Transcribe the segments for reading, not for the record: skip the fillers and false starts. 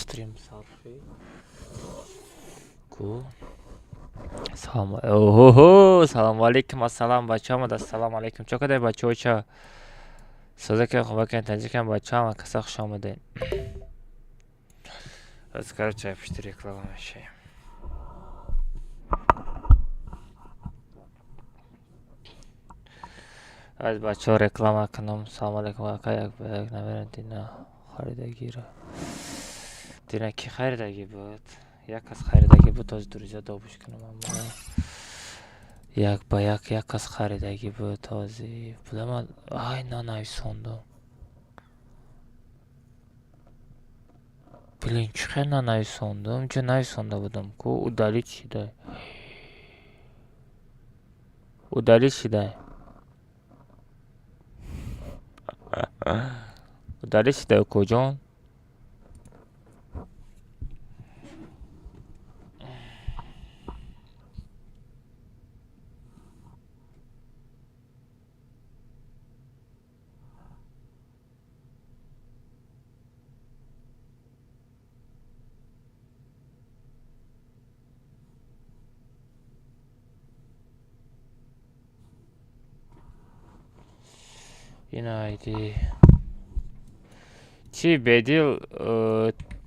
Стрим сар шид. Ку? Салом. Оҳо, салому алейкум, ассалом бачаҳо омад, ассалому алейкум. Чо кадай бачаҳо ча? Соза ки хуб кан таҷикам бачаҳо ҳама каса хуш омадед. Аз короче пушти реклама мешаем. Аз бачаҳо реклама кунам. Салому алейкум ака, як ба як намерам дина харидагиро. Дина ки харидагӣ буд? Як кас харидагӣ буд, този друзья добуш кунам аммо. Як ба як як кас харидагӣ буд този. Буда ман ай нанависондам. Блин, чӣ хел нанависондам? Ҷо нависонда будам ку удалить шидай. Удалить шидай. Удалить шидай укоҷон. Ин айди. Чӣ бедил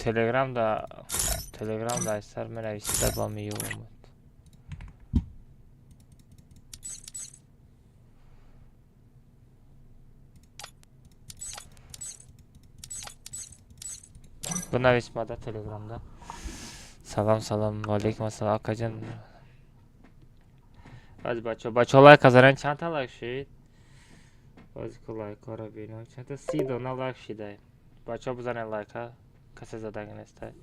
телеграмда телеграмда айсар менависида ба меёмад. Бинавис мада телеграмда. Салом, салом, ва алейкум ассалом акаҷон. Аз бачаҳо, бачаҳо лайк занед, чанд та лайк шид? Боз ку лайкҳоро бинам. Чанд та 30 дона лайк шидай. Бачаҳо бизанед лайка, касе задаги нестай.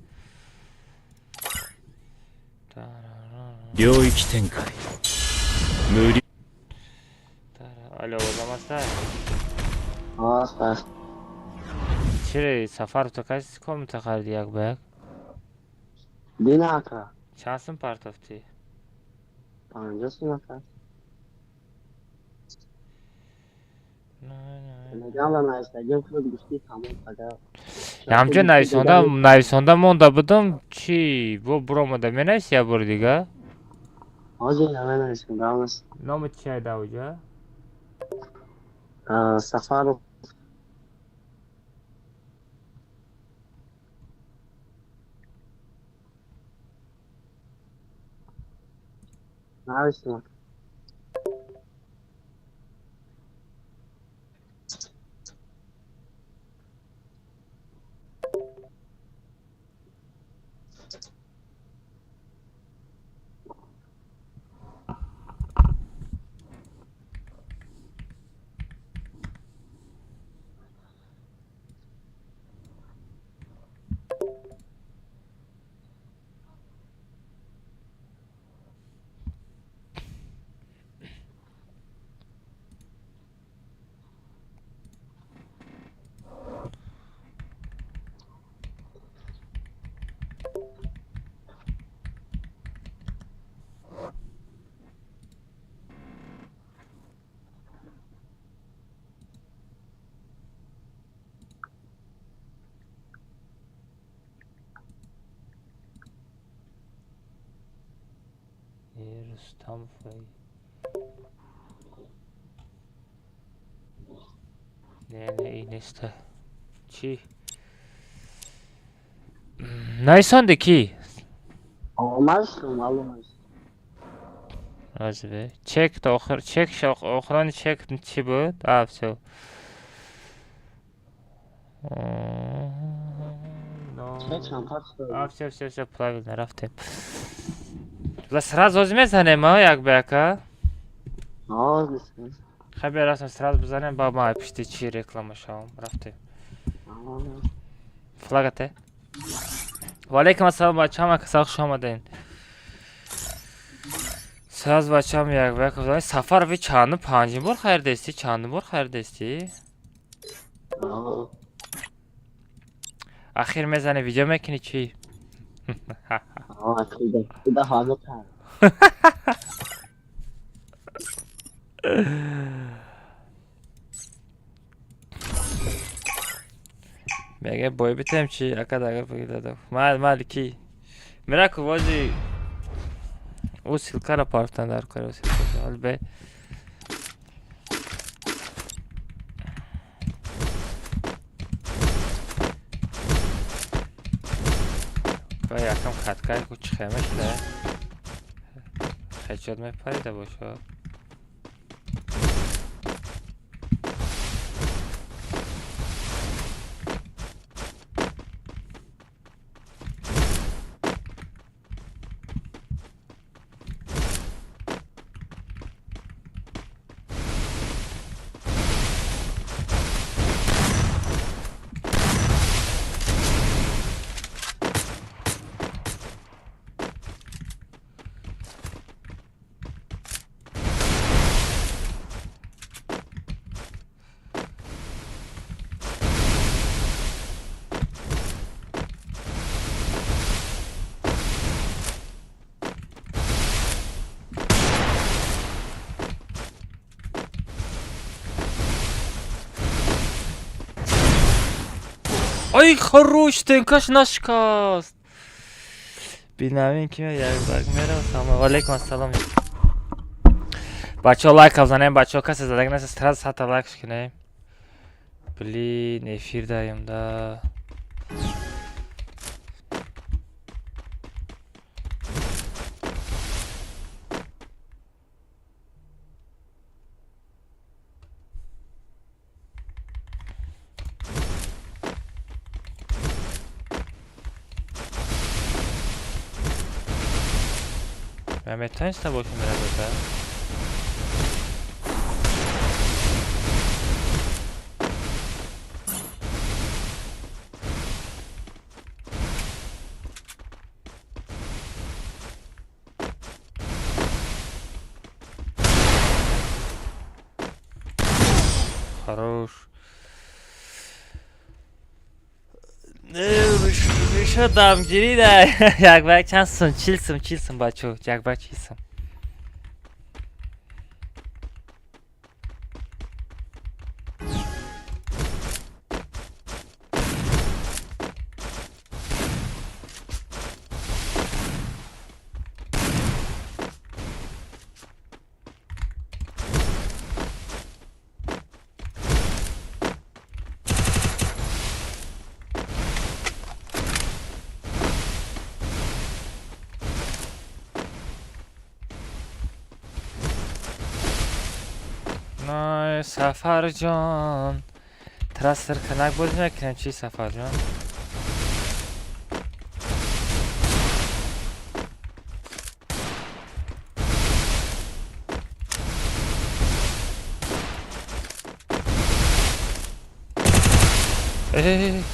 領域展開無理 Алло, овозам ҳастай? Ҳаст, ҳаст. Чире сафар ту каси комната хариди як ба як? Дина ака. Чанд сум партофтӣ? 50 сум ака. Телеграмда нависагим худ гуфтӣ тамом пага. Ҳамҷо нависонда нависонда монда будам чӣ бо буромада менависи як бори дига? Ҳозир наменависам, равнас. Номи чи айда уҷа? Сафаров. Нависам ака. Рустам фай. Не, не, и неста. Чӣ? Нависонде кӣ? Омадшум, маълум аст. Разве? Чек то охир, чек охирони чек чӣ буд? А, всё. Чек чанд пас А, всё, всё, всё, правильно, рафтем. Ла сразу ҳозир мезанем, а, як ба яка? Ҳозир. Хай бия рафтем, сразу бизанем, ба ма пишти чӣ реклама шавам. Рафтем. Флагате. Ва алейкум ассалом бачаҳо, ҳама каса хуш омадед. Сразу бачаҳам як ба як бизанем. Сафарови чандум панҷум бор харидастӣ? Чандум бор харидастӣ? Ахир мезанӣ видео мекунӣ чӣ? Худа ҳама кард. Мега бой битем чи ака дага бигидада. Мал мал ки. Мираку вози ӯ ссылкаро партан дар кор ссылка. Ҳол бе. Ба якам хаткай ку чи хема шуда. Хечод мепарида бошад. Ай хорош, тенкаш нашикаст. Бинавин ки як баг мерам. Салом алейкум, ассалом. Бачаҳо лайк бизанем, бачаҳо касе задаг нест, сразу сата лайк кунем. Блин, эфир даем да. Метавониста бошем меравада? Хорош. Реша дамгирӣ да. Як ба як чанд сум, 40 сум, 40 сум бачо, як ба 40 сум. Най, Сафарҷон. Трастер канак бозӣ мекунем чи Сафарҷон? Эй.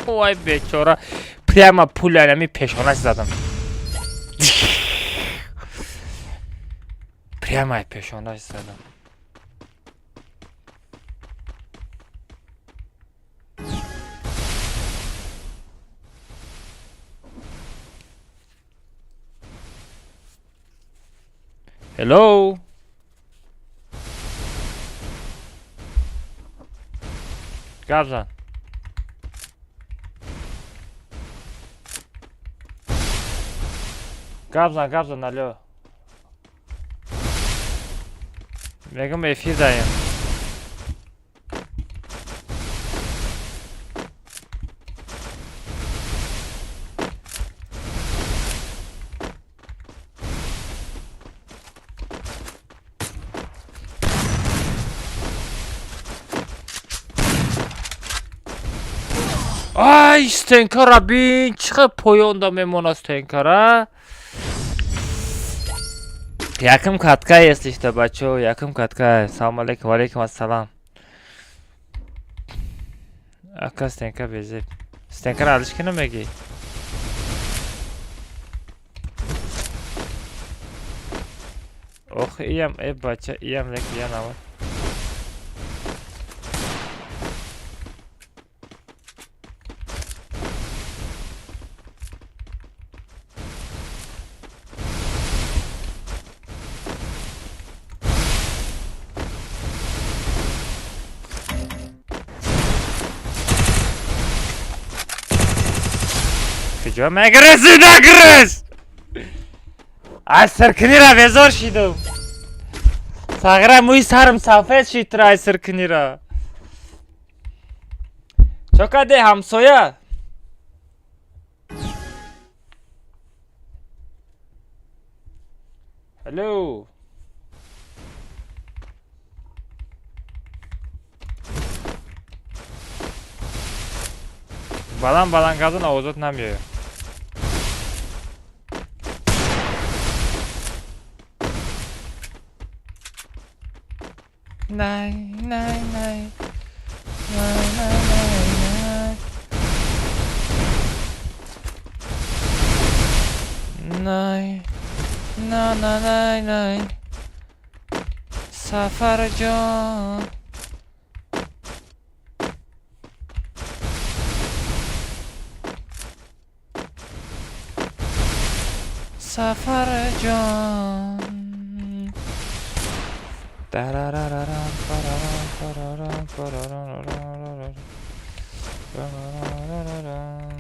Вай бечора, прямо пуля ами пешонаш задам. Прямо пешонаш задам. Hello. Гап зан. Гап зан, гап зан, алло. Мегум эфир даем. Ай, стенкара бин, чӣ хел поёнда мемонад стенкара? Якм катка если что, бачо, якм катка. Салом алейкум, валейкум ассалам. Ака стенка безеб. Стенкара алиш кино меги? Ох, иям, э бача, иям лек, иям намад. Куҷо мегрези, нагрез? Аз сиркунира безор шидам. Сағира, мӯи сарам сафед шид тура аз сиркунира. Чо каде, ҳамсоя? Алло. Баланд баланд газон, овозот намеояд. Най, най, най. Най, най, най, най. Най. На, на, най, най. Сафарҷон. Сафарҷон. Дарарарарам, парарам, парарам, парарам, парарам.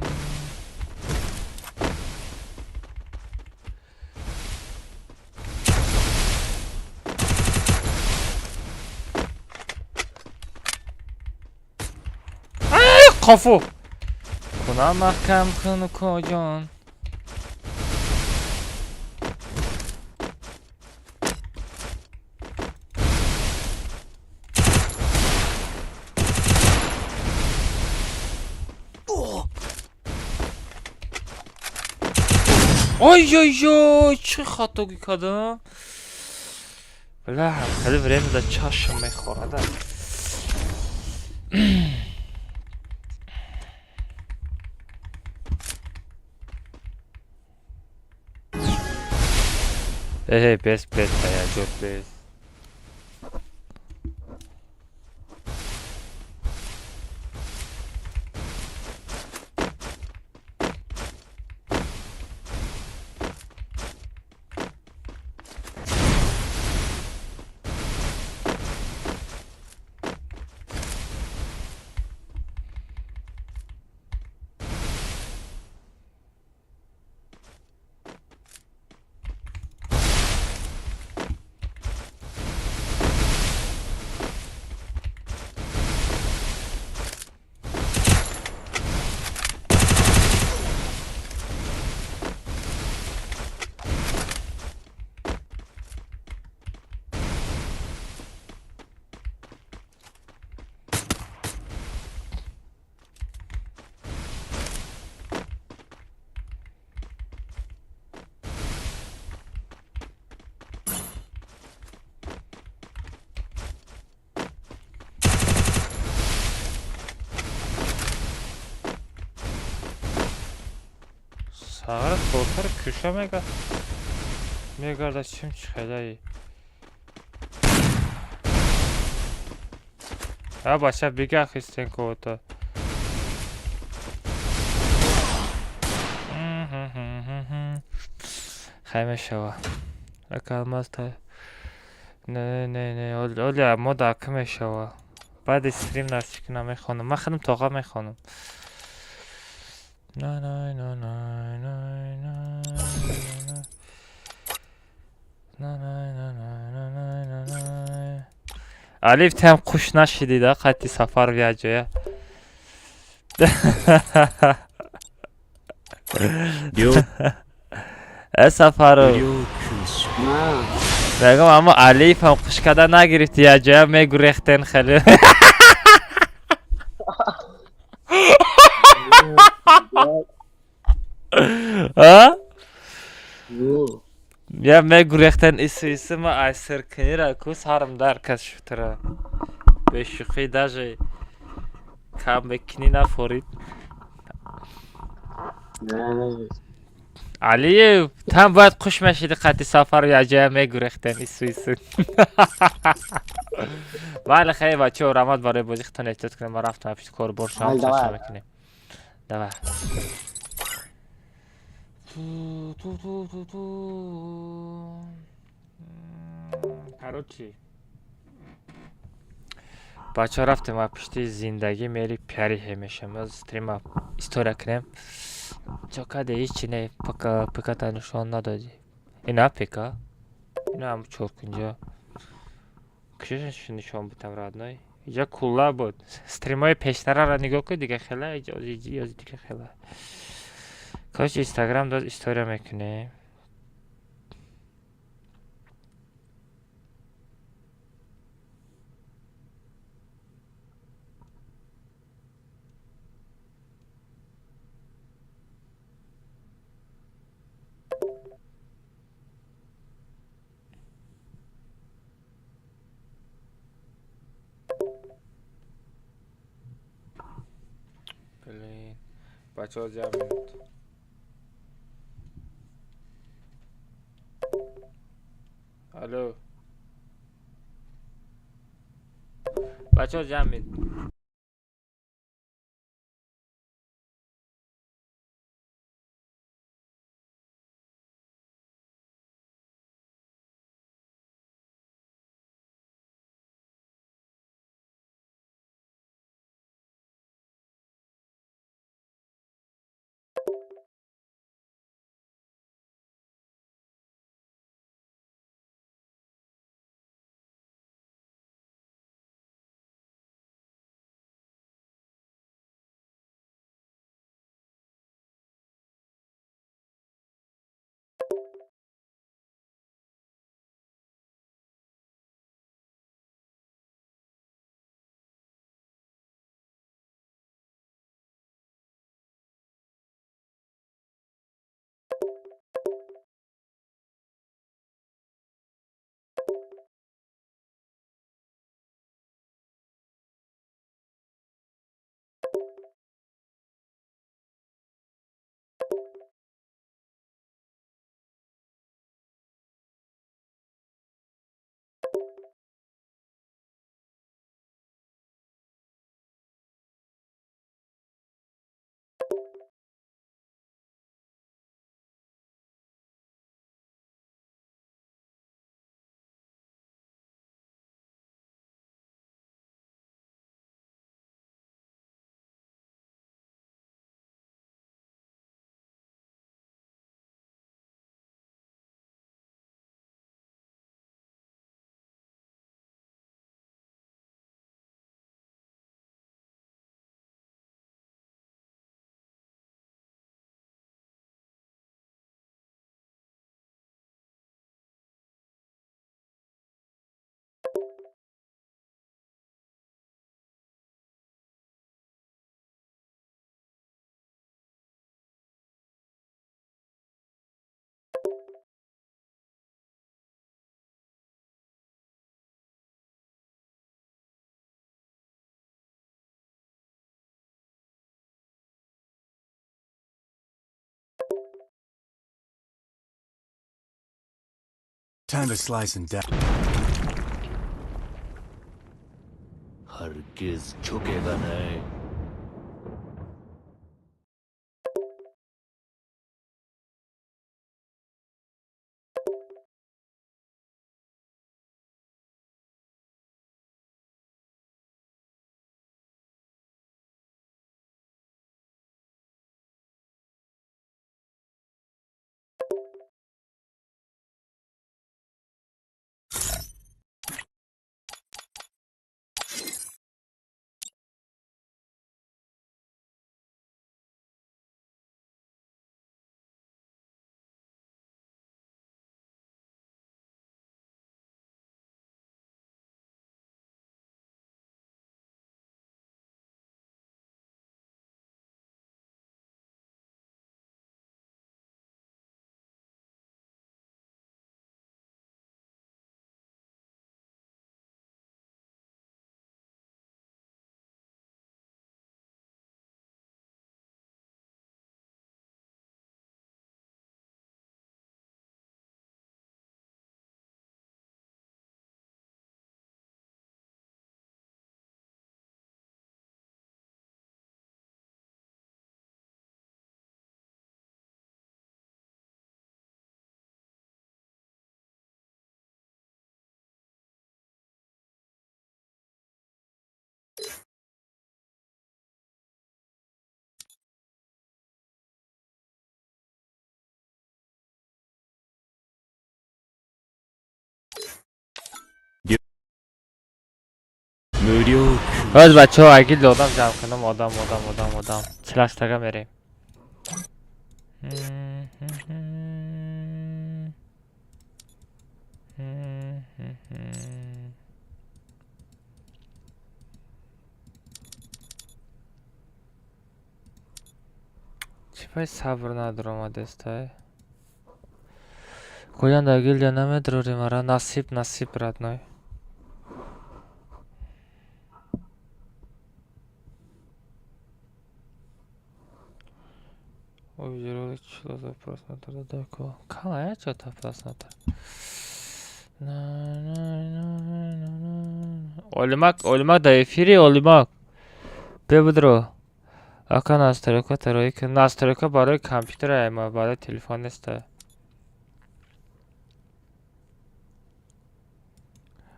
Ай, қофу. Куна маҳкам кун, укоҷон. Ой-ой-ой, чӣ хатогӣ кардам? Бля, хеле время да чашм мехӯрада. Эй, бес, бес, ҳаяҷон, бес. Сағира тортаро кӯша мегардад, чим чихелаи. А бача, бигах истенковата. Хай мешава. Ака алмаз та. Не, не, не, оля мо дака мешава. Баъди стрим нарчикина мехонам. Ман худам тоға мехонам. На на на на на на на на на на на на на. Алиф, тем қуш нашидида қати сафар бия ҷоя. 領 Э, Сафаров. 領空所。 На. Мегам, аммо Алиф ҳам қуш када нагирифти, я ҷоя мегурехтен хеле. А? Ю. Я мегурехтен ису ису, ма ай сиркунира ку сарам дар кас шутра. Бешӯхӣ, даже кам мекунӣ нафорид. Не. Алиев, там бояд қуш мешиди қати сафару, я ҷоя мегурехтен ису ису. Бале, хеле бачаҳо, раҳмат барои бозӣ, худтон эҳтиёт кунед, ман рафтам пишти корбор шавам, Ай, давай. чашма мекунем. Давай. Ту ту ту ту ту. Короче. Бачаҳо, рафтем ва пишти зиндагӣ мери пиари мешем. Стрима история кунем. Чо каде, ҳичи не, пока ПКта нишон надодӣ. Ина ПК. Ина ҳам чоркунҷа. Кушош нишон битам, родной? Иҷа кулла буд. Стримҳои пештараро нигоҳ кун, дига хела, иҷа ози дига хела. Короче, Инстаграм дод, история мекунем. Блин. Бачаҳо, ҷамъ минут. Алло. Бачаҳо, ҷамъ минут. Time to slice and dice. हरगिज झुकेगा नहीं। 無料 Ҳоз бачаҳо, агил одам ҷамъ кунам, одам, одам, одам, одам. 48-тага мерем. Чӣ пай сабр надуромадестай? Гӯянд, агилия намедурори мара. Насиб, насиб, родной. Видеоролик что за просмотр далеко. Кама что-то просмотр. Олимак, Олимак да эфири, Олимак. Бебудро. Ака, настройка тарои, настройка барои компютер ама барои телефон нест.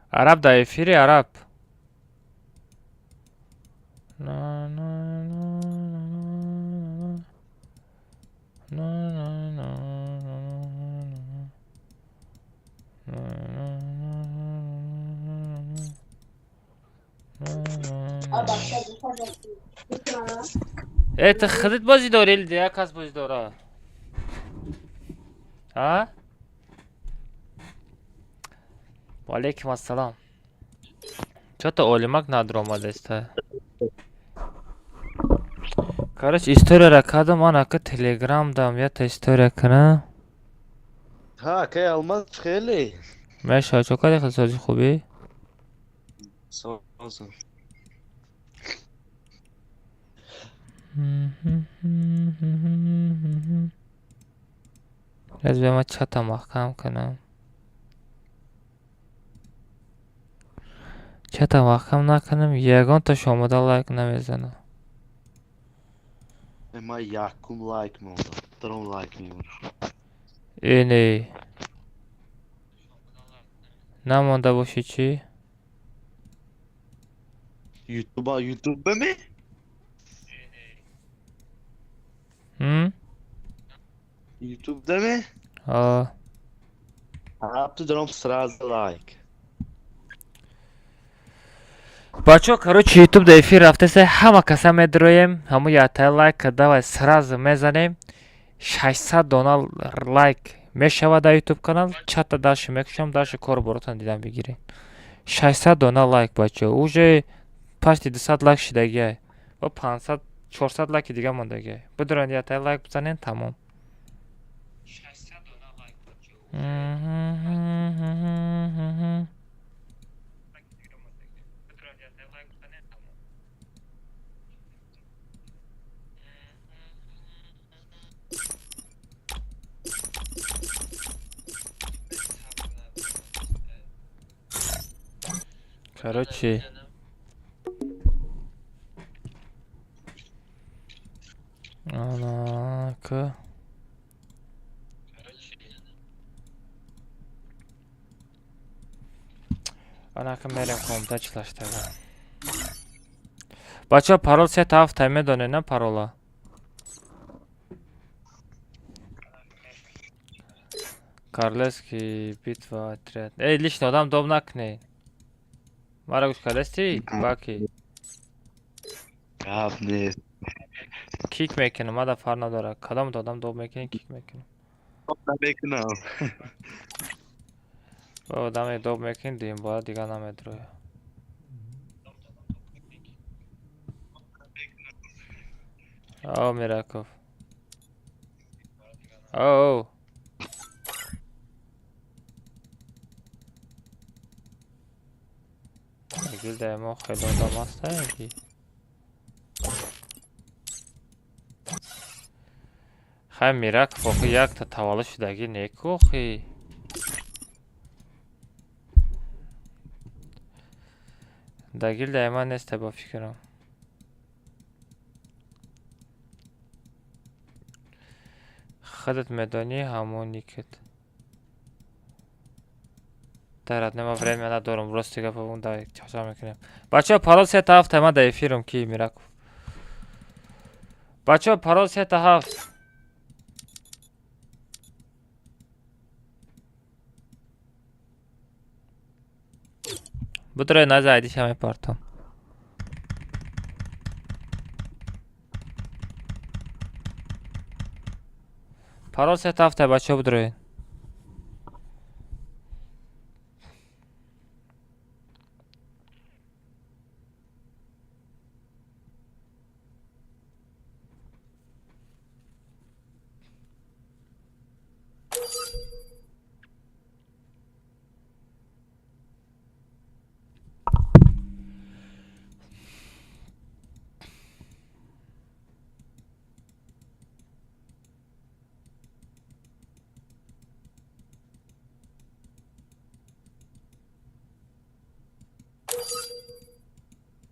Араб да эфири, араб. На на на на на на на на на. Э, ту худат бозӣ дорӣ или дигар кас бозӣ дора? А? Ваалейкум ассалом. Чё-то Олимак надуромадеста. Короче, историяра кардам, ман ака Телеграм дам, ята история кунам. Ҳа, акай Алмаз, хеле. Меша, чо кади, хеле хубӣ? Созам. Раз бия, ман чата маҳкам кунам. Чата маҳкам накунам, ягонташ омода лайк намезанам. Ман якум лайк мондам. Даром лайк мемонам. Э, не. Намонда бошӣ чӣ? Ютуба, ютуба ме? М? Ютуб даме? А. Ту даром сразу лайк. Бачаҳо, короче, ютуб да эфир рафтеса, ҳама каса медроем, ҳамо ятаи лайк давай сразу мезанем. 600 дона лайк мешавад дар ютуб канал, чата дальше мекушам, дальше кор боротон дидан бигирем. 600 дона лайк, бачаҳо, уже почти 200 лайк шидагиай. Ва 500, 400 лайки дига мондагиай. Бидуранд, ятаи лайк бизанем, тамом. Короче, анака. Анака мерем комната 48-тага. Бачаҳо, парол сета ҳафта медонед, на парола? Королевский битва отряд. Эй, лишний одам доб накунед. Мара гӯш кардасти? Баки. Гап нест. Кик мекунам, мада фарқ надорад. Кадом одам доб мекунӣ, кик мекунам. Намекунам. Ба одаме доб мекунӣ, дуюм бора дигар намедроя. О, Мираков. Оу. Гилдаи мо хеле одам ҳастае ки. Хай, Мираков, охи якта таваллуд шудагӣ неку охи. Да гилдаи ман несте, ба фикрам. Худат медонӣ ҳамон никет. Дар нема время надорам, рости гапа он да чашма мекунем. Бачаҳо, парол сета ҳафта, ман дар эфирам ки Мираков. Бачаҳо, парол сета ҳафт. Будрои наза айдиша мепартом. Парол 3 7, бачаҳо, бидроед.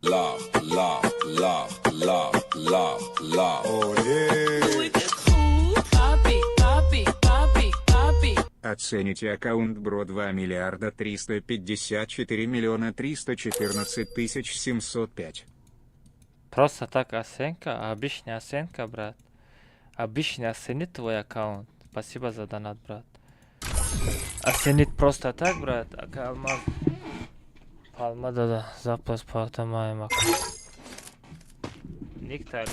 Love, love, love, love, love, love. Оцените аккаунт Бро 2 миллиарда 354 миллиона 314 тысяч 705. Просто так оценка, обычная оценка, брат. Обычный оценит твой аккаунт. Спасибо за донат, брат. Оценит просто так, брат. Ака Алмаз. Палма дада. Запас палтамаем аккаунт. Ник тари.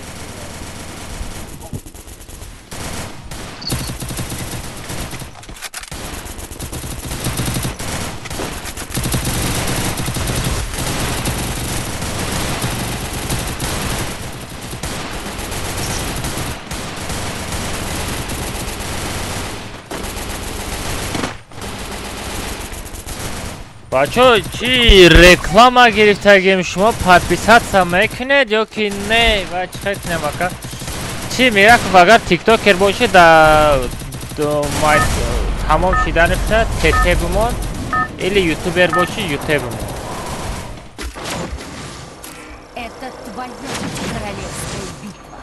Бачо, чӣ реклама гирифтагим, шумо подписаться мекунед ё ки не? Ва чӣ хел кунем, ака? Чӣ Мираков, агар тиктокер бошед, да тамом шидани писа ТТ бимон или ютубер боши, ЮТ бимон. Это твоя королевская битва.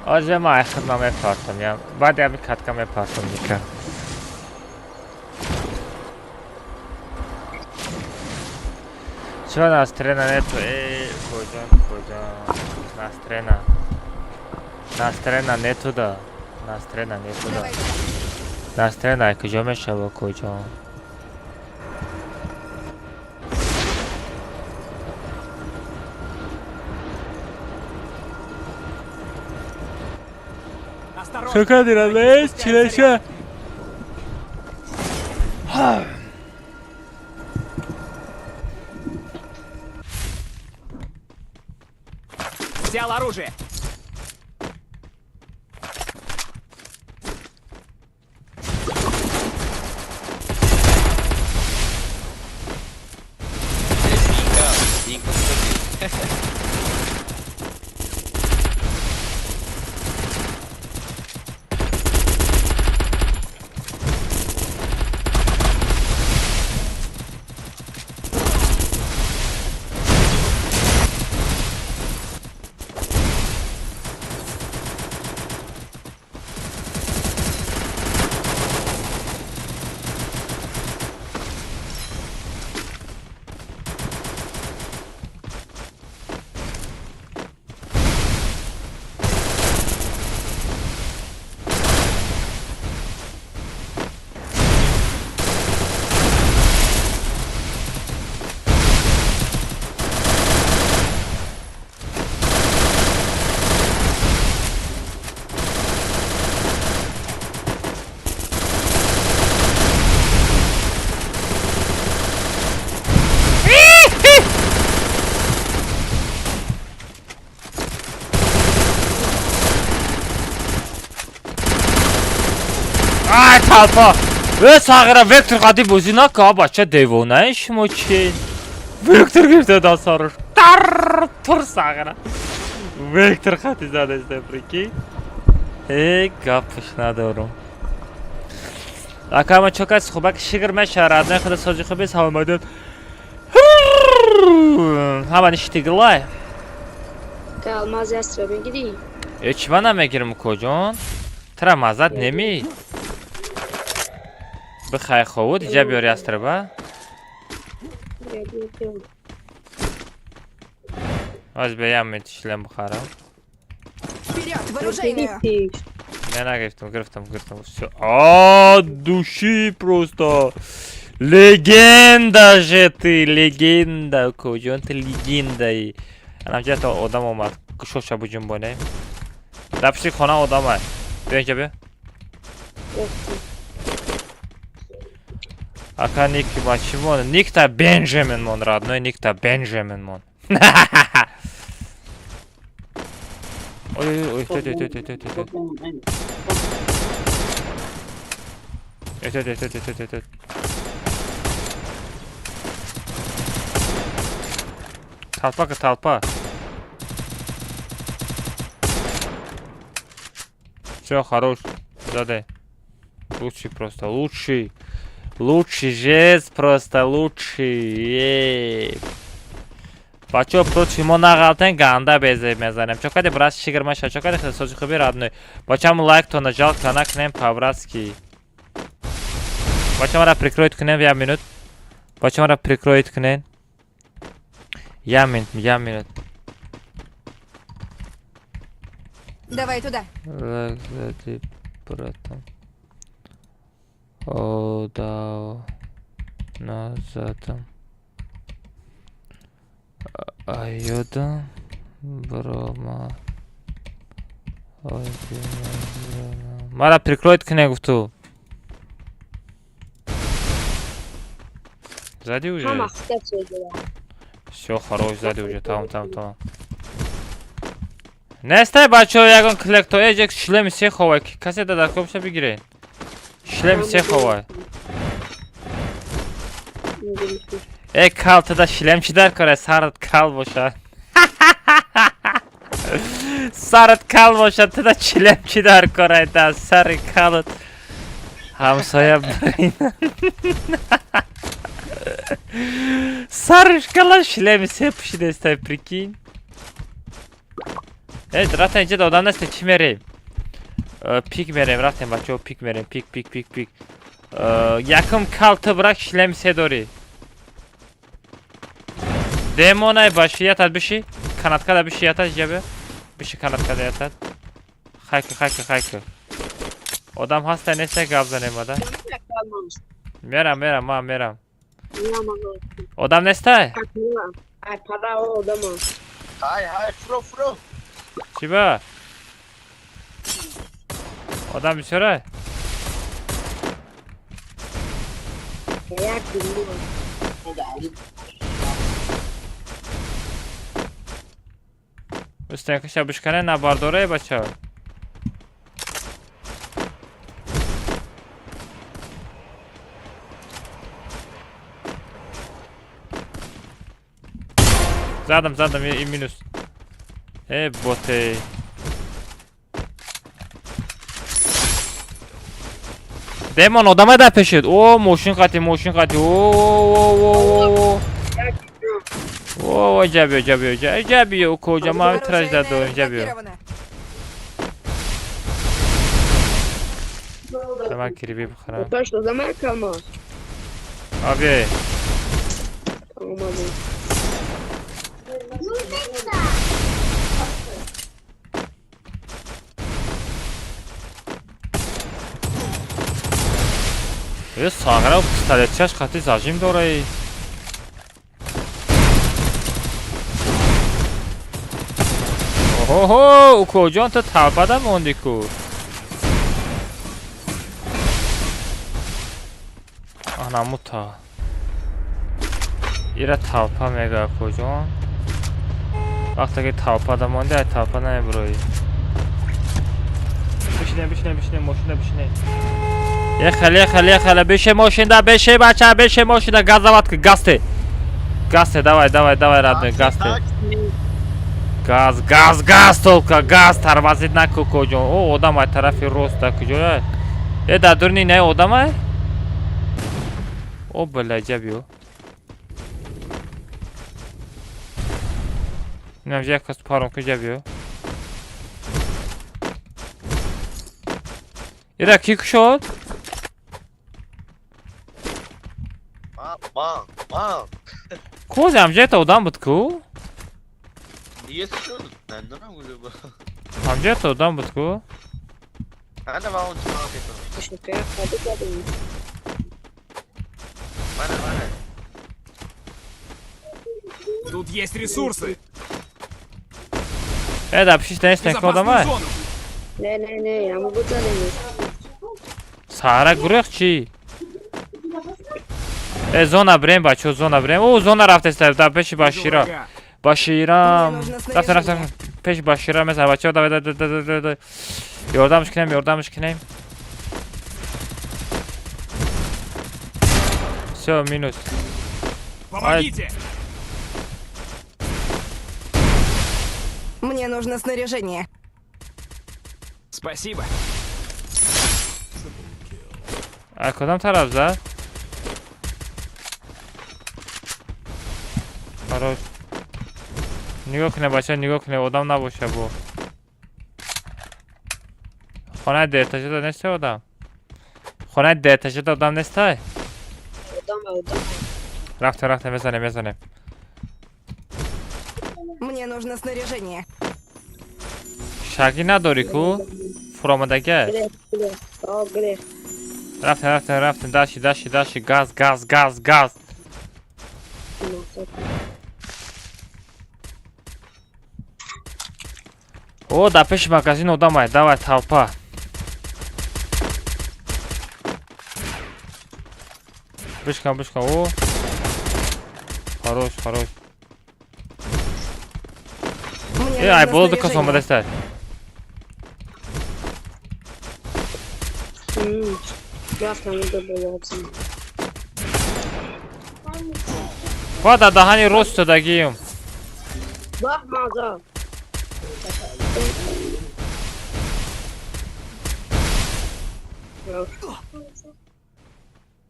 Озе ма ай хидма мепартам, я баъди ами катка мепартам ника. Чего настроена нету? Эй, кожан, кожан. Настроена. Настроена нету да. Настроена нету да. Настроена куҷо мешава, кожан? Шока диралеш, чилеша. Взял оружие. Ай, талпа! Э, сағира, вектор қади бозӣ нака, бача, девонаи шумо чи? Вектор гирифта дастарош. Тар тур сағира. Вектор қади задаста, прикинь. Э, гапш надорум. Ака, ма чо каси хубак шигр меша, родной худа сози хуби саломадон. Ҳама ништиглай. Ка Алмаз ястра мегирӣ? Э, чӣ ма намегирим, куҷон? Тра маззат неми? Бихай ховуд, иҷа биёри астраба. Аз беям метишлем бихарам. Вперед, в оружейную! Не, нагирифтам, гирифтам, гирифтам. Всё. А, души просто. Легенда же ты, легенда. Куҷон ты легендаи. Анам ҷата одам омад. Кушоша буҷунбоне. Дар пишти хона одамай. Биё инҷа, биё. Ака, ник ма чӣ мон? Никта Бенджамин мон, родной, никта Бенджамин мон. Ой, ой, ой, тет, тет, тет, тет, тет. Тет, тет, тет, тет, тет. Толпа, толпа. Все, хорош. Задай. Лучший просто, лучший. Лучший жест просто, лучший. Бачо, против мо нағалтен, ганда безе мезанем. Чо кади, брат, шигр маша, чо кади, сози хуби, родной. Бачам лайк то нажал, кана кнем по-братски. Бачам ра прикроет кнем, я минут. Бачам ра прикроет кнем. Я минут, я минут. Давай туда. Лайк зади, братан. О, да. Назадам. Айода. Брома. Мара прикроет книгу ту. Сзади уже? Все, хорош, сзади уже, там, там, там. Нестай, бачо, ягон клекто, эжек шлем сеховай, касе да копша бигире. Шлем сеховай. Э, кал тада шлем чи дар коре, сарат кал боша. Сарат кал боша, тада шлем чи дар коре, да сари калат. Ҳамсоя блин. Сарш кала шлем се пушидестай, прикинь. Э, рафтем инҷа одам нест, чӣ мерем? Пик мерем, рафтем, бачаҳо, пик мерем, пик, пик, пик, пик. Якум кал ту брак шлем се дорӣ. Демонай баши ятад биши, канаткада биши ятад ҷабе. Биши канаткада ятад. Хайка, хайка, хайка. Одам ҳаста неста гап занем ада. Мерам, мерам, ман мерам. Одам нестай? Ҳай, ҳай, фуро, фуро. Чӣ ба? Одам бисёрай? Устенкаша бишкане набардорае бача. Задам, задам и минус. Э, боте. Демон одамай дар пешед. О, мошин қати, мошин қати. О, о, о, о, о. О, ҷабиё, ҷабиё, ҷабиё, куҷа ма тираж дадо, ҷабиё. Ман кириби бихарам. Аби. Э, сағира пистолетчаш қати зажим дораи. Оҳо, укоҷон, ту талпада монди ку. Анамута. Ира талпа мега, укоҷон. Вақте ки талпада монди, ай талпа намебуроӣ. Бишине, бишине, бишине, мошина бишине. Ехали, ехали, ехали, беше мошина, беше бача, беше мошина, газоватка, газте. Газте, давай, давай, давай, родной, газте. Газ, газ, газ, только газ, тормозит наку куҷо. О, одам ай тарафи рост да куҷо. Э, дар дурни не одам ай? О, бля, ҷабиё. Инам як кас парон ку ҷабиё. Ира ки кушод? Ман, ман. Кози ҳамҷоята одам буд ку? Есть шуд? Надонам куҷо буд. Ҳамҷоята одам буд ку? Ана ва он чима кетон. Мана, мана. Тут есть ресурсы. Э, да пиши, нестен ку одамай? Не, не, не, ҳаму бизанем. Саҳара гурехт чӣ? Э, зона брем, бачо, зона брем. О, зона рафтеста дар пеши Башира. Врага. Баширам. Мне нужно Рафтем, рафтем. снаряжение. Пеши Башира мезанам, бачо, давай, давай, давай, давай, давай. Ёрдамш кунем, ёрдамш кунем. Всё, минус. Помогите! Мне нужно снаряжение. Спасибо. А кадом тараф зад? Хорош. Нигоҳ кунед, бача, нигоҳ кунед, одам набоша бо. Хонаи деэтажада нестай одам? Хонаи деэтажада одам нестай? Одам, одам. Рафтем, рафтем, мезанем, мезанем. Мне нужно снаряжение. Шагӣ надорӣ ку? Фуромадагиай? Гирефт, гирефт. О, гирефт. Рафтем, рафтем, рафтем, дальше, дальше, дальше, газ, газ, газ, газ. Мақсад. О, дар пеши магазин одамай, давай, толпа. Бишкан, бишкан, о. Хорош, хорош. Мне Э, ай, нужно боло ду кас снаряжение. омадастай. Рафтам уда боло бизанем. Ва дар даҳани рост истодагиюм. Бах маза.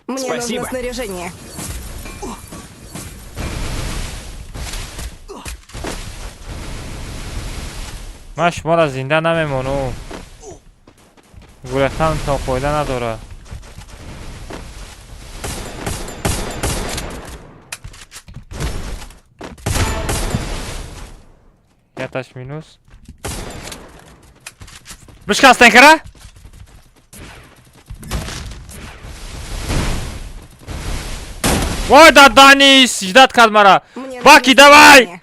Мне Спасибо. нужно снаряжение. Ман шуморо зинда намемонум. Гурехтанатон фоида надорад. Яташ минус. Бишкан стенкара? Вой, да Данис, ждать кард мара. Мне Баки, нужно давай! снаряжение.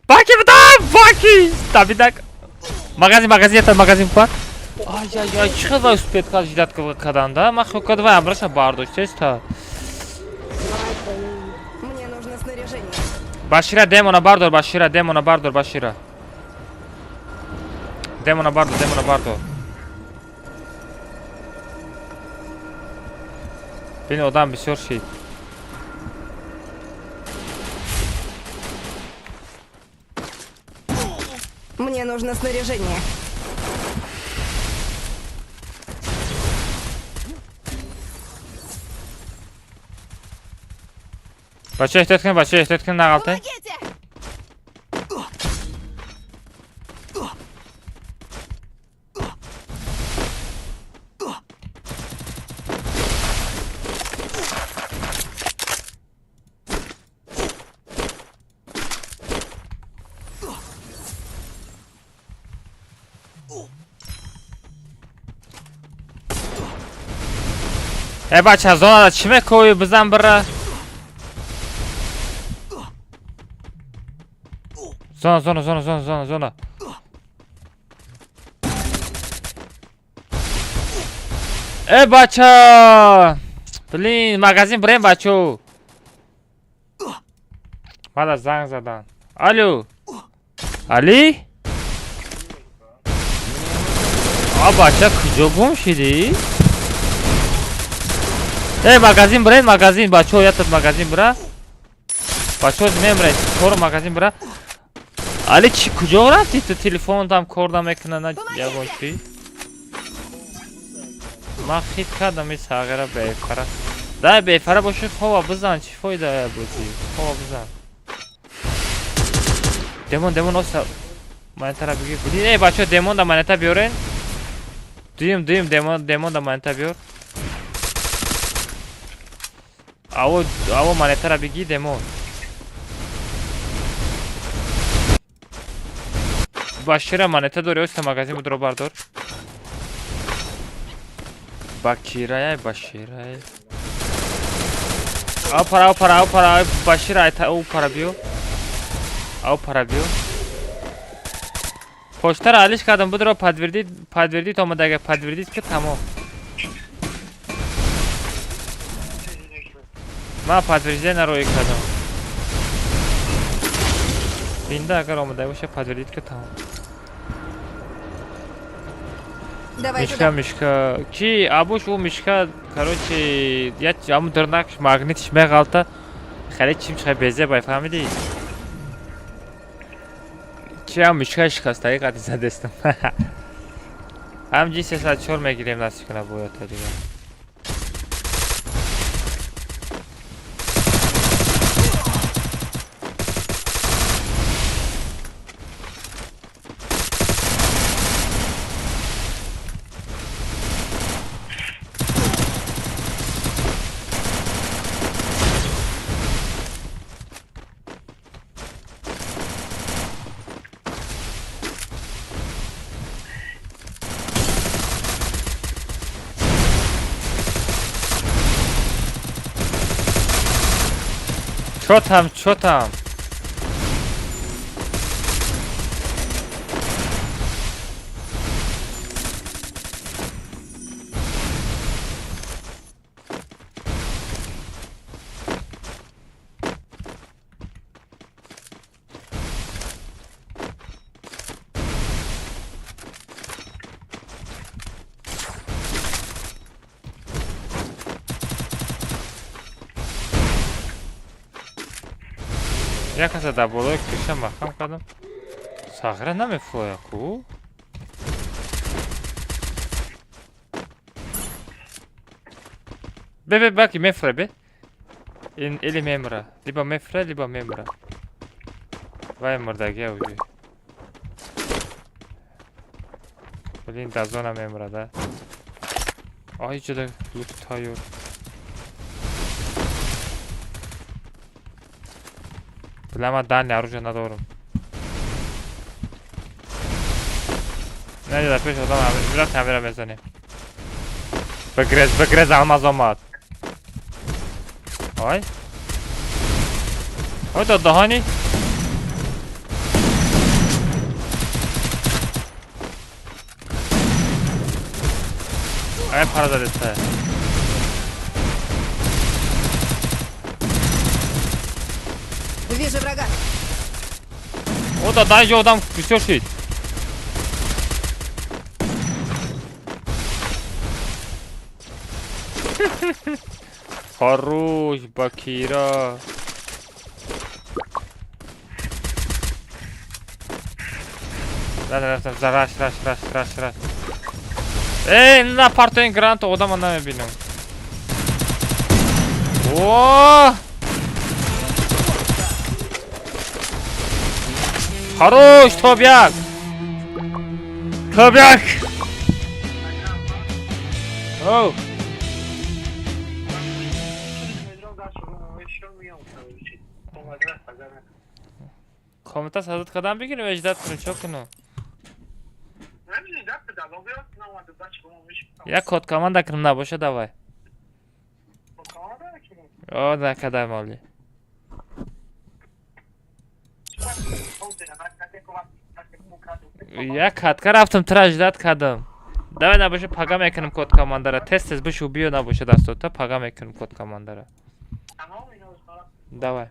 Баки, битам! Баки! Табидак. Магазин, магазин, это магазин пар. Ай, ай, ай, чӣ хел вай успеть кард ждать кардан, да? Ман хел кард вай амраша бардошт, теста. Мне нужно снаряжение. Башира, демона бардор, Башира, демона бардор, Башира. Демона бардор, демона бардор. Бин одам бисёр шид. Мне нужно снаряжение. Бача эҳтиёт кун, бача эҳтиёт кун, нағалтай. Помогите! Э, бача, зонада чӣ мекоӣ? Бизан бира. Зона, зона, зона, зона, зона, зона. Э, бача! Блин, магазин бирем, бачо. Мада занг задан. Алло. Али? А бача куҷо гум шидӣ? Э, магазин бирем, магазин, бачо, ятат магазин бира. Бачо, мемрем, чор магазин бира. Али чӣ куҷо рафтӣ ту телефонтам кор намекуна на ягон чӣ? Ман хит кардам ин сағира бефара. Дай бефара боши хова бизан, чӣ фоида бозӣ? Хова бизан. Демон, демон оса. Монетара бигир. Блин, эй бачо, демон да монета биёрен. Дуюм, дуюм, демон, демон да монета биёр. Аво, аво монетара бигир, демон. Башира монета дори, оста магазин будро бардор. Бакирай, Баширай. Ав пара, ав пара, ав пара, Башира, ай та, ав пара биё. Ав пара биё. Почтаро алиш кардам, будро подтвердить, подтвердить омадага, подтвердить ки тамом. Ман подтверждение роӣ кардам. Бинда агар омада боша, подтвердить ки тамом. Давай Мишка, туда. Мишка. Ки абуш ӯ мишка, короче, я ҳамун дурнакш магнитиш меғалта. Хеле чим чихе безебай, фаҳмидӣ? Чи ҳам мишка шикастагӣ қати задестам. Ҳам ҷи 304 мегирем, насиб кунад боята дига. Чо там, чо там? Як каса дар болои крыша маҳкам кардам. Сағира намефлоя ку? Бе, бе, баки мефре, бе. Ин или мемра. Либо мефре, либо мемра. Вай мурдагия уже. Блин, да зона мемра, да. Ай, ҷуда лук тайёр. Бля, ман дальний оружие надорам. Не, дар пеш одам бира тамира мезанем. Бигрез, бигрез, алмаз омад. Ой. Ой, дадаҳани. Ай, пара задеста. Вижу врага. О, да, ҷо одам бисёр шид. Хорош, Бакира. Да, да, да, да, раш, раш, раш, раш, раш. Эй, на партоин гранату одама намебинам. О! Хорош, топ 1. Топ 1. Оу. Комната садат кадам бигирем, эждат кунем, чо кунем? Як код команда кунем набоша, давай. О, накадай оли. Як катка рафтам, тра ждать кардам. Давай набоша пага мекунем код командара. Тез тез бишу биё набоша дастота, пага мекунем код командара. Давай.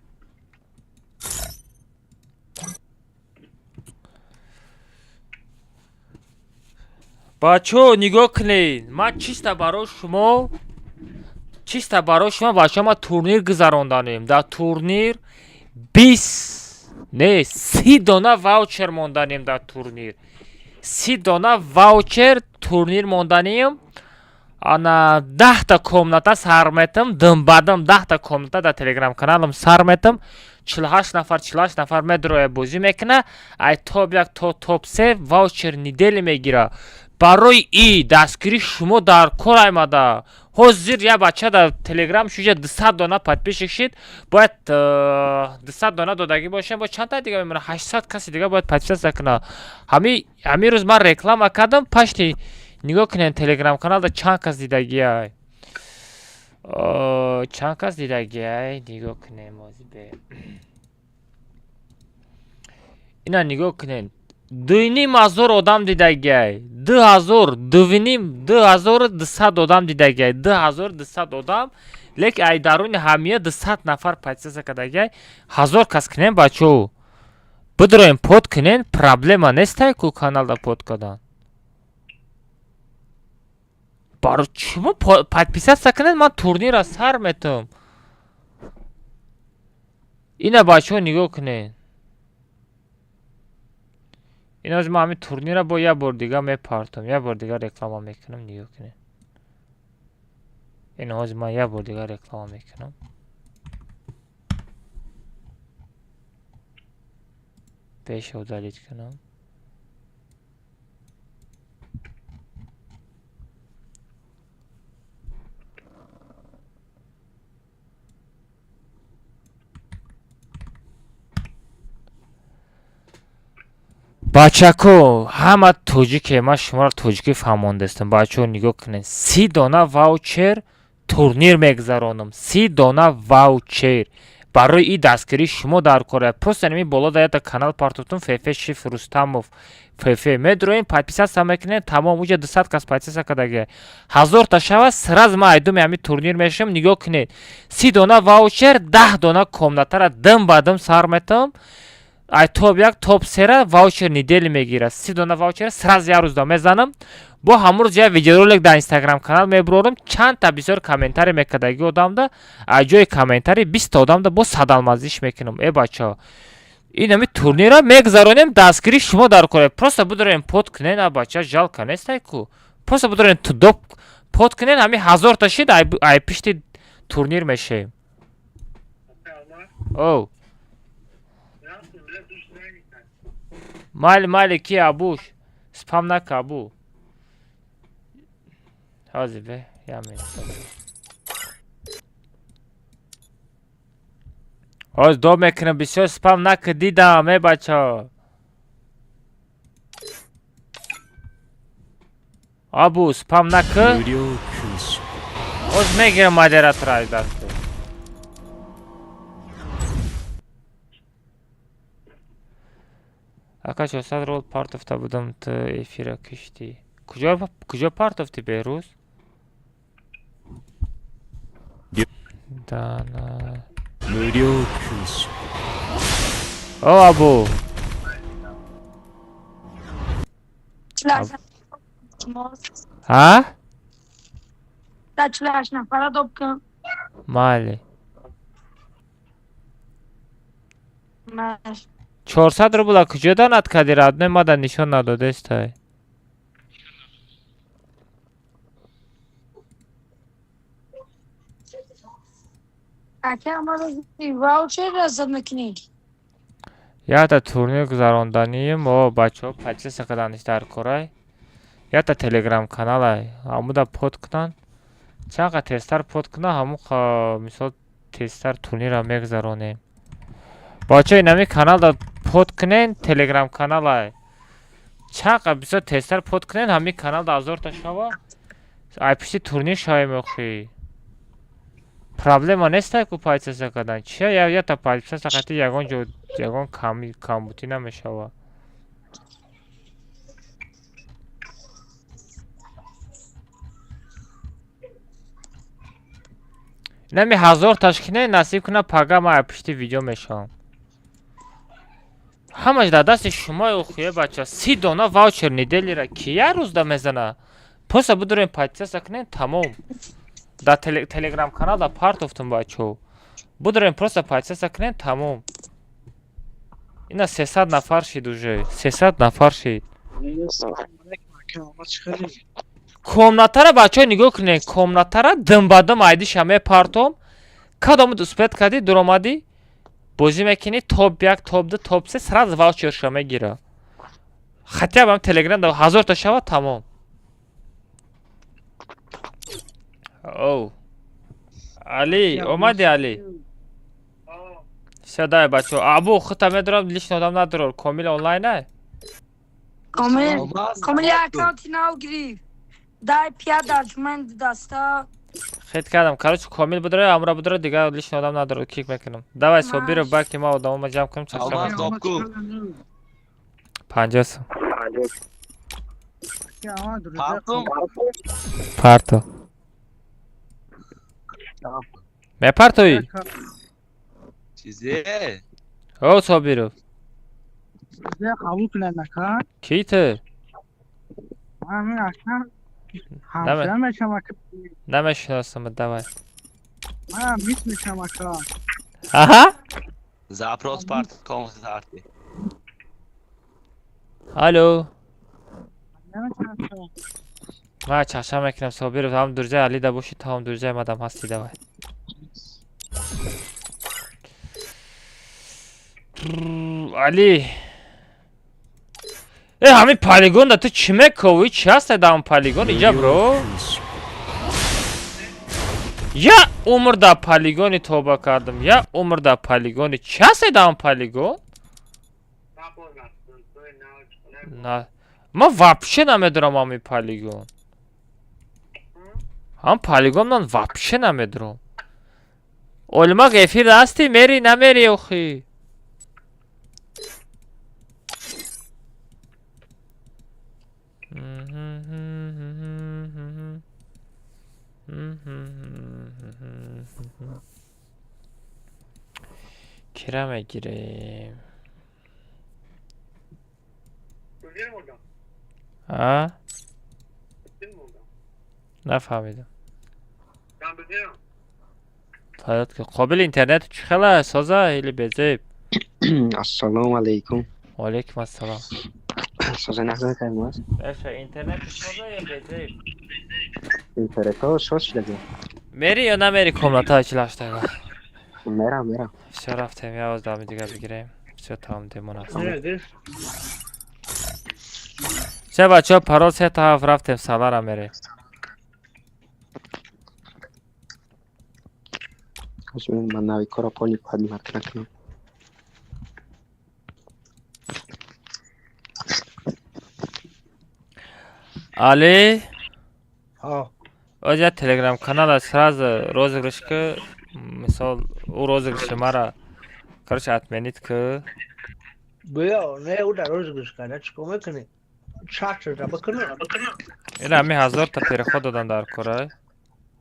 Бачо, нигоҳ кунед. Ман чиста барои шумо, чиста барои шумо, бачаҳо, ман турнир гузаронданем. Дар турнир 20 не, 30 дона ваучер монданем дар турнир. 30 дона ваучер турнир монданем. Ана 10-та комната сар метам, димбадам 10-та комната дар телеграм каналам сар метам. 48 нафар, 48 нафар медроя, бозӣ мекуна. Ай топ 1 то топ 3 ваучер недели мегира. Барои и дастгирӣ шумо дар кор аймада. Ҳозир як бача дар телеграм шуҷа 200 дона подписчик шид, бояд 200 дона додагӣ бошем, бо чанд та дига мемона, 800 каси дига бояд подписаться кунад. Ҳамин рӯз ман реклама кардам, пашти нигоҳ кунед, телеграм каналда чанд кас дидагиай. Чанд кас дидагиай, нигоҳ кунем ҳозир бе. Ина нигоҳ кунед. 2,5 ҳазор одам дидагиай, 2000, дувним, 2200 одам дидагиай, 2200 одам. Лек ай даруни ҳамия 200 нафар подписаться кардагиай. 1000 кас кунем, бачао, бидроем, под кунен, проблема нестай ку каналда под кардан. Баро чимо подписаться кунен, ман турнира сар метам. Ина, бачаҳо, нигоҳ кунед. Ин ҳозир ман ҳамин турнира бо як бор дига мепартом, як бор дига реклама мекунам. Нигоҳ кунед, ин ҳозир ман як бор дига реклама мекунам. Пеша удалить кунам. Бачако, ҳама тоҷике, ман шуморо тоҷикӣ фаҳмондастам. Бачаҳо, нигоҳ кунед, 30 дона ваучер турнир мегузаронам, 30 дона ваучер. Барои и дастгирии шумо дар кора. Просто нами боло да ята канал партофтум, фф шиф Рустамов фф, медроем, подписаться мекунем, тамом. Уҷа 200 кас подписаться кардаги, 1000-та шава, сразу ман айдуми ҳами турнир мешавам. Нигоҳ кунед, 30 дона ваучер, 10 дона комнатара дим ба дим сар метам. Ай топ як, топ сера ваучер недели мегирад. 30 дона ваучера сразу як рӯзда мезанам. Бо ҳамон рӯз як видеоролик дар инстаграм канал мебурорам. Чандта бисёр комментарий мекардаги одамда, аз ҷои комментарий 20-та одамда бо садалмазиш мекунам. Э, бачаҳо, ин ҳами турнира мегузаронем, дастгирии шумо дар кора. Просто бидорем, под кунен. А бача, жалко нестай ку? Просто бидорем, тудоп под кунен, ҳами 1000-та шид, ай пишти турнир мешавем. Оу, майли, майли, ки абуш спам нака, абу. Ҳозир бе, як минут. Ҳозир доб мекунам, бисёр спам нака, дидам, э, бачаҳо. Абу, спам нака. 無料空襲。 Ҳозир мегирам модератора аз дасту. Ака, 400 рубл партофта будам, ту эфира киштӣ. Куҷо, куҷо партофтӣ, Беҳрӯз? Дана. 無料空襲。 О, абу. Ҳа? 48 нафара доб кун. Майли. Маш. 400 рубла куҷо донат кардӣ, родной? Мада нишон надодестай. Ака, ама ваучер разад мекунӣ? Якта турнир гузаронданием, о, бачаҳо подписка карданиш дар корай. Якта телеграм каналай, ҳамуда под кунанд. Чанд қа тезтар под кунанд, ҳамун мисол тезтар турнирро мегузаронем. Бачаҳо, инами каналда под кунен, телеграм каналай. Чанд қа бисёр тезтар под кунен, ҳамин каналда 1000-та шава, ай пишти турнир шавем охи. Проблема нестай ку подписка кардан. Чия якта подписка қати ягон ҷо ягон камбутӣ намешавад. Инами 1000-таш кине, насиб кунад, пага ман ай пишти видео мешавам. Ҳамаш дар дасти шумои охие, бача. 30 дона ваучер неделира ки як рӯзда мезана? Просто бидорем, подписка кунем, тамом. Дар телеграм канал да партофтум, бачаҳо. Бидорем, просто подписка кунем, тамом. Ина 300 нафар шид уже. 300 нафар шид. Комнатара, бачаҳо, нигоҳ кунед, комнатара димбадим айдиша мепартом. Кадомуд успеть кардӣ, дуромадӣ, бозӣ мекунӣ, топ як, топ ду, топ се, сразу ваучерша мегира. Хотя бы телеграм да 1000-та шава, тамом. Оу. Али, омадӣ, Али? Всё, дай, бачаҳо. Абу, хута медорам, лишний одам надорор. Комил онлайн ай? Комил, Комил аккаунти нав гирифт. Дай пия дарҷуман даста. Хит кардам. Короче, Комил бидора, Амра бидора, дигар лишний одам надорор, кик мекунам. Давай, Собиров, баки ма одамома ҷамъ кунам, чақчақ. Алмаз, доб кун. 50 сум. Парто. Мепартоӣ? Чизе? О, Собиров. Қабул кунад нака? Ки ту? Намешиносам, давай. Мис мешам ака. Аҳа? Запрос парт консарти. Алло. Ман чахчах мекунам, Собиров, ҳам дурҷаи Алида бошӣ, то ҳам дурҷаи мадам ҳастӣ, давай. Али. Э, ҳамин полигонда ту чӣ мековӣ? Чӣ ҳаста дар он полигон? Иҷа бро. Я умр дар полигони тоба кардам. Я умр дар полигони. Чӣ ҳаста дар он полигон? На. Ман вообще намедонам ҳамин полигон. Ҳам полигон ман вообще намедонам. Олимак эфир ҳастӣ, мери намери охи? Кира мегирем? А? Нафаҳмидам. Фарёд ки қобил интернет чӣ хела соза или безеб? Ассалому алайкум. Ва алайкум ассалом. Соза нағз кардем аст? Эша интернет соза ё безеб? Интернетҳо соз шуда. Мери ё намери комната 48 га? Мерам, мерам. Всё, рафтем, я оз дами дига бигирем. Всё, тамом, демон аст. Всё, бачаҳо, парол 3 та 7, рафтем, салара мерем. Ман нави кора поли поднимать накунам. Али? Оз я телеграм канала сразу розыгрыш ки, мисол, ӯ розыгрыши мара, короче, отменить ки. Биё, не уда розыгрыш карда, чикор мекунӣ? Чатра бикунӣ? Ина ҳами 1000 та переход додам дар кора.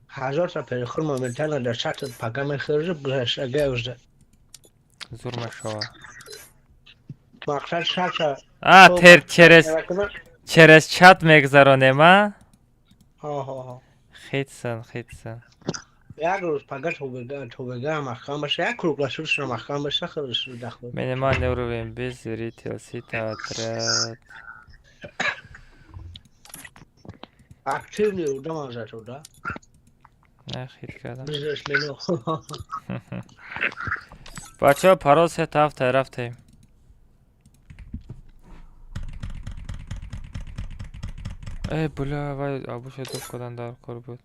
1000 та переход моментально дар чат пага мехӯрӣ, гузашта узда. Зур мешава. Мақсад чата. А, тер через чат мегзаронем, а? Ҳо. Хитсан, хитсан. Як рӯз пага тобега маҳкам баша, як круглосуточно маҳкам баша, хеле дахл. Минимальный уровень без зритель, сита, отряд. Активный удам зато, да? Не, хит кардам. Бизнесмено. Бачаҳо, парол 3 та 7, рафтем. Э, бля, вай абуша доб кардан дар кор буд.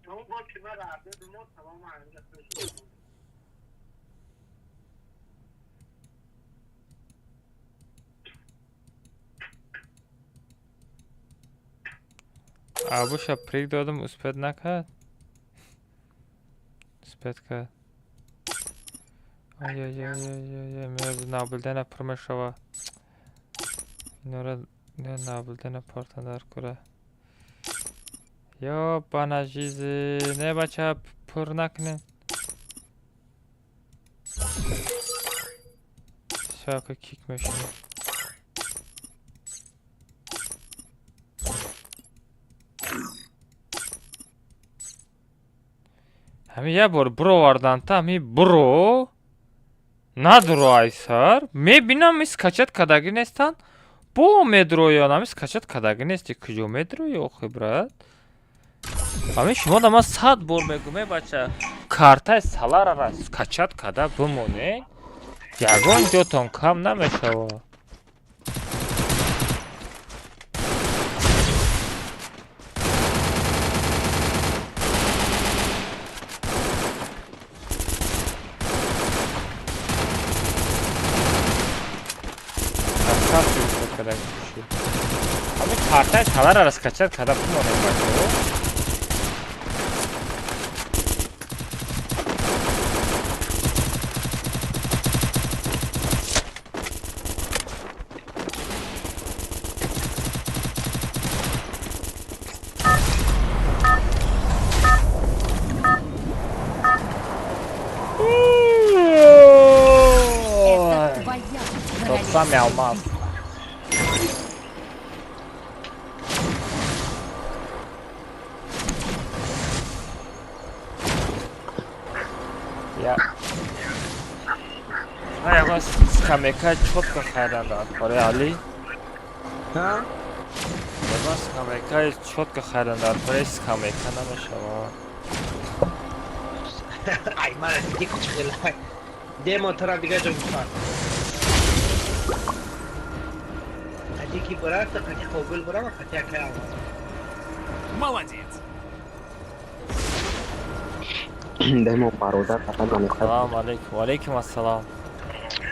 Абуша прыг додам, успеть накард. Успеть кард. Ай-яй-яй-яй-яй, меоз наблюдена пур мешава. Инора наблюдена партан дар кора. Ёбана жизнь, не бача пур накунем. Всяко кик мешавем. Ҳами як бор буроварданта, ҳами буро надуро айсар. Мебинам и скачать кардагӣ нестанд. Бо медроян, ҳами скачать кардагӣ нести. Куҷо медрои охи, брат? Ҳамин шумо да ман 100 бор мегӯм, э бача, картаи саларара скачать карда бимонед, ягон ҷотон кам намешавад. Ҳамин картаи саларара скачать карда бимонед, бачаҳо. Вами Алмаз. Я. А я вас скамейка четко хайран да. Пора Али. А? Я вас скамейка четко хайран да. Пора скамейка намешава. Ай, мара, дико чхела. Демо тара дига жо гуфта. Хати ки брат, хати қобил брат, хати акай. Молодец. Демо бародар, фақат намехоҳад. Салом алейкум. Ва алейкум ассалом.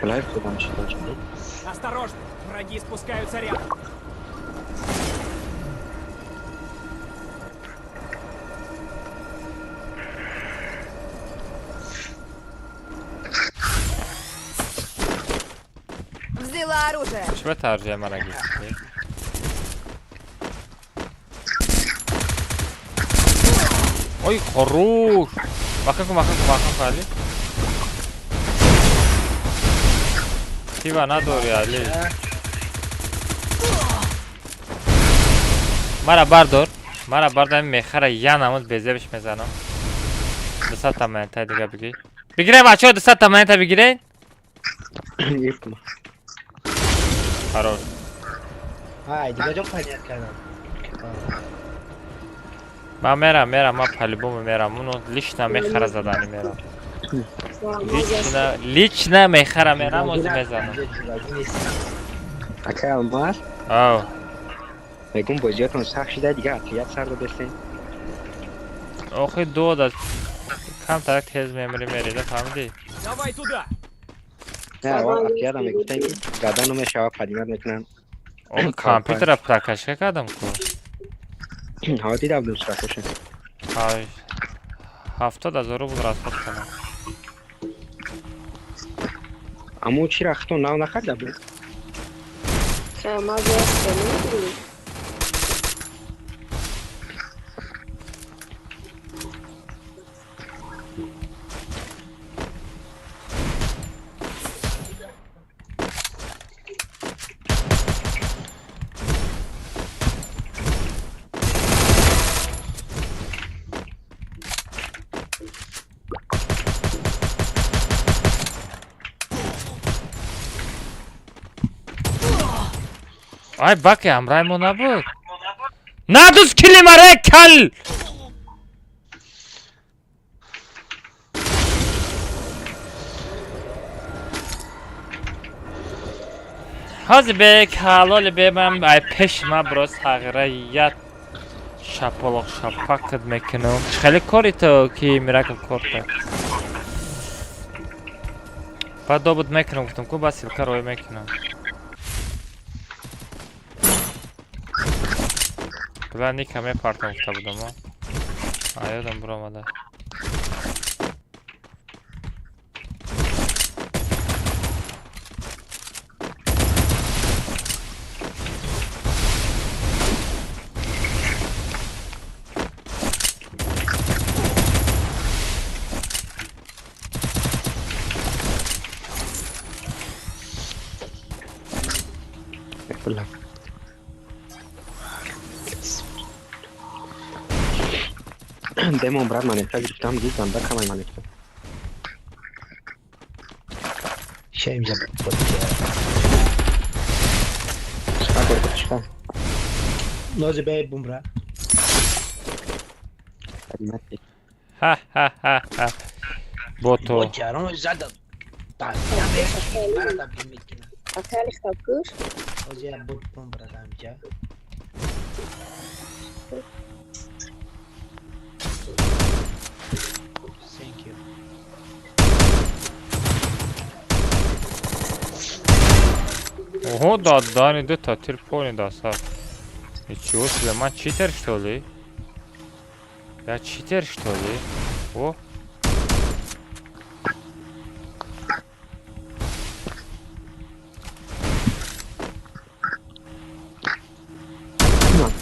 Лайв кудам шудан шуд. Осторожно, враги спускаются рядом. Взяла оружие. Чего ты оружие мараги? Ой, хорош. Маханку, маханку, маханку, Али. Тива надори, Али. Мара бардор. Мара бардор, мехара я намуд безебиш мезанам. 200 та монета дига бигир. Бигирай, бачаҳо, 200 та монета бигиред. Гирифтам. Хорош. Ай, дига ҷо понят кардам. Ман мерам, мерам, ман по-любому мерам. Уно лично мехара задани мерам. Лично, лично мехара мерам, ози мезанам. Акай Алмаз? Ав. Мегум бозиётон сахт шида, дига отряд сар додестен. Охи дода. Камтарак тез мемри мерида, фаҳмидӣ? Давай туда. Не, аввал отряда мегуфтем ки гада намешава, поднимат мекунанд. Охи компютера прокачка кардам ку. Ҳа, дида будем суратоша. 70 000 рубл расход кардам. Аммо чира хато нав нахарда буд? Ай, баки, ҳамраи мо набуд. Надуз кили маре кал! Ҳозир бе калоли бе ман ай пеш ма бро сағира як шапалоқ шапакат мекунам. Чӣ хеле кори ту ки миракл корта? Баъд добуд мекунам, гуфтам ку баъд ссылка рой мекунам. Бла ника мепартам гуфта будам, а? А ёдам биромада. Демон брат монета гирифтам, гирифтам, да камай монета. Шем за Чика горко, чика. Нози бей бумра. Ха ха ха ха. Бото. Бочарон зада. Та, я бе, мара та бимикина. Акали хабкуш? Ози я бот бумра дамҷа. Thank you. Ого, да, дани ду та тир пони даса. Ничего себе, ман читер что ли? Я читер что ли? О.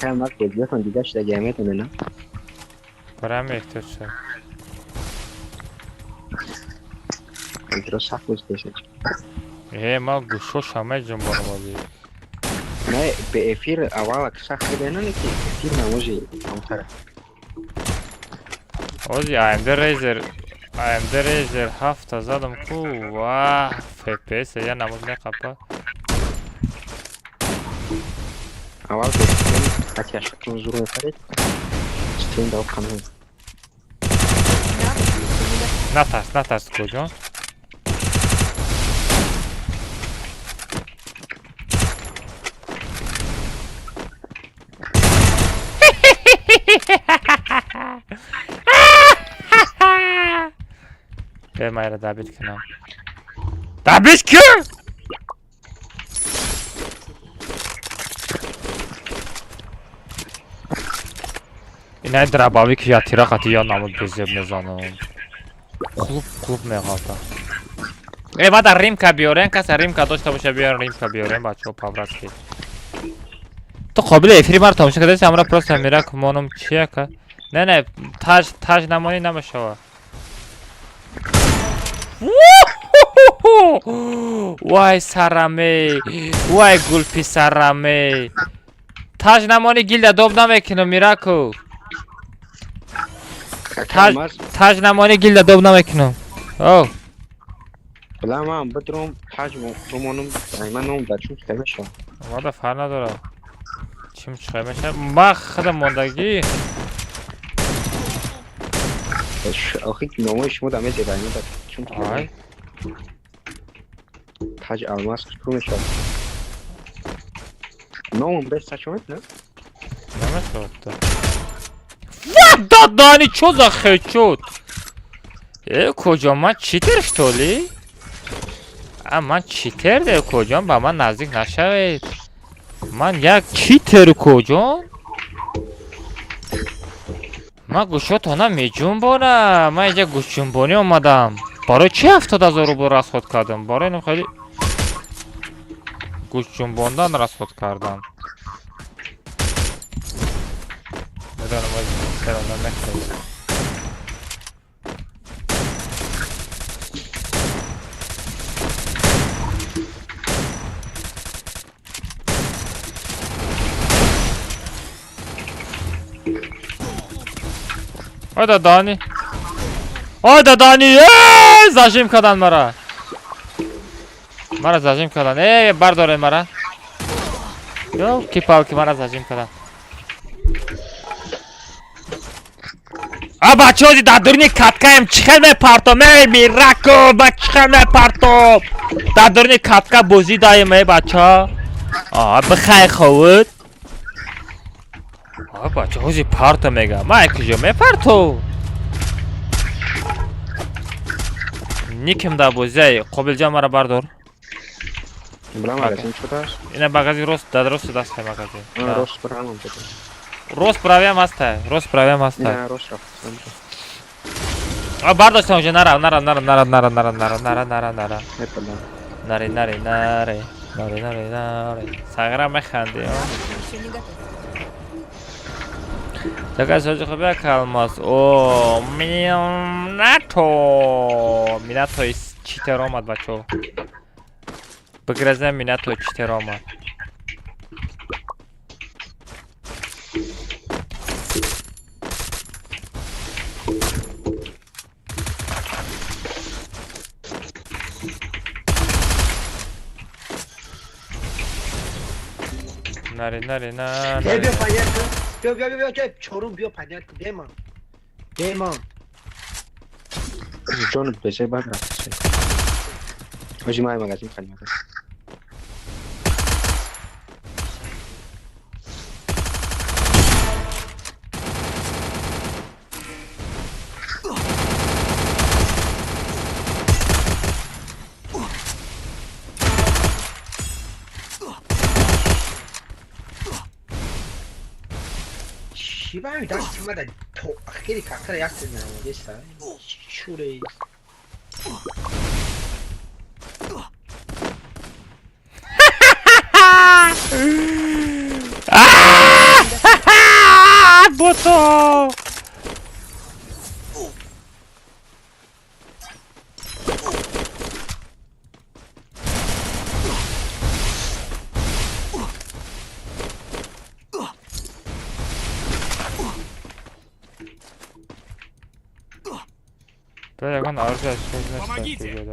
Акай Алмаз бозиётон дига шуда гиям метоне, на? Барам эҳтиёҷ шуд. Интиро сахт боз пешаш. Ма гӯшоша меҷунбонам озӣ. Не, бе эфир аввал акса харида не ки эфир наможи камтар. Ози AMD Razer AMD Razer 7 задам ку ва FPS я намуд меқапа. Аввал атяшатон зур мехарид. Стрим дав канал. Натарс, натарс куҷо? Бе майра добить кунам. Добить кун! Инай драбави ки я тира қати я намуд безеб мезанам. Қулуп қулуп меғалта. Э, бада римка биёрем, каса римка дошта боша биёрем, римка биёрем, бачаҳо по-братски. Ту қобили эфири маро тамошо кардаси, амра просто мирак монум чи яка? Не, не, таҷ таҷ намонӣ намешава. Вай сараме, вай гулписараме. Таҷ намонӣ гилда доб намекунам, мираку. Таҷ намонӣ гилда доб намекунам. О. Бла ман бидром таҷ бимонам, ман ном дар чун чиқа мешавам. Вада фарқ надорад. Чим чиқа мешавад? Ма худам мондагӣ. Охи номои шумо дар мезеба, ина дар чун Ай. Таҷ алмаз чӣ мешавад? Номам бес таҷ мекунад? Намешавад. Ва додани чо за хечот? Э, куҷо ман читер что ли? А ман читер де куҷон ба ман наздик нашавед. Ман як читер куҷон? Ман гӯшотона меҷунбонам. Ман инҷа гӯшҷунбонӣ омадам. Барои чи 70 000 рубл расход кардам? Барои инам хеле гӯшҷунбондан расход кардам. Медонам, серона мехӯрд. Ой дадани. Ой дадани. Эй, зажим кардан мара. Мара зажим кардан. Эй, бардоред мара. Ёлки палки мара зажим кардан. А бачаҳо дар дуруни каткаем чӣ хел мепартом? Эй мираку, ба чӣ хел мепартом? Дар дуруни катка бозӣ даем, эй бача. А, бихай ховуд. А бачаҳо зи парто мега. Ман куҷо мепартов? Никим дар бозиай. Қобилҷон мара бардор. Бла магазин чудааст? Ина магазин рост, дар рост дастай магазин. Рост брамам. Рост правиам ҳастай, рост правиам ҳастай. Не, рост рафт. А бардоштам уже, нара, нара, нара, нара, нара, нара, нара, нара, нара, нара. Мепалам. Наре, наре, наре, наре, наре, наре. Сағира механди, а? Еще не готов. Така соҷи хуб як алмаз. О, Минато. Минато читер омад, бачаҳо. Бигразем Минато читер омад. Наре, наре, на, Э, наре. биё понятно. Биё, биё, биё, биё, чорум биё понятно. Демон. Демон. Ҷон безе бад рафт. Ожи май магазин харидам. Шибами дастимада то ахири какара якте намодеса. Чуре. Бото! Бля, ягон оружие Помогите!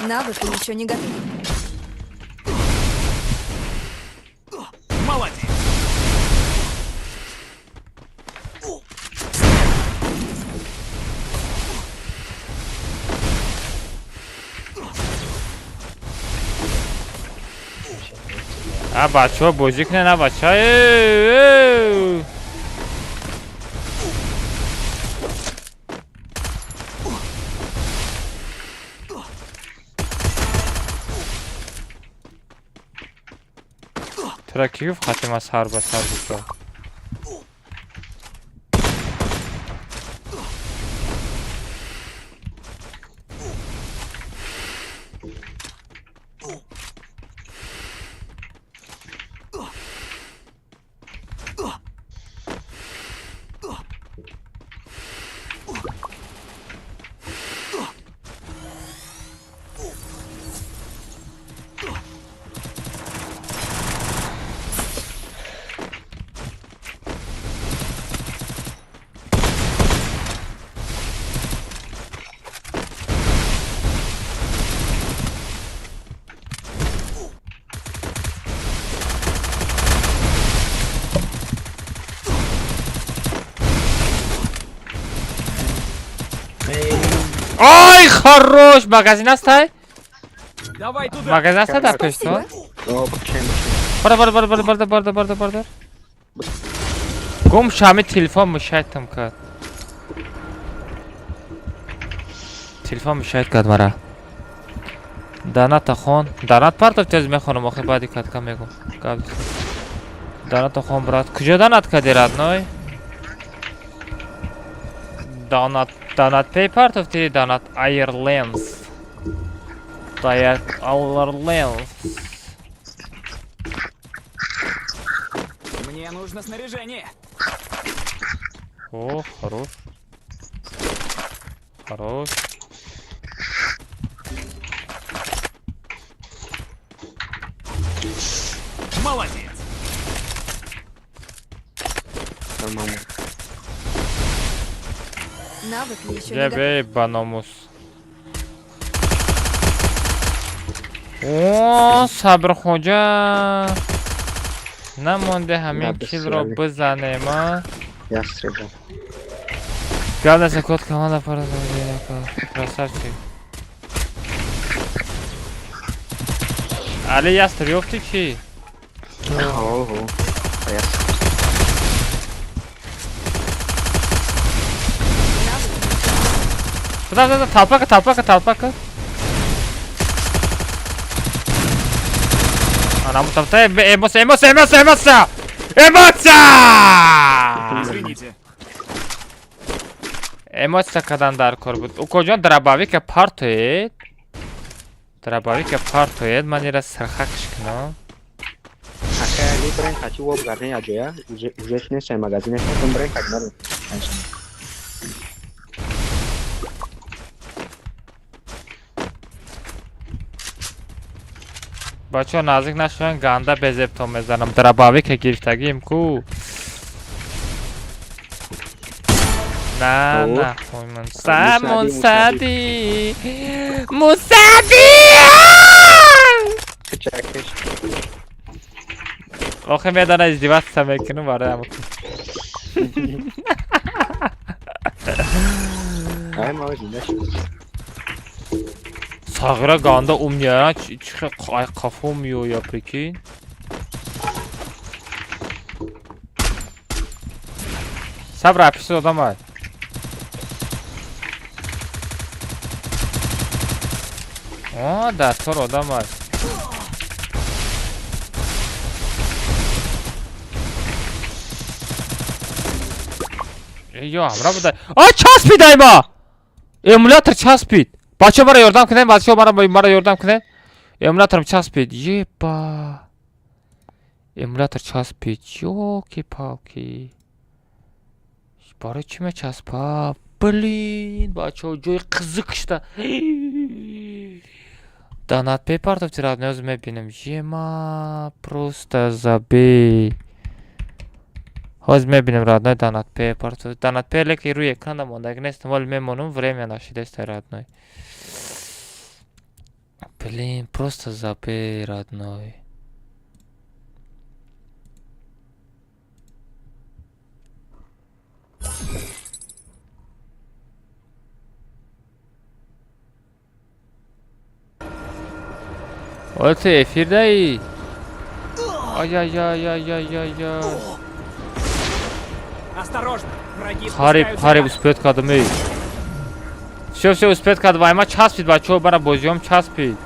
Навык еще не готов. Молодец! А бачаҳо бозӣ кунед, а бача. Тура ки гуфт хатима сар ба сар бикор? Ай, хорош! Магазин ҳастай? Давай туда! Магазин ҳастай дар пештон? Бара, бара, бара, бара, бара, бара, бара, бара. Гум шами телефон мушайтам кард. Телефон мушайт кард мара. Доната хон. Донат партов тез мехонам, охи баъди катка мегум. Гап. Доната хон, брат. Куҷо донат кади, родной? Донат, донат пей партов ти донат Airlines. Донат Airlines. Мне нужно снаряжение. О, хорош. Хорош. Молодец. Нормально. Навык еще не готов. Бей, баномус. О, Сабрхоҷа. Намонде ҳамин килро бизанем, а? Ястреб. Главное, код команда пора. Красавчик. Али ястреб ёфти чи? Ого. Да, да, да, толпака, толпака, толпака. Она там эмоция, эмоция, эмоция, эмоция! Эмоция! Извините. Эмоция кадан дар кор буд. Укоҷон дробовика партоед. Дробовика партоед, ман ира сирхакш кунам. Ака, али брен хати воб гарне аҷоя, уже нест магазин хатон брен хати надо. Бачаҳо наздик нашаванд, ганда безебтон мезанам. Дробовика гирифтагием ку. На, на, хуй ман. Мусади. Мусади! Охе медана издеваться мекунам барои ҳамон. Ай, мавҷи нашуд. Сағира ганда умния, чи ай қафо меоя, прикинь. Сабр аписи одам ай. О, дар тор одам ай. Ё, ҳамра буда. А, часпид ай ма! Эмулятор часпид. Бачаҳо мара ёрдам кунед, бачаҳо мара ёрдам кунед. Эмуляторам часпид. Еба. Эмулятор часпид. Ёлки-палки. Барои чӣ мечаспа? Блин, бачаҳо ҷои қизиқ шуда. Донат пепартов тирад ниёз мебинем. Ема, просто забей. Ҳозир мебинем, родной, донатпе донатпе, лекин рӯи экрана мондаги нестам, вале мемонам, время нашидеста, родной. Блин, просто забей, родной. Оё ту эфир даӣ? Ай-ай-ай-ай-ай-ай. Осторожно, враги Қариб, спускаются қариб рядом. Успеть кардам, эй. Всё, всё, успеть кардам. Ай, ма часпид, бачаҳо, бара бозиём часпид.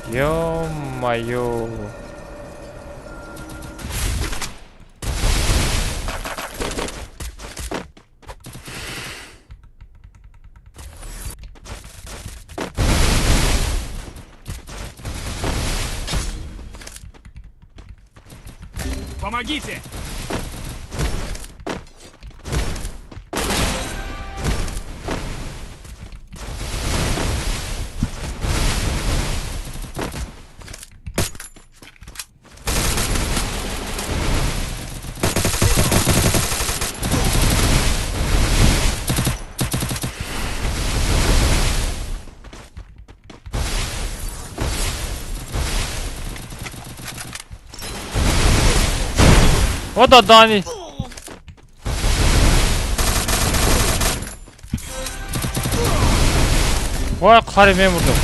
Ё-моё. Помогите! О, да, Дани. Вой, қариб мемурдум.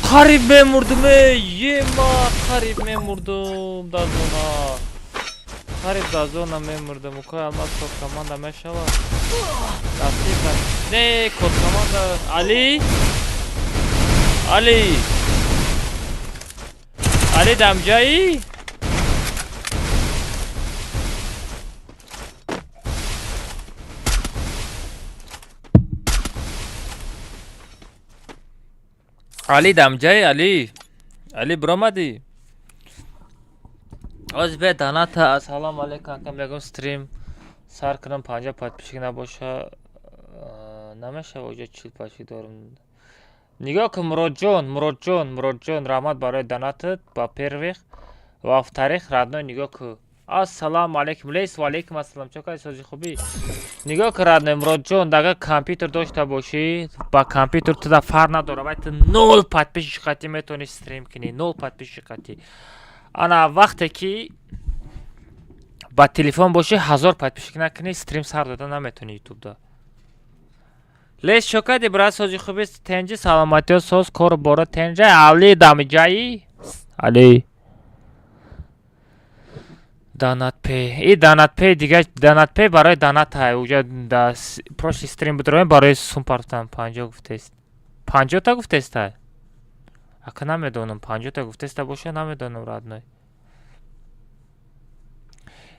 Қариб мемурдум, эй, ема, қариб мемурдум дар зона. Қариб дар зона мемурдум. Укай Алмаз код команда мешавад. Насиб не, код команда. Али? Али. Али дамҷаи? Али дамҷаи Али? Али биромадӣ? Оз бе доната. Ассалому алайкум, акам, ягон стрим сар кунам, 50 подписчик набоша намешава. Оҷо 40 подписчик дорам. Нигоҳ кун, Муродҷон, Муродҷон, Муродҷон, раҳмат барои донатат, во-первых. Во-вторых, родной, нигоҳ кун. Ассалому алайкум, лейс, ва алайкум ассалом. Чо кай, сози хубӣ? Нигоҳ кун, родной, Муродҷон, агар компютер дошта бошӣ, ба компютер туда фарқ надора, вай ту нол подписчик қатӣ метавонӣ стрим кунӣ, нол подписчик қатӣ. Ана вақте ки ба телефон бошӣ, 1000 подписчик накунӣ, стрим сар дода наметавонӣ ютубда. Лес, чо кардӣ, брат, сози хубӣ, тенҷи, саломатиё соз, кору боро тенҷа. Али дамиҷаи? Али. Донатпе. И донатпе дига, донатпе барои доната. Уҷа да прошлый стрим будроем, барои сум партам 50 гуфтест. 50-та гуфтеста? Ака намедонам, 50-та гуфтеста боша, намедонам, родной.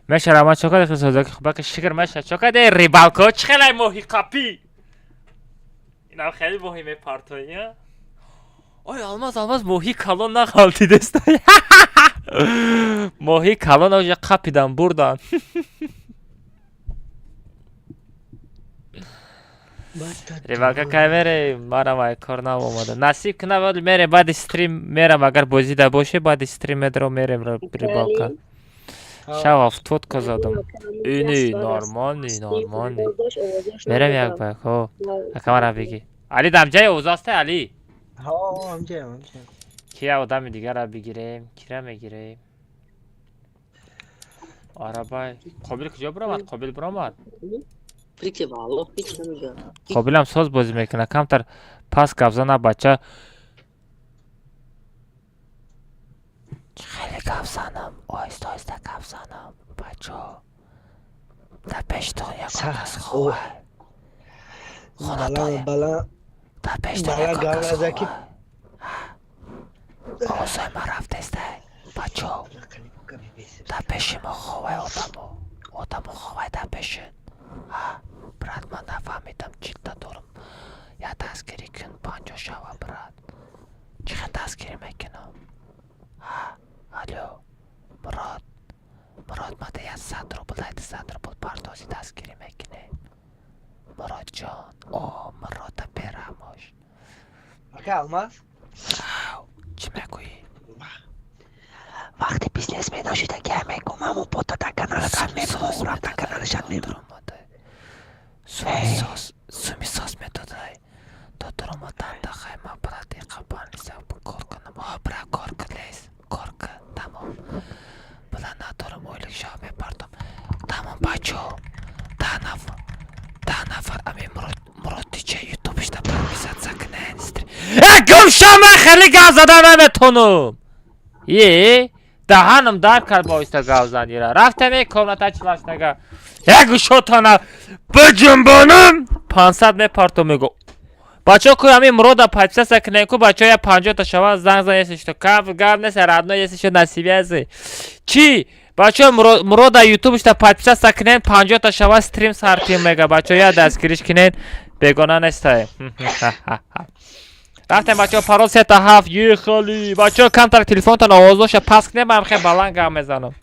Меша рамат, чо кардӣ, созаки хубаки, шикр меша, чо кардӣ, рибалко, чӣ хелай моҳи қапӣ? Инам хеле моҳи мепартоӣ, а? Ой, Алмаз, Алмаз, моҳи калон нағалтидеста. Моҳи калон оҷа қапидан бурдан. Рибалка кай мерем? Манам ай кор наомада. Насиб кунам, вале мерем баъди стрим мерам, агар бозида боше, баъди стрим медро мерем рибалка. Шав автотка задам. Ини нормальный, нормальный. Мерем як бак, ҳо. Акамара бигӣ. Али дамҷаи овоз аста, Али? Ҳо, ҳамҷаям, ҳамҷаям. Кия одами дигара бигирем? Кира мегирем? Арабай. Қобил куҷо биромад? Қобил биромад? Қобилам соз бозӣ мекунад. Камтар пас гап зана, бача. Хеле гап занам, оҳиста оҳиста гап занам, бачо. Дар пештон ягон кас хова. Бала, бала. Дар пештон Бала ягон гап кас наза ки хова. Овозҳои ман рафтеста, бачо. Дар пеши мо ховай одамо. Одамо ховай дар пешин. Ҳа, брат, ман нафаҳмидам, 40-та дорам. Я дастгирӣ кун, 50 шава, брат. Чӣ хел дастгирӣ мекунам? Ҳа, алё, Мурод. Мурод, мада я 100 рубл, ай 100 рубл пардози дастгирӣ мекунем. Муродҷон, о, Мурода бераҳмош. Ака Алмаз? Ав, чӣ мегӯӣ? Вақте бизнесмено шидагиам, мегум, ҳамон бота дар каналатам мемонам, урам дар каналашам мемонам. Суми соз медодай. Додуромадан дахай ма брат иқабан кор кунам. О, бра, кор кун, лез. Кор кун, тамом. Била надорам, ойлик шав мепартом. Тамом, бачо. 10 нафар. 10 нафар ами Муродича ютубишда подписаться кунен. Э, гумшама, хеле гап зада наметонам. Е, даҳанам дар кард ба оҳиста гап занира. Рафтам е комната чилаштага. Як гӯшотана биҷунбонам, 500 мепартом, мего. Бачо, ку ами Мурода подписаться кунен, ку бачо, я 50-та шава, занг зан, если что. Кап гап нест, родной, если что, на связи. Чи? Бачо, Мурода ютубишта подписаться кунен, 50-та шава, стрим сартим, мега. Бачо, я дастгириш кунен, бегона нестай. Рафтем, бачо, парол сета ҳафт, ехали. Бачо, камтар телефонтон овоздоша паст кунем, ман хеле баланд гап мезанам.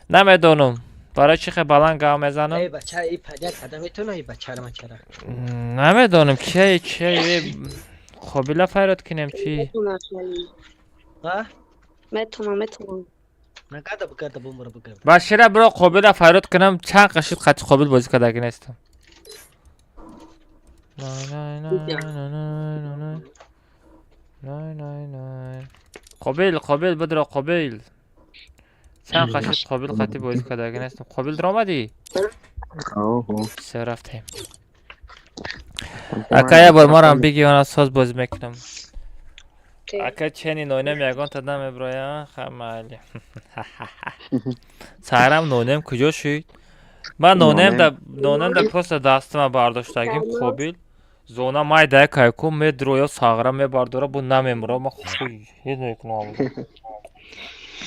Намедонам. Барои чӣ хеле баланд гап мезанам? Эй, бача, и падя када метона, и бачара мачара. Намедонам, кие, кие. Қобила файрод кунем, чӣ? А? Метонам, метонам. Нагада бигада бумра бигада. Башира, биро Қобила файрод кунам, чанд қашид қати Қобил бозӣ кардаги нестам. Най, най, най, най. Қобил, Қобил, бидро, Қобил. Чанд қашид Қобил қати бозӣ кардаги нестам. Қобил даромадӣ? Всё, рафтем. Ака, як бор марам биги, она соз бозӣ мекунам. Ака, чени нойнем ягонта намеброя, хамали. Сарам нонем куҷо шуд? Ман нонем да, нонем да, просто дастама бардоштагим, Қобил. Зона майдая кайку медроя, сағра мебардора, бу намемура, ма хуй ҳез мекунам.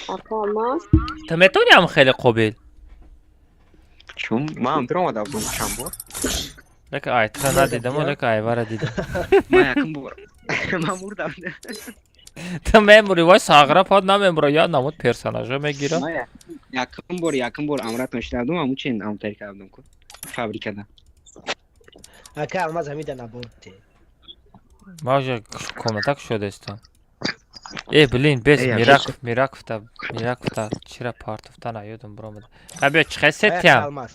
Ака, алмаз. Ту метавонӣ ҳам хеле, Қобил? Чун ман даромада будам чанд бор. Лекин айтра надидам, лекин айвара дидам. Ман якум бор. Ман мурдам. Ту мемури, вой, сағра пад намемура, я намуд персонажа мегира. Ман якум бор амратон шида будам, аму чин аму тариқа будам ку. Фабрикада. Ака, алмаз, ҳамида набурди. Ман уже комната кушодаистам. Э, блин, бес Эй, Мираков, Мираковта, Мираковта, чира партовта наёдам биромада. Ха, биё, чихе сетиям? Алмаз.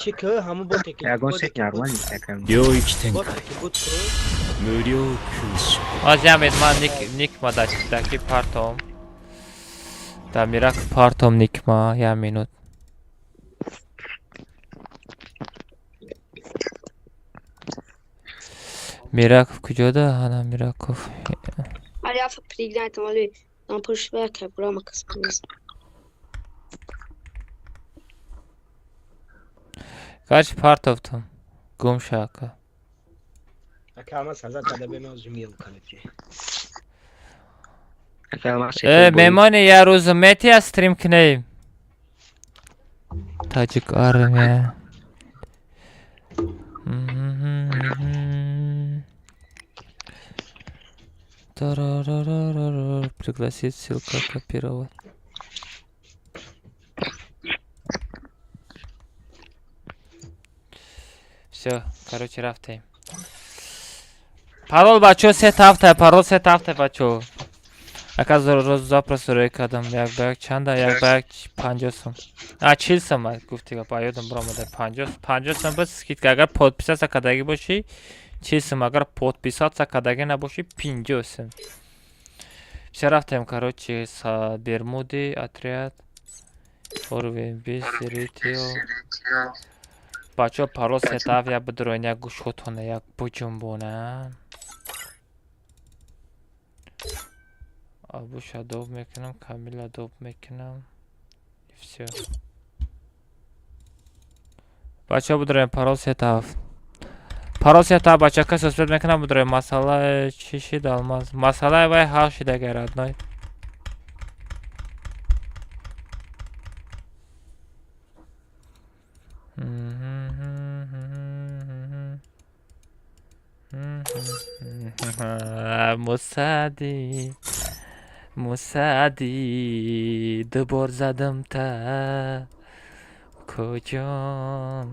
Чӣ ки ҳамун боте ки Ягон сет нормально ака. 領域展開。 Боте ки буд ку. 無料空所。 Озиамед ман ник никма даки партом. Да Мираков партом никма, я минут. Мираков куҷода? Ана Мираков. Али, афа пригнайтам, али. Нам пушвека, грома каспиз. Гарчи партовтам. Гум ша, ака. Ака, алмаз, ҳазрат када бемоз миём канати. Ака, алмаз. Э, мемони, я рӯз метия стрим кунем. Таҷик армия. Тарарарарар. Пригласить, ссылка копировать. Всё, короче, рафтем. Парол, бачо, се ҳафта, парол се ҳафта, бачо. Ака, роз запрос рӯй кардам, як ба як чанда, як ба як 50 сум. А, 40 сум гуфти гап, ёдам биромада, 50 сум бас скидка, агар подписаться кардагӣ бошӣ, 40 сум, агар подписаться кардагӣ набошӣ, 50 сум. Всё, рафтем, короче, са Бермуды, отряд, уровень бист, ритио. Бачо, парол сетав, як бидроин, як гӯшотона, як буҷунбона. Абуша доб мекунам, Камила доб мекунам. И всё. Бачо, бидроем, парол сетав. Парол сетав, бача, кас успеть мекунам, бидроем. Масъала чӣ шид, Алмаз? Масъалаи вай ҳал шидага, родной. Мусади, Мусади, ду бор задам та куҷон.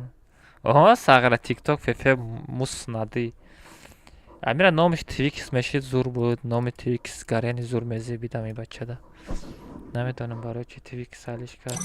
Оҳо, сағра тикток фефе муснадӣ. Амира номиш Твикс мешид, зур буд. Номи Твикс гарени зур мезебид ами бачада. Намедонам барои чӣ Твикс алиш кард.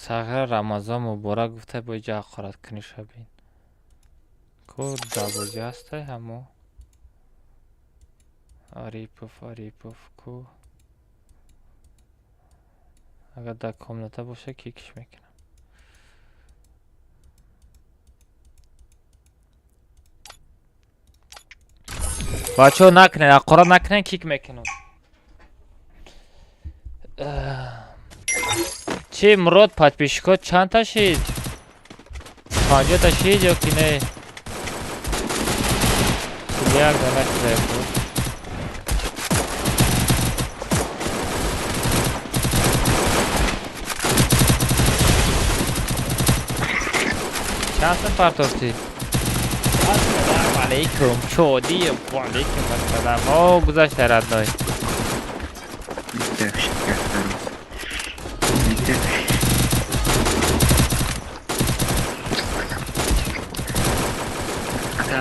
Сағира Рамазон муборак гуфта бо иҷа ҳақорат кунӣ шабин. Ку дабозӣ ҳастай ҳамо? Арипов, Арипов ку. Агар дар комната боша кикиш мекунам. Бачаҳо накунед, ҳақорат накунед, кик мекунам. Чӣ Мурод подписчикҳо чанд та шид? 50 та шид ё ки не? 41 дона шуда буд. Чанд сум партофтӣ? Ассалому алайкум. Шодӣ ва алайкум ассалом. О, гузашта родной.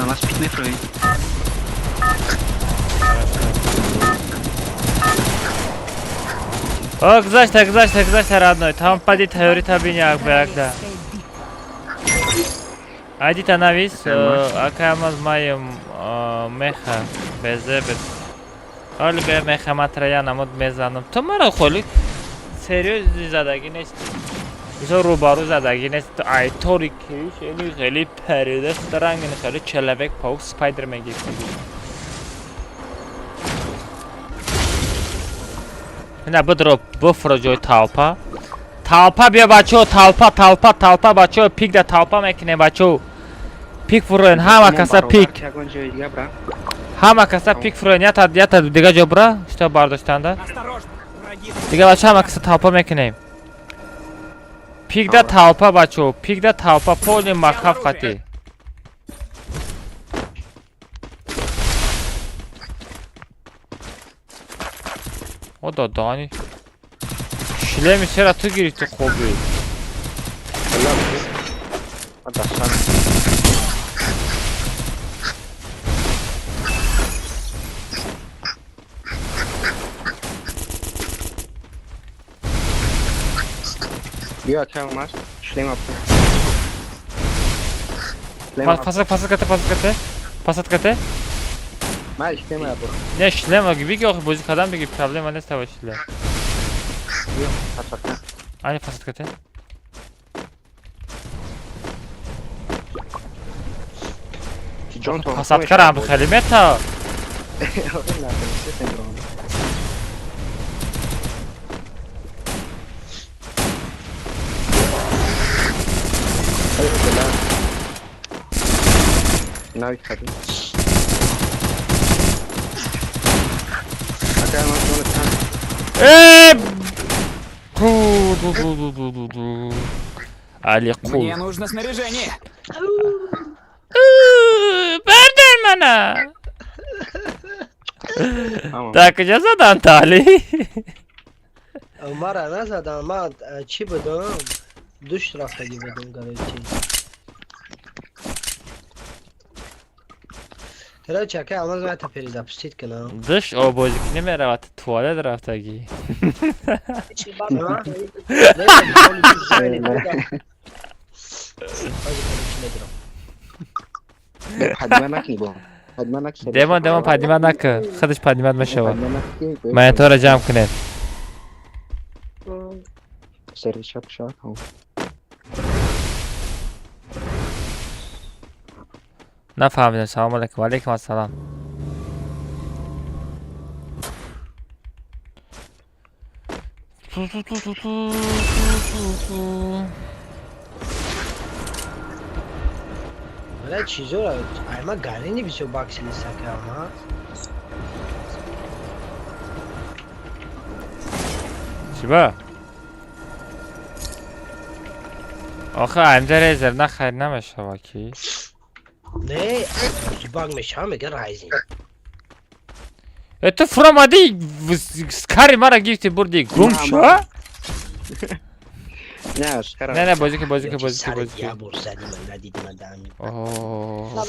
Вас пить мефрои. О, гузашта, гузашта, гузашта, родной. Там пади тайёри табин як ба як да. Айдита навис, акаямаз маем меха, безе бе. Ҳоли бе меха матра я намуд мезанам. Ту маро холи серьёзни задагӣ нести. Бисёр рӯбарӯ задагӣ нест. Ай тори киш, эни хеле парида ранг хеле человек паук спайдермен гирифтагӣ. Ина бидро буфро ҷои толпа. Толпа биё бачаҳо, толпа, толпа, толпа бачаҳо, пик да толпа мекунем бачаҳо. Пик фуроен, ҳама каса пик. Ҳама каса пик фуроен, ята ята дига ҷо бра, что бардоштанда. Дига бачаҳо ҳама каса толпа мекунем. Пик да толпа бачаҳо, пик да толпа, полный махав хати. О додани. Шлеми сера ту гирифти хоби. Биё акай Алмаз, шлема. Пасат пасат кате, пасат кате. Пасат кате. Ман шлема бур. Не шлема биги охи бозӣ кардам биги проблема нест ава шлем. Биё пасат кате. Ани пасат кате. Пасат карам хеле мета. Навик хати. Акай Алмаз Э! Али қул. Мне нужно снаряжение. Бардар мана. Так куҷа задан та Али? Мара назадам, ман чӣ будам? Душ рафтагӣ будам, короче. Короче, акай Алмаз мета перезапустить кунам. Душ обозӣ ки намеравад, туалет рафтагӣ. Демон, демон поднимать накун. Худаш поднимать мешавад. Монитора ҷамъ кунед. Нафаҳмидам. Салому алайкум. Ваалайкум ассалом. Бля, чизора, айма гарини бисёр баксили сакама. Чиба? Охе амда резер нахар намешава ки. Не, баг мешава мега райзин. Э ту фуромадӣ скари мара гирифти бурди гум шо? Не, скара. Не, не, бозӣ ки, бозӣ ки, бозӣ ки, бозӣ ки. Я бор зади ман надиди ман дами. Оҳ.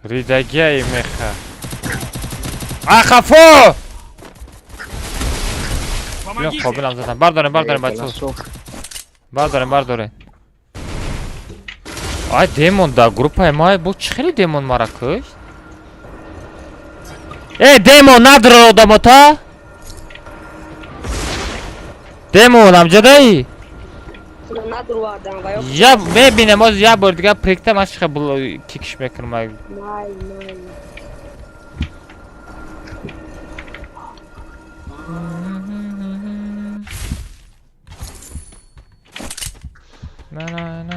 Ридагияи меха. Ахафо! Биё қобилам задам. Бардорем, бардорем бачаҳо. Бардорем, бардорем. Ай демон дар группаи ма бо чӣ хеле демон мара кушт? Э демон надро одамота? Демон амҷадаи? Я мебинем оз як бор дигар прикта ман чихе кикш мекунам. Най, най.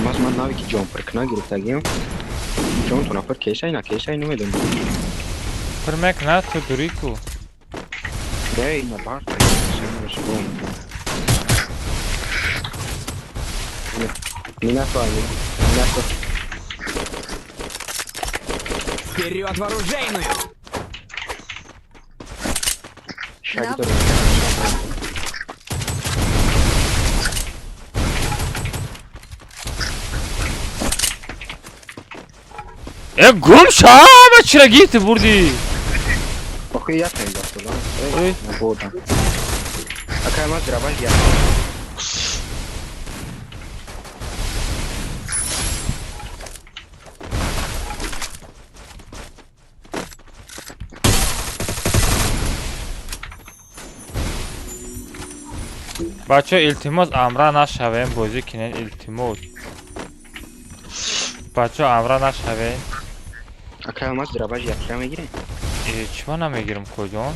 Маз ман навики ҷонпиркна гирифтагиам. Ҷонтона пир кешай на кешай намедонам. Пир мекна ту дурӣ ку. Не, ина бард. Минато, минато. Вперед в оружейную! Шаг дорем. Э гум шава чира гирифти бурдӣ? Охи як мегафтодам. Э, бурдам. Акай ман драваш як. Бачаҳо илтимос амра нашавем, бозӣ кинен илтимос. Бачаҳо амра нашавем. Акай маз драваш якра мегирем? Э, чима намегирам коҷон?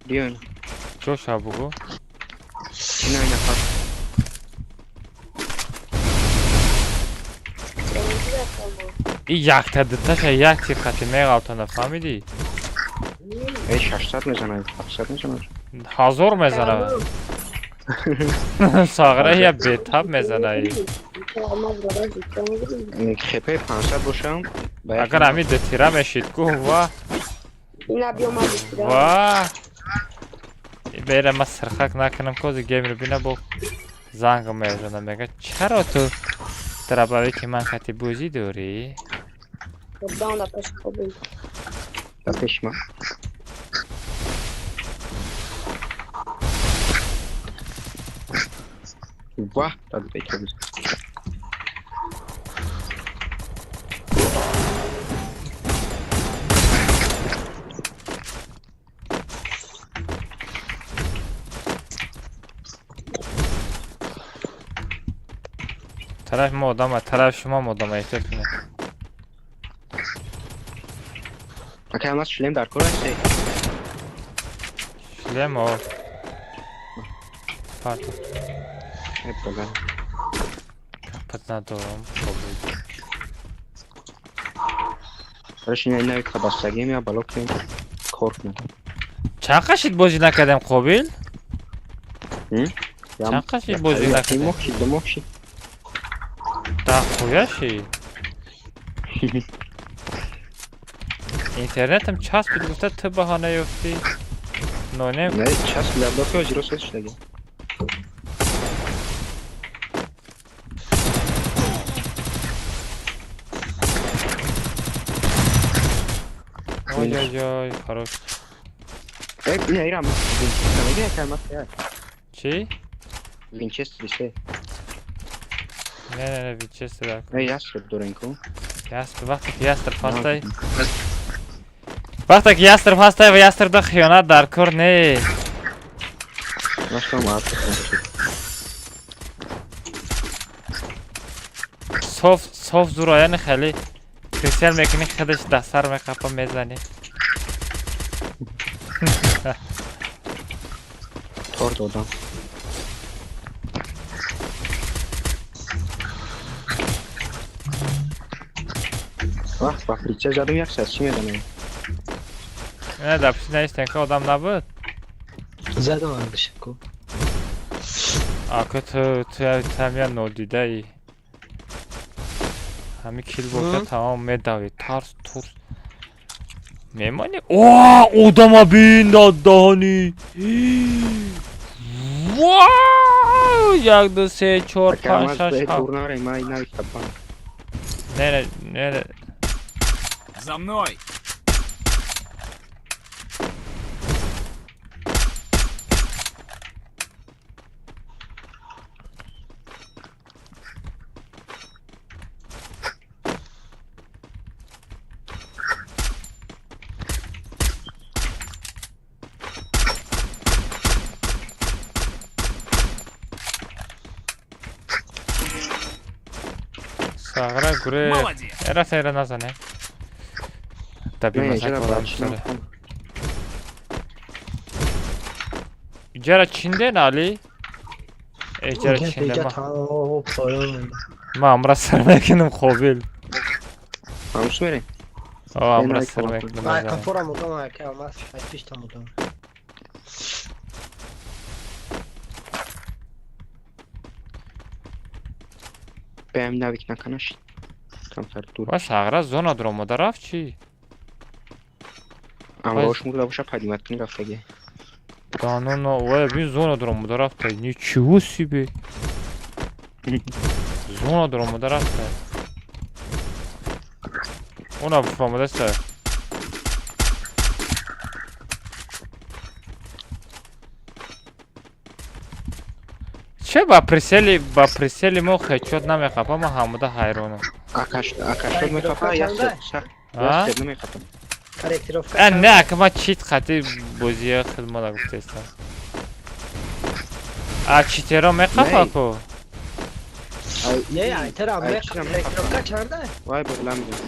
Биён. Чо ша бугу? Ина ина фат. И якта дуташа як тир хати меғалтона, фаҳмидӣ? Э, 600 мезанад, 700 мезанад. 1000 мезанад. Сағра я бетаб мезанад. ХП 500 бошам. Агар ҳамин ду тира мешид ку ва. Ва. Бера ма сирхак накунам кози геймро бина бо занг мезанам мега чаро ту дробовик ки ман хати бозӣ дорӣ? Да пеш ма. Ва, да бейте. Тараф мо одама, тараф шумо одама эҳтиёт кунед. Акай мас шлем дар кор аст? Шлем о. Парта. Э, бага. Капат надорам. Короче, ина ина кабастагим я бало кунем кор кунем. Чанд қашид бозӣ накардем қобил? Чанд қашид бозӣ накардем? Моҳ шид, ду моҳ шид. Да хуяши? Интернетам часпид гуфта ту баҳона ёфтӣ. Нонем. Не, часп лабдофи ҳозиро соз шудаги. Ой-ой-ой, хорош. Не, Ирам, Чӣ? Винчестер се. Не, не, Винчестер. Не, ястреб доренко. Ястреб, вақте ки ястреб ҳастай. Вақте ки ястреб ҳастай ва ястребда хиёнат дар кор не. Соф, соф зуро, яъне хеле прицел мекунӣ, худаш дастар меқапа мезанӣ. Тор додам. Вақт ба прицел задам як саат чӣ медонам? Не, дар пушти наистен ки одам набуд? Задам андешаку. Ака ту тамя нодидаӣ. Ҳами кил боша тамом медавӣ. Тарс турс. Мемонӣ? О, одама бин даҳани. Вау! 1 2 3 4 5 6 7. Не, не, не. За мной! Сағра гуре. Эра сайра назане. Ҷара чинден Али? Э ҷара чинден ма. Ма амра сар мекунам қобил. Ҳамс мерем. О амра сар мекунам. Ай кафора мудам ай ка мас ай пишта мудам. Бэм навик наканаш. Камтар дур. Ва сағра зона дуромада рафт чӣ? Амрош мурда боша падимат кунӣ рафтаги. Да ну на, вай бин зона дуромада рафта. Ничего себе. Зона дуромада рафта. Она фаҳмодаста. Че ба прицели мо хечот намехапа, ма ҳамуда ҳайронам. Акашот мехапа, ястреб намехапа. Не, ака ма чит хати бозия хидмата гуфтестам. А читеро мехапа ку? Не, айтера мехапа, корректировка чанда? Вай бигла мегам.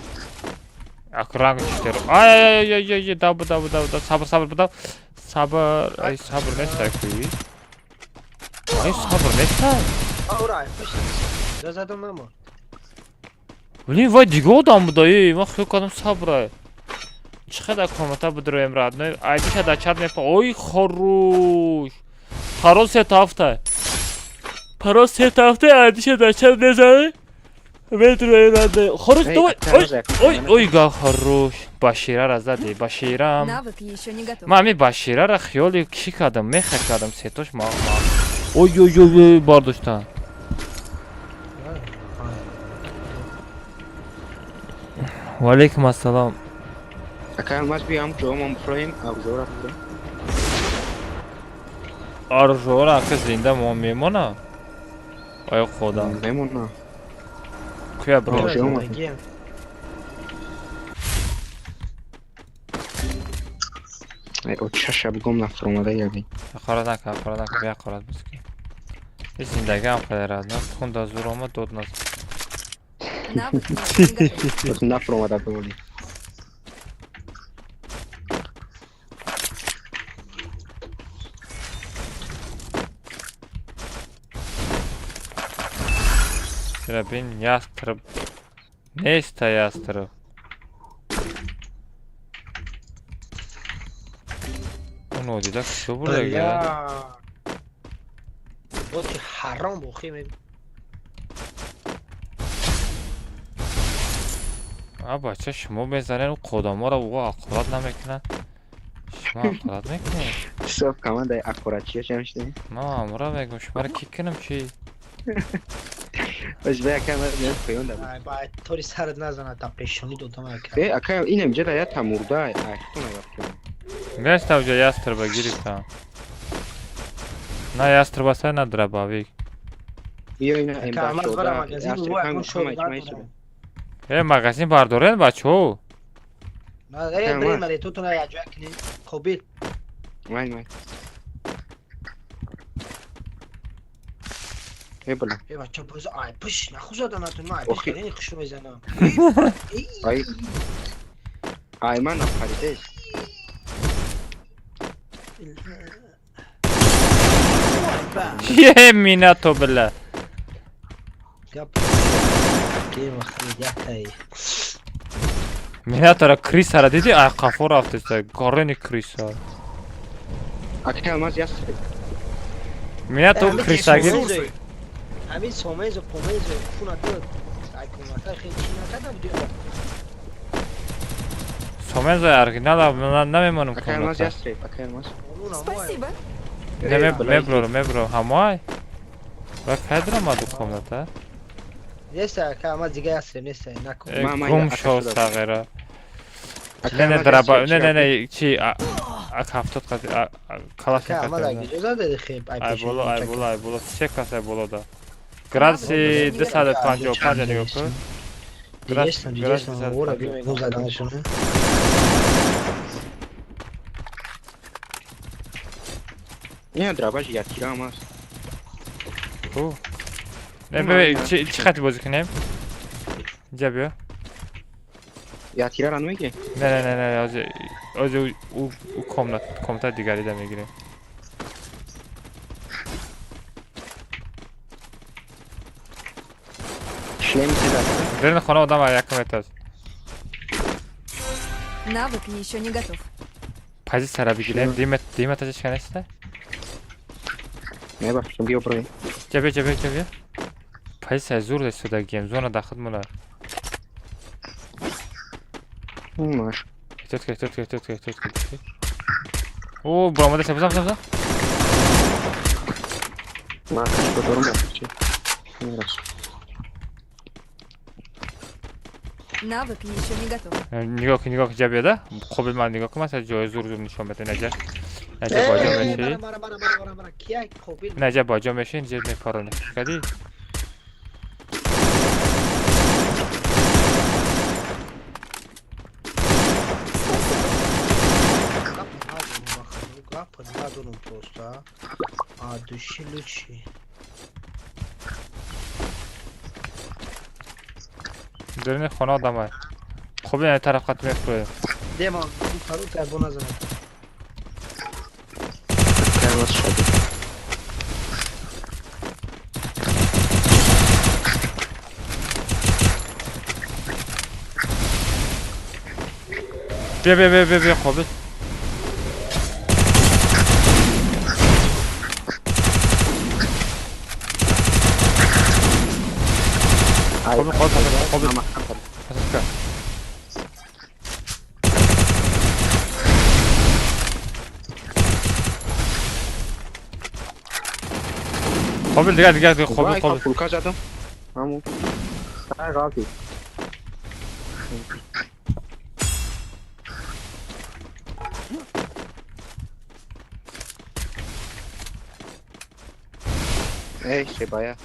Аку ранг читеро. Ай ай ай ай даб даб даб сабр сабр даб. Сабр, ай сабр нест ку. Ай сабр нест. Аура, пушт. Задам мамо. Блин, вай дига одам буда, эй, ман хиёл кардам сабра. Чӣ қадар комната бидроем родной? Айдиша дар чат мепа. Ой, хорош. Парол се тафта. Парол се тафта, айдиша дар чат мезанӣ. Медроем родной. Хорош, давай. Ой, ой, ой, га хорош. Баширара зади, Баширам. Ман ҳамин Баширара хиёли чӣ кардам, меха кардам, сетош ма. Ой, ой, ой, бардоштан. Ва алейкум ассалом. Ака алмаз биям ҷоамон бихӯрем, аржора бихӯрем. Аржора ака зинда мо мемона? Оё худам. Мемона. Куя бро? Ай, очаша бигом нафромада яви. Ҳақорат нака, ҳақорат нака, беҳақорат буски. Ин зиндагиам қадар аст, хун да зур омад, дод наз. Нафромада биволи. Бин ястреб неста ястреб. Оно дида кушо бурда. Боти ҳаром бухи ме. А бача шумо мезанед у қодаморо ӯ ақорат намекунад. Шумо ақорат мекунед? Соф командаи ақоратчия ҷамъ шудем. Ман амра мегӯм шуморо ки кунам чӣ? Оз бе ака ман поён даб. Ай ба тори сарат назана та пешонӣ додам ака. Э ака инам ҷада я та мурда ай хто наёфтам. Неста уҷа ястраба гирифтам. На ястраба сай на дробовик. Биё ина Ака Алмаз бара магазин М24 бу акун шор ҳама бардорам. Э магазин бардорен бачаҳо. На э брем маре ту туна я ҷоя кунӣ. Қобил. Май май. Э бала. Э бача боз ай пиш наху задан атун ман ай пиш Охи. хеле хушу мезанам. Ай. Ай ман напаридес. Е минато била. Гап. Ке вахри якай. Минатора крисара диди ай қафо рафтеста. Горени криса. Ака Алмаз ястреб. Минато крисаги. Ҳамин сомезу помезу куна ту ай кумата хеле чӣ накарда будӣ. Сомеза оригинала намемонам Ака Алмаз комната. ястреб, ака Алмаз. Спасибо. Не меброрам, меброрам. Ҳамоай? Ва кай даромаду комната? Неста ака Алмаз дига ястреб неста накун. Э, Ма- ма- гум ака шо шуда. сағира. Ака Не не Алмаз драба, ястреб, не не чӣ не чи ак 70 қати Ака Алмаз калашников. ай иҷоза дади хеб ай Ай пешонӣ боло, ай чака. боло, ай боло. Се кас ай боло да. Градуси 255 нигоҳ кун. Дидестам, Градус дидестам, ора 255. биё мегум заданашон. Ина драбаш якира Алмаз. Ку? Не бе чи чи хати бозӣ кунем? Инҷа биё. Якира ра намегӣ? Не не не не, ҳозир ҳозир ӯ ӯ комнат комната дигарида мегирем. Шлем седа. Дерни хона одам якам метаз. Навык еще не готов. Позицияра бигирем. Диме диме тажиш канеста? Не бахшам биё брои. Ҷа биё, ҷа биё, ҷа биё. Позиция зур истода гем, зона да худмона. Маш. Эҳтиёт кун, эҳтиёт кун, эҳтиёт кун, эҳтиёт кун. О, баромада бизан, бизан, бизан. Ман кашф дорам бахши. Мерас. Навык еще не готов. Нигоҳ кун, нигоҳ кун, ҷа биё да. Қобил ман нигоҳ кун, ман сар ҷои зур зур нишон медиҳам. Наҷа. Наҷа боҷо меши. Бара бара бара бара бара кия қобил. Наҷа боҷо меши, инҷа мепаронӣ. Кадӣ? Гап надорам бахану, гап надорам просто. А души лучи. Дерни хона одамай. Қобил ин тараф қат мефурӯем. Демон, пару тарбо назанад. Ака Алмаз шади. Биё, биё, биё, биё, биё, Қобил. Ай. Қобил, қобил, қобил. Ман Пасаска. Қобил дигар, дигар, дигар, қобил, қобил. Пулка задам. Ҳамун. Ай ғалти. Эй, шебая.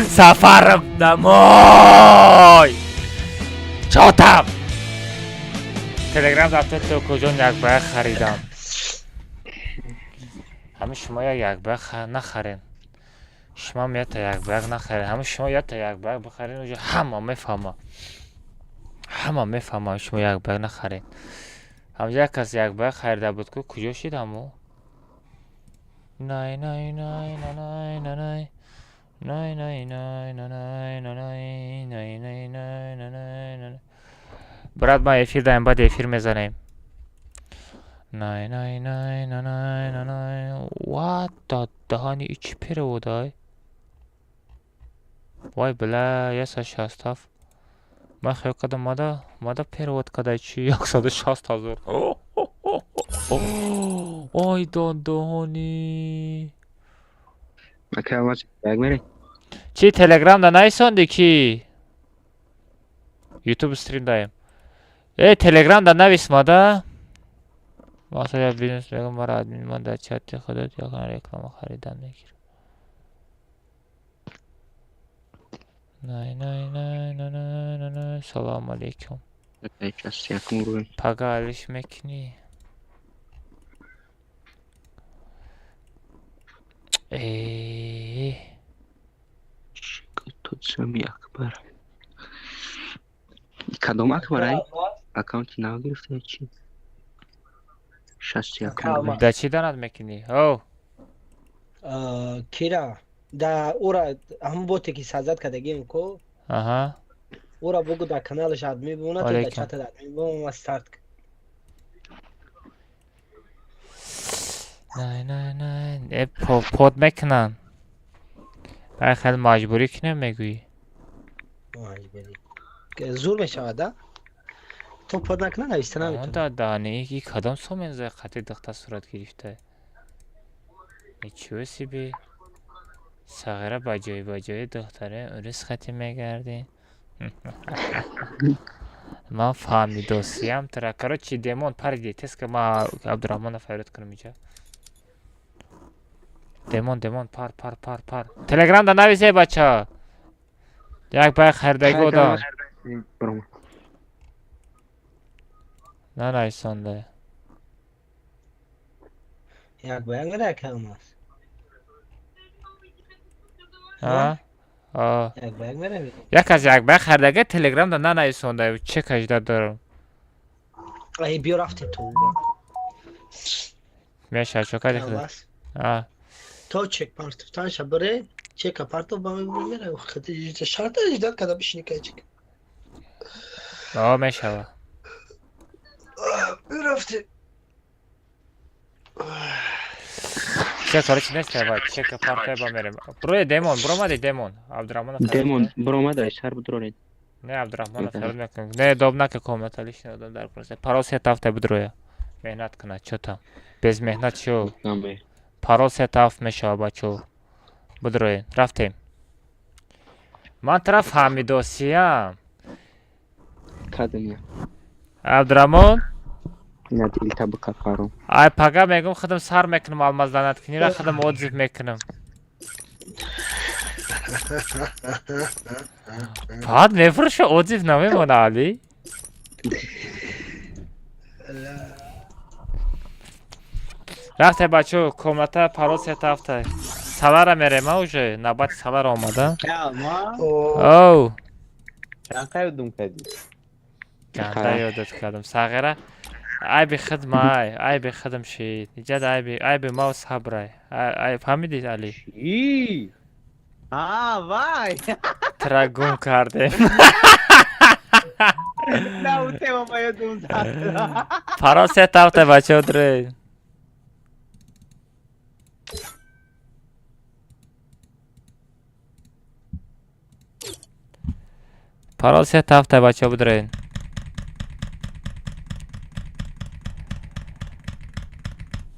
Сафаров домой! Чо там? Телеграм дафтар то куҷо якбая харидам. Ҳамин шумо як якбая нахарен. Шумоам якта якбаяк нахарен. Ҳамин шумо якта якбаяк бихарен, уҷо ҳама мефаҳма. Ҳама мефаҳма шумо якбаяк нахарен. Ҳамҷа як кас якбаяк харида буд ку куҷо шид ҳамо? Най най най най най най най най най най най най най най най най най най. Брат, ман эфир даем, баъд эфир мезанем. Най най най най най най най. What the даҳани и чӣ переводай? Вай бля, 167. Ман хиёл кардам мада перевод кадай чи 160 000. Ой дондаҳани. Ака, Алмаз, як мере? Чи телеграм да нависонди ки? YouTube стрим даем. Э, телеграм да навис мада? Масалан, як бизнес мегӯям, мара админ ман дар чати худат ягон реклама харидан мегирам. Най най най най най най най. Салому алейкум. Пага алиш мекунӣ? Э. Тотсами Акбар. Кадом Акбар ай? Аккаунти нав гирифта чи? 61. Да чӣ донат мекунӣ? Оу. Кира да ура ҳамон боте ки сазад кардагим ко. Аҳа. Ура бугу дар каналаш админ бимонад, то дар чатад админ бимонад, ма старт. Най най най. Э, под мекунанд. Ай хеле маҷбурӣ кунем мегӯӣ? Маҷбурӣ. Зур мешавад, да? То под накунад нависта наметавонад. Да, да, не, и кадом соменза қати духта сурат гирифта? Ничего себе. Сағира ба ҷои ба ҷои духтаре урус хати мегардӣ. Ман фаҳмидосиям тра. Короче, демон париди, теска ма Абдурахмона файрод кунам иҷа. Демон, демон, пар, пар, пар, пар. Телеграм да нависе, бача. Як бай харидаги одам. Нанависонда. Як ба як мере кам аст. А? А. Як ба як мере. Як аз як бай харидаги телеграм да нанависонда. Чек ажда дорам. Ай биё рафте ту. Меша, чо кади худа? А. То чек партов танша бире, чека партов ба мере, хати шарта ждат када бишини кай чек. О, мешава. Рафте. Че, короче, нест ва, чека партай ба мерем. Бро, демон, бромади демон. Абдурахмонов. Демон, бромадай, сар будронед. Не, Абдурахмонов фарод мекунам. Не, доб нака комната лишний одам дар просто. Парол се тафта будроя. Меҳнат кунад, чо там? Без меҳнат чо? Парол се тафт мешава, бачо. Будроен, рафтем. Ман тараф фаҳмидосиям. Кадам. Абдураҳмон? На дилта бука паром. Ай пага мегум худам сар мекунам алмаз лаънаткунира худам отзив мекунам. Баъд мефурӯша отзив намемона Али. Рафте бачо, комната парол се тафта. Салара мерема уже, навбати салара омада. Оу. Чанд ёдум кардӣ? Ганда ёдат кардам. Сағира айби худм ай, айби худм шид. Иҷад айби, айби мав сабрай. Ай фаҳмидӣ Али? Чӣ? А, вай! Тра гум кардем. На, у тема ма ёдум зад. Парол се тафта бачо дрей. Парол се тафта бачо будрен.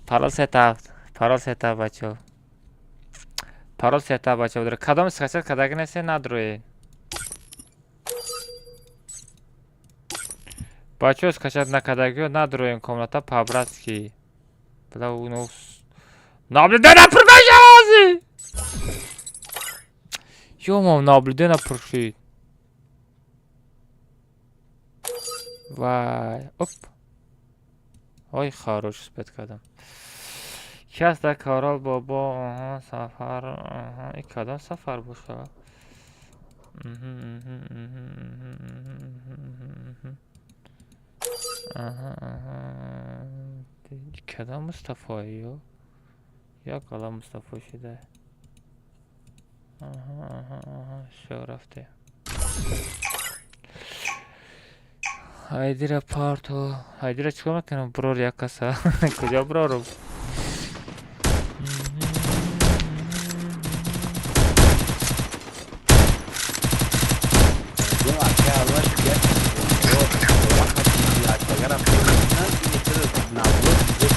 Парол се тафт, парол се тафт бачо. Парол се тафт бачо будрен. Кадом скачат кадаги несе надруен. Бачо скачат накадагио надруен комната по-братски. Бля, ну... Наблюдение пурмешавази! Ёмам, наблюдение пуршид. Вай, оп. Ой, хорош успеть кардам. Кас дар корол бобо, аҳа, сафар, аҳа, и кадом сафар боша? Аҳа, аҳа. Кадом Мустафоё? Як ала Мустафо шуда. Аҳа, аҳа, аҳа, всё, рафте. Айдира парто. Айдира чикор мекунам? Брор як каса. Куҷо брорум?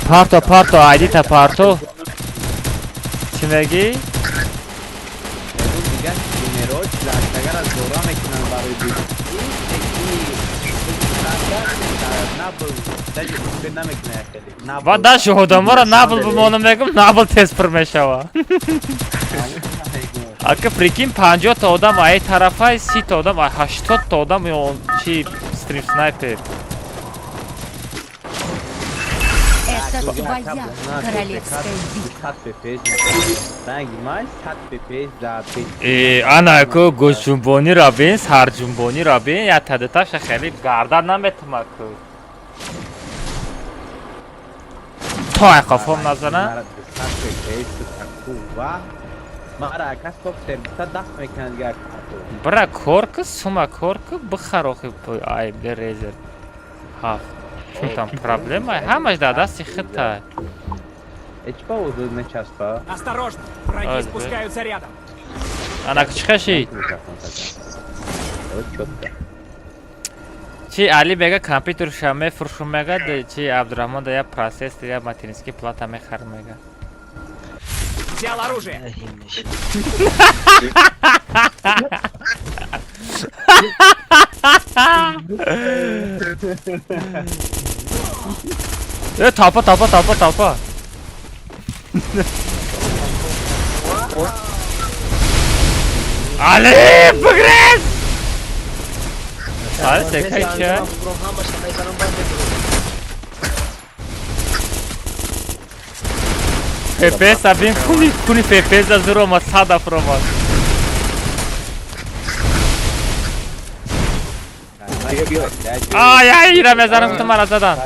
Парто, парто, айдита парто. Чӣ мегӣ? Мегӯм, дигар стримерҳо чилаштагар аз дора мекунанд барои Ва даши одаморо набл бимонам, мегум, набл тез пур мешава. Ака, прикинь, 50-та одам ай тарафай, 30-та одам ай, 80-та одам ё чи стрим снайпер. Это твоя королевская битва. Э, ана ку гӯшҷунбониро бин, сарҷунбониро бин, я тадиташа хеле гардан наметума ку. То ай қафом назана? Бира кор ку, сума кор ку, бихар охи AMD Razer 7. Чун там проблема, ҳамаш дар дасти худта. Осторожно! Враги Ой, спускаются рядом. Ана чӣ хашид? Чи Али мега, компютерша мефурӯшум мега, чи Абдурахмон да я процессор, я материнский плата мехарам мега. Взял оружие. Э, толпа, толпа, толпа, толпа. Али, бигрез! Али, секай ча? Ҳамаша мезанам, баъд мебурам. FPS абин куни куни FPS да зур омад, садаф омад. Ай, ай, ира мезанам, гуфтам, мара задан.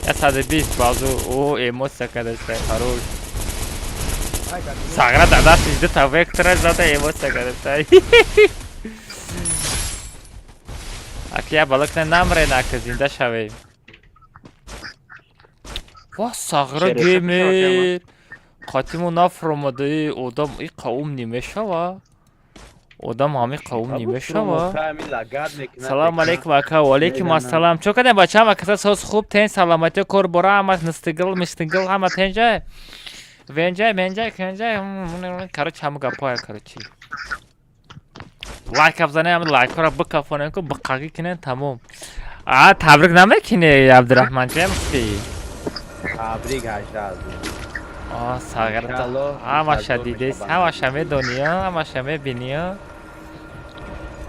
Я 120 базу, о, эмоция кадаста, хорош. Сагра дар дастиш дута вектора зада, эмоция кадаста. Аки я балак не намрен, ака зинда шавем. Ва сағра геймер. Қатиму нафромада, одам и қаум немешава. Одам ҳами қаум немешава. Салом алейкум, ака, ва алейкум ассалам. Чо кадем, бача, ҳама каса соз хуб, тен саломатӣ, кор бора, ҳама нистигил, мистигил, ҳама тенҷа. Венҷай, менҷай, кенҷай, короче, ҳама гапҳоя, короче. Лайк бзанем, ҳама лайкҳоро бикафонем, ку биқағӣ кинем, тамом. А, табрик намекунӣ, Абдурахман, чемсти? Табрик 18. А, сағирта. Ҳамаша дидес, ҳамаша медонӣ, ҳамаша мебинӣ.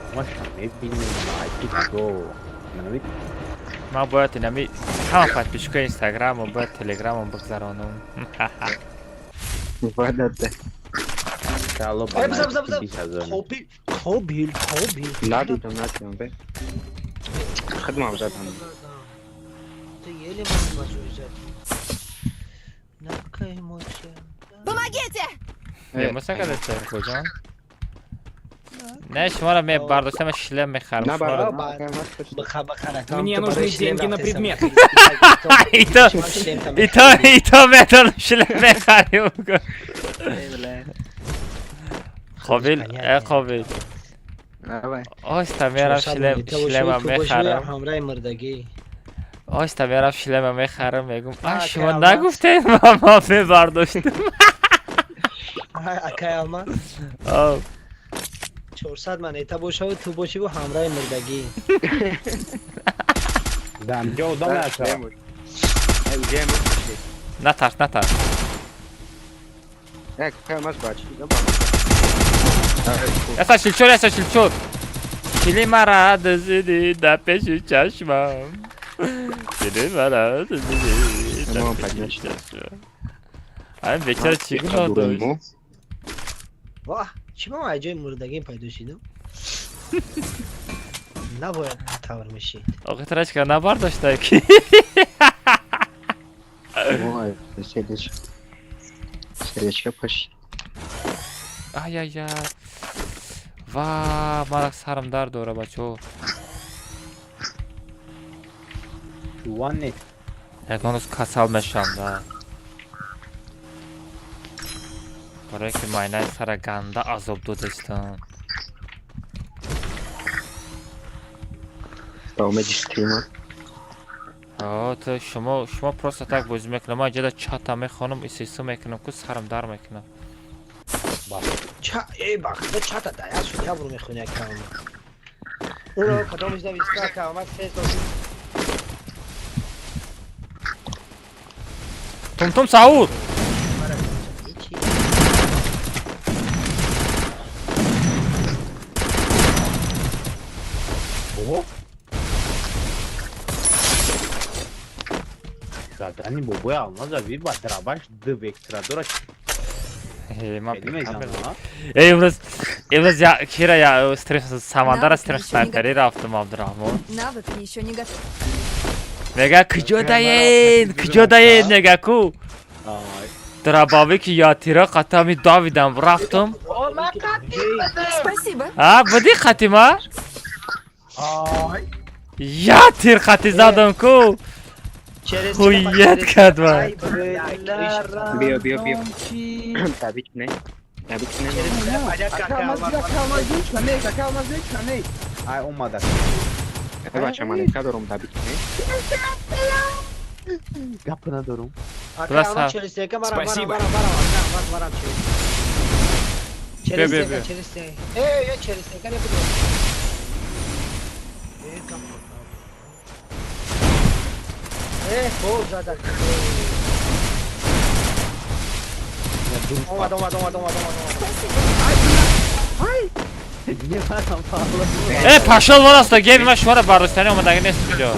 Ҳамаша мебинем, го. Ман бояд инами ҳама подписчикои инстаграму бояд телеграму бигзаронам. Вадата. Ай, биза, биза, биза. Қобил, қобил, қобил. Надидам, надидам, бе. Хидмам задам. Ты еле ман зад. Нака эмоция. Помогите! Эмоция кадаста, куҷон? Не, шуморо мебардоштам, шлем мехарам. Мне нужны деньги на предмет. Ито, ито, ито медонам, шлем мехарим. Қобил, э қобил. Оста мерам шлем, шлема мехарам. Ҳамраи мурдагӣ. Оста мерам шлема мехарам, мегум. А шумо нагуфтед, ма мебардоштам. Акай Алмаз. Ав. 400 манета бошаву ту бошиву ҳамраи мурдагӣ. Дамҷо одам наша. Натарс, натарс. Як камаш бачи. Яса чилчор, яса чилчор. Чили мара дузиди да пеши чашмам. Чили мара дузиди да пеши чашмам. Ай, бечора чӣ гуноҳ дошт? Ваҳ, чӣ ман аз ҷои мурдагим пайдо шидам? Набояд тавр мешид. Охи трачка набардошта ки? Ой, сердечко. Сердечко поши. Ай-ай-ай. Ва, мара сарам дард дора, бачо. Чуван нест. Ягон рӯз касал мешавам да. Барое ки майнаи сара ганда азоб додастам. Ба умеди стрима. О, ту шумо просто так бозӣ мекунам. Ман ҷода чата мехонам, исису мекунам, ку сарам дар мекунам. Ча, эй бахта чата да, я шуд, я буру мехони ака ама. Уро кадомиш нависта ака ама се сол. Тум-тум саур. О? Задани бобои алмаза ви ба драбаш д вектора дора. Ма Хеле мезанам, а? Эй, имрӯз я кира я стрим Самандара стрим снайпери рафтам Абдурахмон. Навык еще не готов. Мега куҷо даен? Куҷо даен мега ку? Ай. Драбавӣ ки я тира қатами давидам рафтам. Спасибо. А, буди қатима? Ай. Я тир қати задам ку. Через Хуят кард ва. Биё, биё, биё. Табик не. Табик не. Ай, омада. Э, бача, монетка дорум, табик не. Гап надорум. Ака ама через сека барам, барам, Спасибо. барам, барам, ака, барам, барам через. Через Бе, бе, сека, бе. через сека. Эй, эй, через сека не буду. Эй, кап. Эй, хоб зада. Омад, омад, омад, омад, омад, омад. Э, пашол вон аст, геби ма шуморо бардоштани омадаги нест куҷо.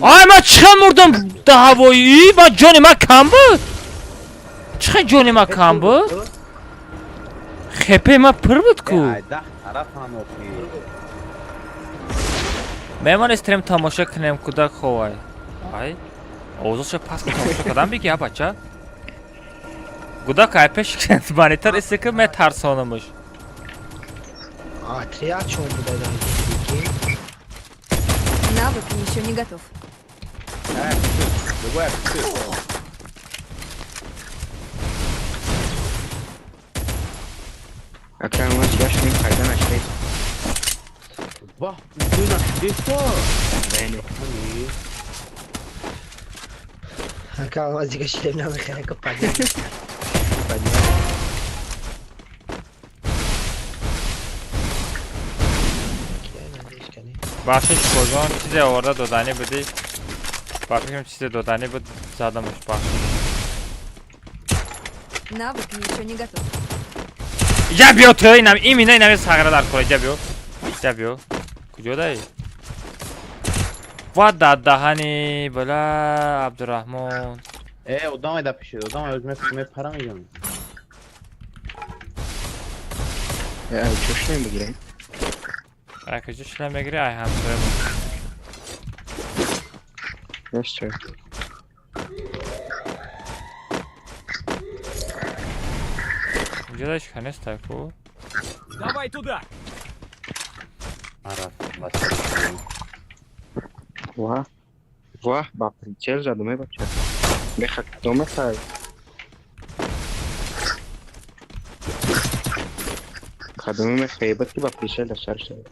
Ай, ман чӣ хел мурдам да ҳавоӣ? Ма ҷони ма кам буд? Чӣ хел ҷони ма кам буд? Хепе ма пур буд ку. Ай, даҳ тарафан охи. Меҳмон стрим тамошо кунем кӯдак ховай. Ай, овозашо паст ки тамошо кардам биги, а бача? Гудак ай пеш монитор исе ки метарсонамуш. А, триад шон буда да. Навык еще не готов. Ай, бобои, Ака, ама чигаш ним пайда наштай. Ваҳ, ду нашудесто. Не, не. Ака ама дига шлем намехаре ко паде. Паде. Бахшиш кожон чизе оварда доданӣ будӣ? Ба фикрам чизе доданӣ буд задамуш бахшиш. Навык еще не готов. Иҷа биё ту инам имина инами сағира дар кора иҷа биё. Иҷа биё. Куҷо даи? Ва дар даҳани бала Абдурахмон. Э, одам да пешид, одам аз мепарам мегам. Э, ай, чо шлем бигирем? Ай куҷо шлем мегирӣ? Ай ҳамсоямон. Нест чо. Инҷо даиш ка нест ай ку? Давай туда. Ара, бас. Ва. Ва, ба прицел задум, э, бача. Беха, доме хай. Кадоме мехоҳӣ ки ба прицел да сар шавад.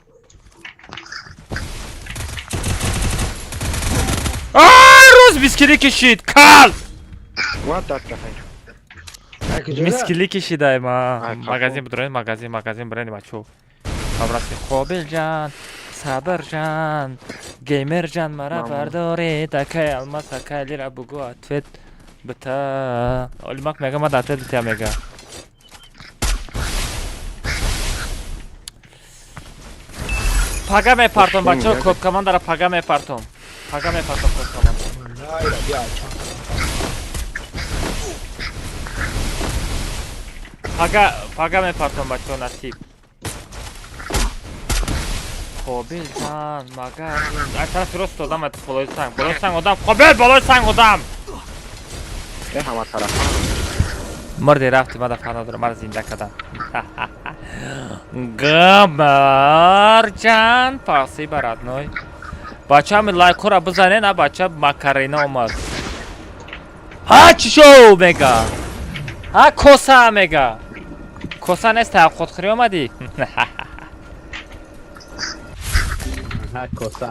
Ай, рӯз бискили кишид, кал! Ва, датка хай. Мискили кишидай ма. Ай, қафо. Магазин бидроен, магазин, магазин бирени бачо. Хабраси Қобилҷан, Сабрҷан, Геймерҷан мара Мамнун. бардоред, акай Алмаз, акай Лира бугу ответ бита. Олимак мега, ма ответ битя мега. Пага мепартом, бачо, код командара пага мепартом. Пага мепартом код команда. Найра, бия, чанд. Пага, пага мепартом, бачо, насиб. Қобилҷан, магазин. Ай тарафи рост одам, ай болои санг. Болои санг одам. Қобил, болои санг одам. Э, ҳама тарафа. Мурди рафти, мада фана дорам, мара зинда кардам. Гамарҷан, спасибо, родной. Бача ҳами лайкҳоро бизанен, а бача макарена омад. Ҳа чӣ шо мега? Ҳа коса мега. Коса нест, таъққотхӯрӣ омадӣ? Ҳа коса,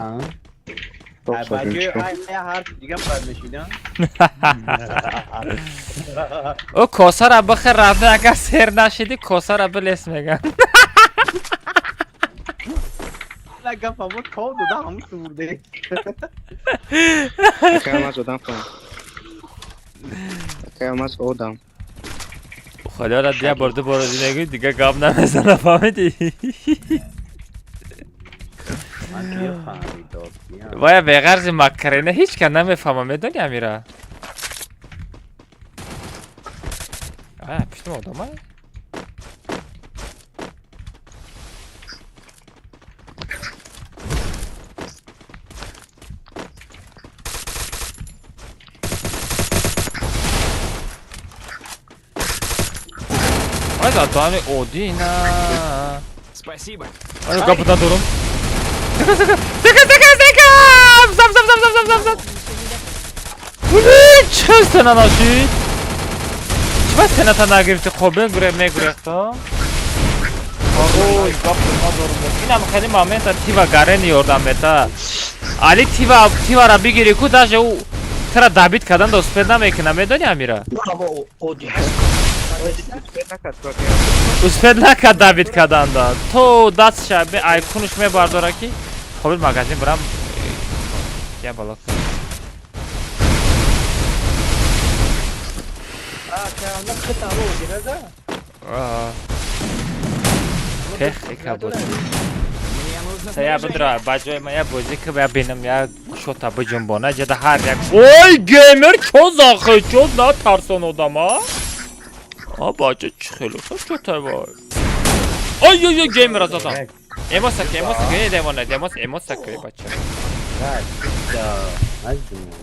Ӯ косара бихӯр рафта, агар сер нашидӣ косара билес меган. Худоро я бор ду бор мегӯӣ, дига гап намезана, фаҳмидӣ? Вая беғарзи макарена ҳеҷ кас намефаҳма, медони Амира? Ая пиштум одама? Ай задани оддӣ на. Спасибо. Ай гапа надорам. Тика тика тика тика тика! Зап зап зап зап зап зап. Чӣ сена нашид? Чӣ сената нагирифти? Қобил гуре мегурехта? Ой, гапа надорам. Инам хеле момента тива гарени ёрдам мета. Али тива тивара бигири ку даже ӯ тра добит кардан успед намекуна, медони Амира? Успед накард добит карданда. То дастша айкунш мебардора ки қобил магазин бурам я бало. Техника буд. Я бидра ба ҷои ман я бозӣ ки я бинам я шота биҷунбона ҷада ҳар як. Ой геймер чо захе чо натарсон одама? А бача чӣ хеле чотай вай. Ой ой ой геймера задам. Эмоса ки эмоса ки девона эмоса эмоса ки бача.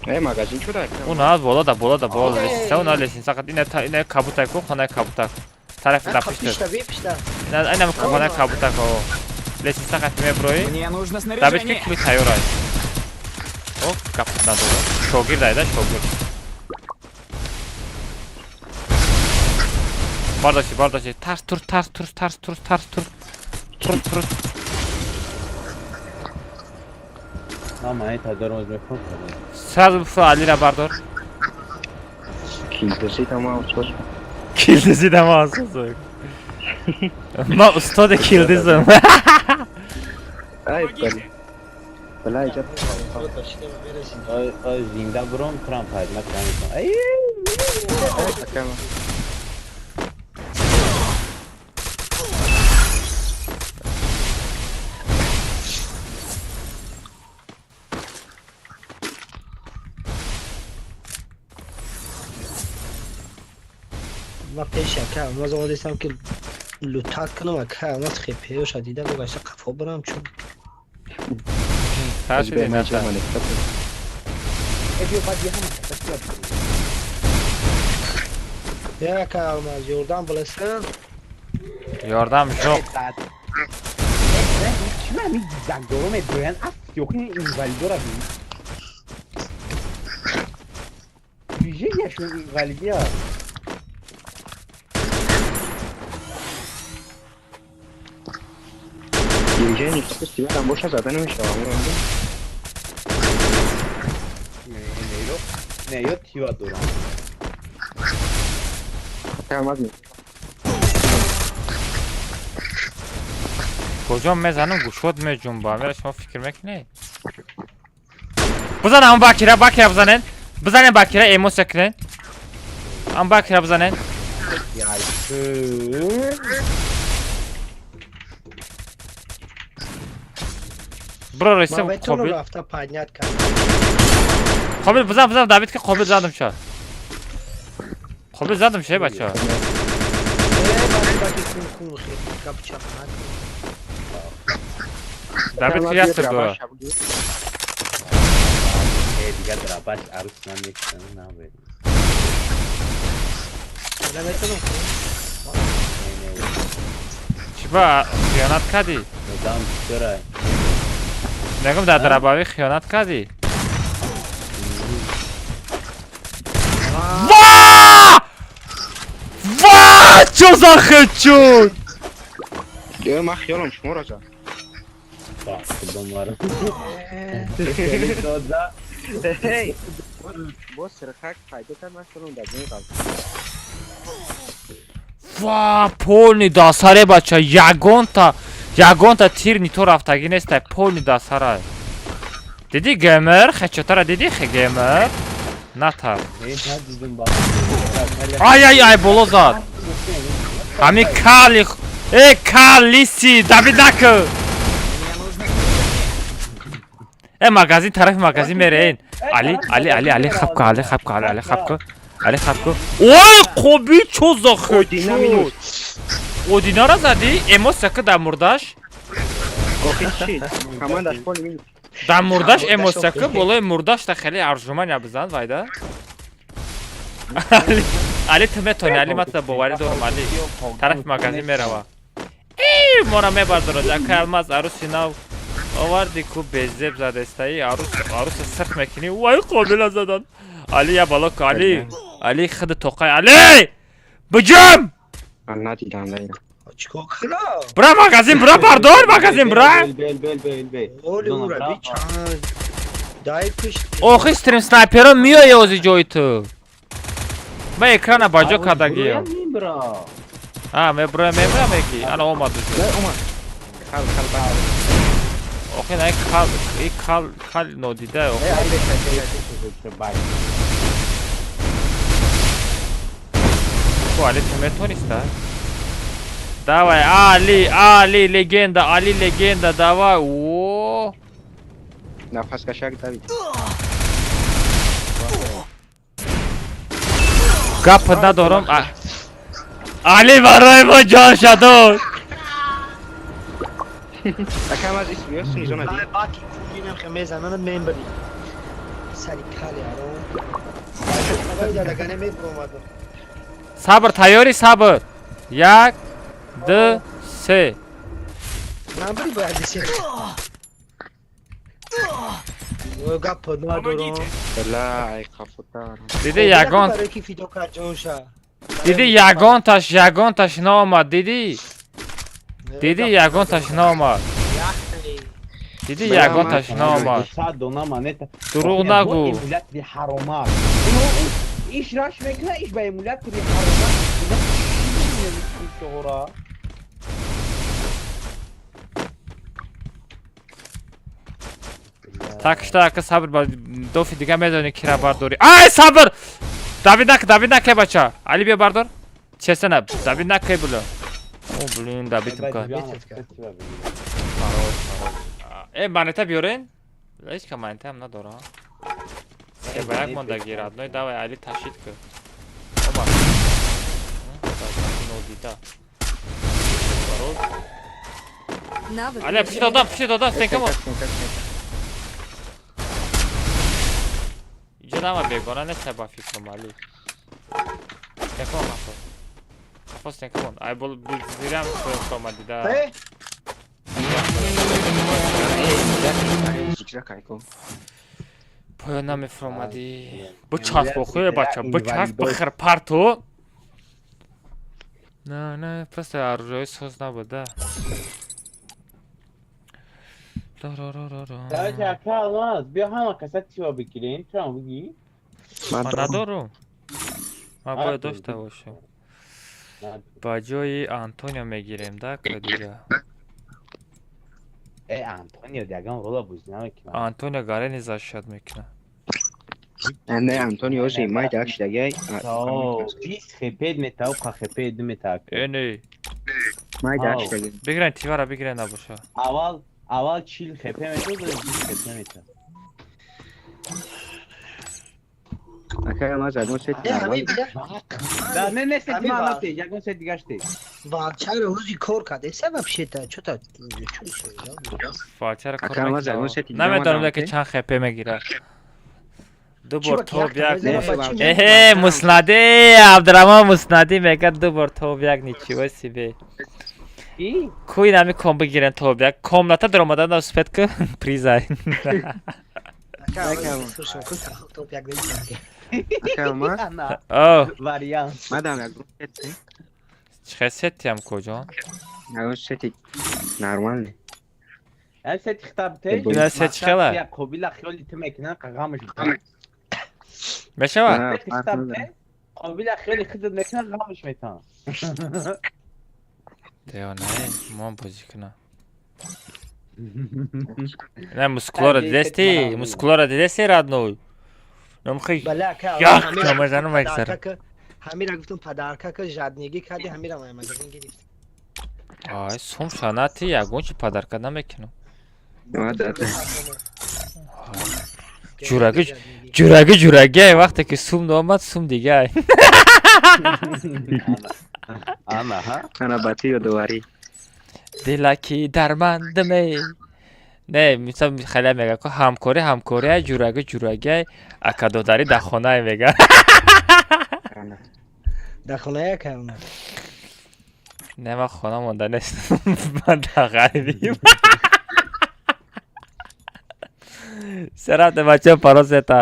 Э магазин чуда? Он аз боло да боло да боло лесинса, он лесинса қад ина ина кабутак ку хона кабутак. Тараф да пишта. Ина ина хона кабутак о. Лесинса қад меброи. Добит ки кли тайёр ай. О капут надора. Шогирд айда шогирд. Бардоши бардоши тарс тур тарс тур тарс тур тарс тур тур тур. Сразу Алира бардор. Килдизи дама устод. Ма устоди килдизам. Ай бали. Балай ҷа. Ой ой зинда буром Трамп ҳайд накунам. Ай. Ма пеш ака, ма зодистам ки лутат кунам ака, ма хепеёша дида гашта қафо барам чун. Я ака, ма ёрдам биласан. Ёрдам yo'q. Чӣ ми загдоро медоян аз ёхи инвалидора би. Движенияшон инвалидия. Евгений, тебя там больше зада намешава. Не, ё тива дорам. Куҷо мезанам гӯшот меҷунба. Амира шумо фикр мекунед? Бизан ҳамон бакира, бакира бизанен. Бизанен бакира, эмоция кунен. Ҳамон бакира бизанен. Бро ресем қобил. Қобил бизан бизан Давид ки қобил задам ша. Қобил задам ша бача. Давид ки ястр дора. Дига драбаш арус намекунам набед. Чӣ ба хиёнат кардӣ? Дам чора. Мегум дар драбавӣ хиёнат кардӣ? Ва! Ва! Чо за хедшот? Ман хиёлам шуморо зад. Боз сирхак пайдо кард, ман хиёлам дар ҷои қалб. Ва, полни дастаре бача, ягонта тир нито рафтагӣ нестай, полни дастара. Дидӣ геймер, хедшотара дидӣ хе геймер? Натар. Ай ай ай боло зад. Ҳами кали э калиси давид наку. Э магазин тарафи магазин мерен. Али али али али хапка али хапка али али хапка али хапка. Ой қоби чо за хедшот? Одинара задӣ? Эмоция ки дар мурдаш? Дар мурдаш эмоция ки болои мурдаш та хеле аржумания бизан вайда. Али ту метавонӣ, Али ман туро боварӣ дорам, Али. Тарафи магазин мерава. Э, мора мебардорад, акай Алмаз аруси нав оварди ку безеб задестаи, арус аруса сирх мекунӣ. Вай қобила задан. Али я бало ку, Али. Али худ тоқай, Али! Биҷум! Надидам даира. Чикор кунам? Бра магазин, бра бардор, магазин бра. Бел бел бел бел. Оли ура би чанд. Дай пишт. Охи стрим снайперо миёя ози ҷои ту. Ман экрана ба ҷо кардагиям. А, меброя, меброя меги. Ана омад уже. Кал кал ба. Охи на кал, и кал, кал нодида. Ку Али ту метониста? Давай, Али, Али, легенда, Али, легенда, давай. О! Нафаскашак Давид. Гап надорам. Али барои мо ҷон шадод. Акам аз исмиёс низон ади. Баки кунинам хе мезананд мембри. Сари кали аро. Дагане мебромадам. Сабр, тайёрӣ сабр. 1 2 3. Намбри бояд се. Гап надорам. Ла ай қафутар. Диди ягон барои ки фидо кард ҷонша. Диди ягонташ наомад, диди? Диди ягонташ наомад. Диди ягонташ наомад. 100 дона монета. Дурӯғ нагӯ. Эмулятори ҳаромак. Иш раш мекуна, иш ба эмулятори ҳаромак. Такшта ака сабр ба дофи дига медонӣ кира бардорӣ. Ай сабр! Давид нак, Давид накай бача. Али биё бардор. Честно, Давид накай була. О, блин, Давид ка. Э, монета биёрен? Ҳеч ка монета ҳам надора. Се ба як монда гир, одной давай Али ташид ку. Оба. Нодида. Али, пиши додам, пиши додам, стенкамо. Иҷо нама бегона нест ба фикрам Али. Стенкамо хафо. Хафо стенкамо. Ай бол зирам кома дида. Поён намефромадӣ. Бичасп охуе бача, бичасп бихир парту. На, на, просто оружие соз набуда. Короче, ака Алмаз, биё ҳама каса тива бигирем, чаро бигӣ? Ман надорум. Ман бояд дошта бошам. Ба ҷои Антонио мегирем, да, ка дига. Э, Антонио ягон рола бозӣ намекунад. Антонио гарени защищать мекунад. Не, Антонио ози май дакш дагай. О, 20 хп метау, ка хп 2 метау. Э, не. Май дакш дагай. Бигирен тивара, бигирен набоша. Аввал аввал 40 хп метод, 20 хп метод. Ака маз ягон сет Да, не, не, сет ма нафте, ягон сет дигаште. Валчаро ҳози кор кард. Эса вообще та чота Валчаро кор Ака маз ягон сет намедонам ки чанд хп мегирад. Ду бор тоб як. Эҳе, Муснади, Абдураҳмон Муснади мегӯяд ду бор тоб як ничего себе. Ку ин ҳами ком бигирен то як комната даромадан успеть ку призай. Вариант. Мадам, як сети. Чӣ сетиам куҷо? Ягон сети нормальный. Ай сети хитаб те. Ина сет чӣ хела? Я қобила хиёли ту мекунан қағамаш. Мешава? Сети хитаб те. Қобила хиёли худат мекунан ғамаш метан. Девонаe, ман бозӣ кунам. На мускулора дидести? Мускулора дидести родной? Намхи. Як тамазану мегзара. Ҳамира гуфтум падарка ка жаднигӣ кардӣ, ҳамира магазин гирифт. Ай, сум шанати ягон чи падарка намекунам. Ҷураги ҷураги ҷураги вақте ки сум наомад, сум дигай. Ана ҳа? Ана бати ёдоварӣ. Дилаки дармандаме. Не, мисол хеле мега ку ҳамкорӣ ҳамкория, ҷураги ҷурагиай, акадодарӣ дар хонае мега. Дар хонае акана. Не, ман хона монда нест. Ман дар ғарибием. Сарафте бачаҳо паро сета.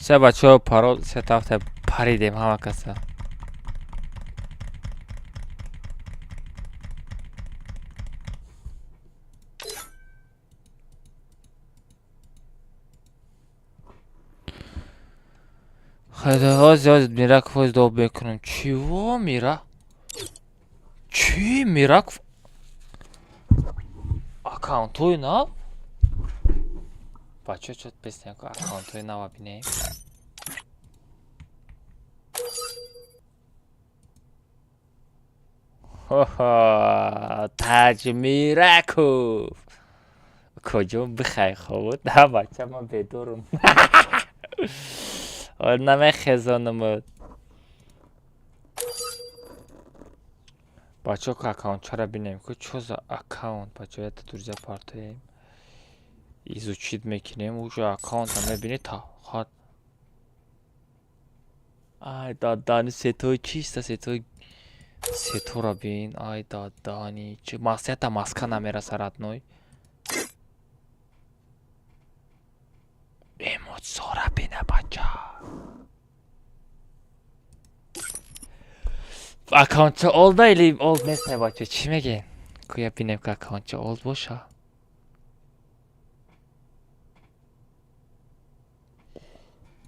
Се бачаҳо парол сетафта паридем ҳама каса. Хайда, ҳози ҳози Мираков ҳози доб мекунам. Чиво Мира? Чи Мираков? Аккаунтҳои нав? Бачаҳо чот песня ку аккаунтҳои нава бинем. Хо-хо, Таҷмираков. Куҷо бихай хобуд? На бача, ман бедорум. Намехезонамуд. Бачаҳо ку аккаунтчаро бинем ку чо за аккаунт бачаҳо ята друзья партоем. Изучить мекунем, уже аккаунта мебинӣ та хат. Ай дадани сетои чиста сетои сетора бин. Ай дадани чи масията маска намераса родной. Эмоцора бина бача. Аккаунтча олда или олд нестай бача чӣ мегем? Куя бинем ки аккаунтча олд боша.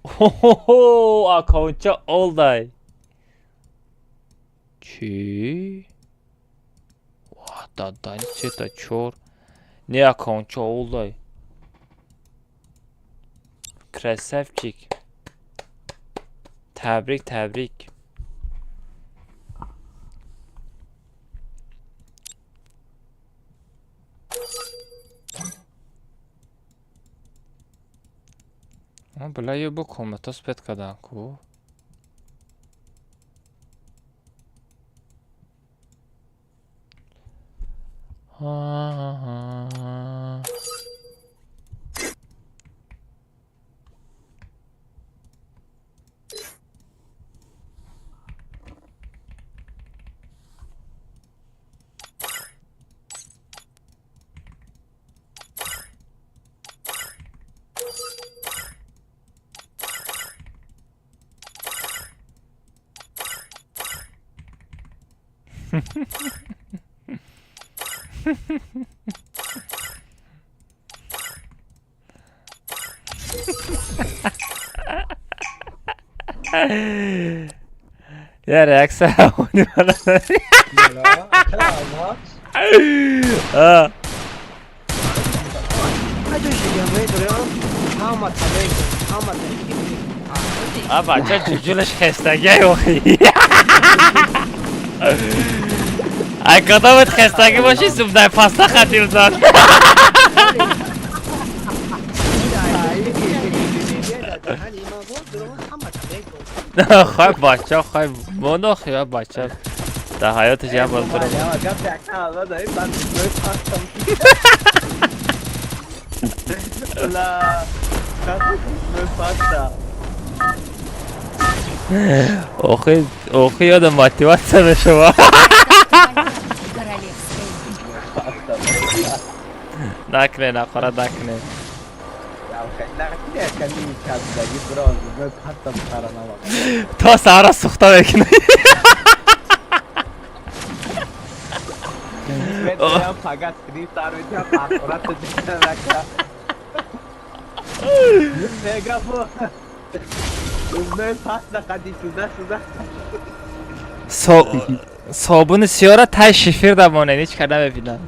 Хо-хо-хо, аккаунтча олдай. Чӣ? Ва, дадани сета чор. Не аккаунтча олдай. Красавчик. Табрик, табрик. Бля, ё бо комната спет кадан ку. Я реакция А бача ҷуҷулаш хестагиай охи. Ай кадомет хестагӣ бошӣ зубдай паста хатир зад. Хай бача, хай монохи бача. Да ҳаёташ як бор буром. Охи, охи ёдам мотиватсия мешава. Накне, нақора накне. То саҳара сухта мекунӣ. Собуни сиёра тай шифир дамонед, ҳеҷ кар намебинам.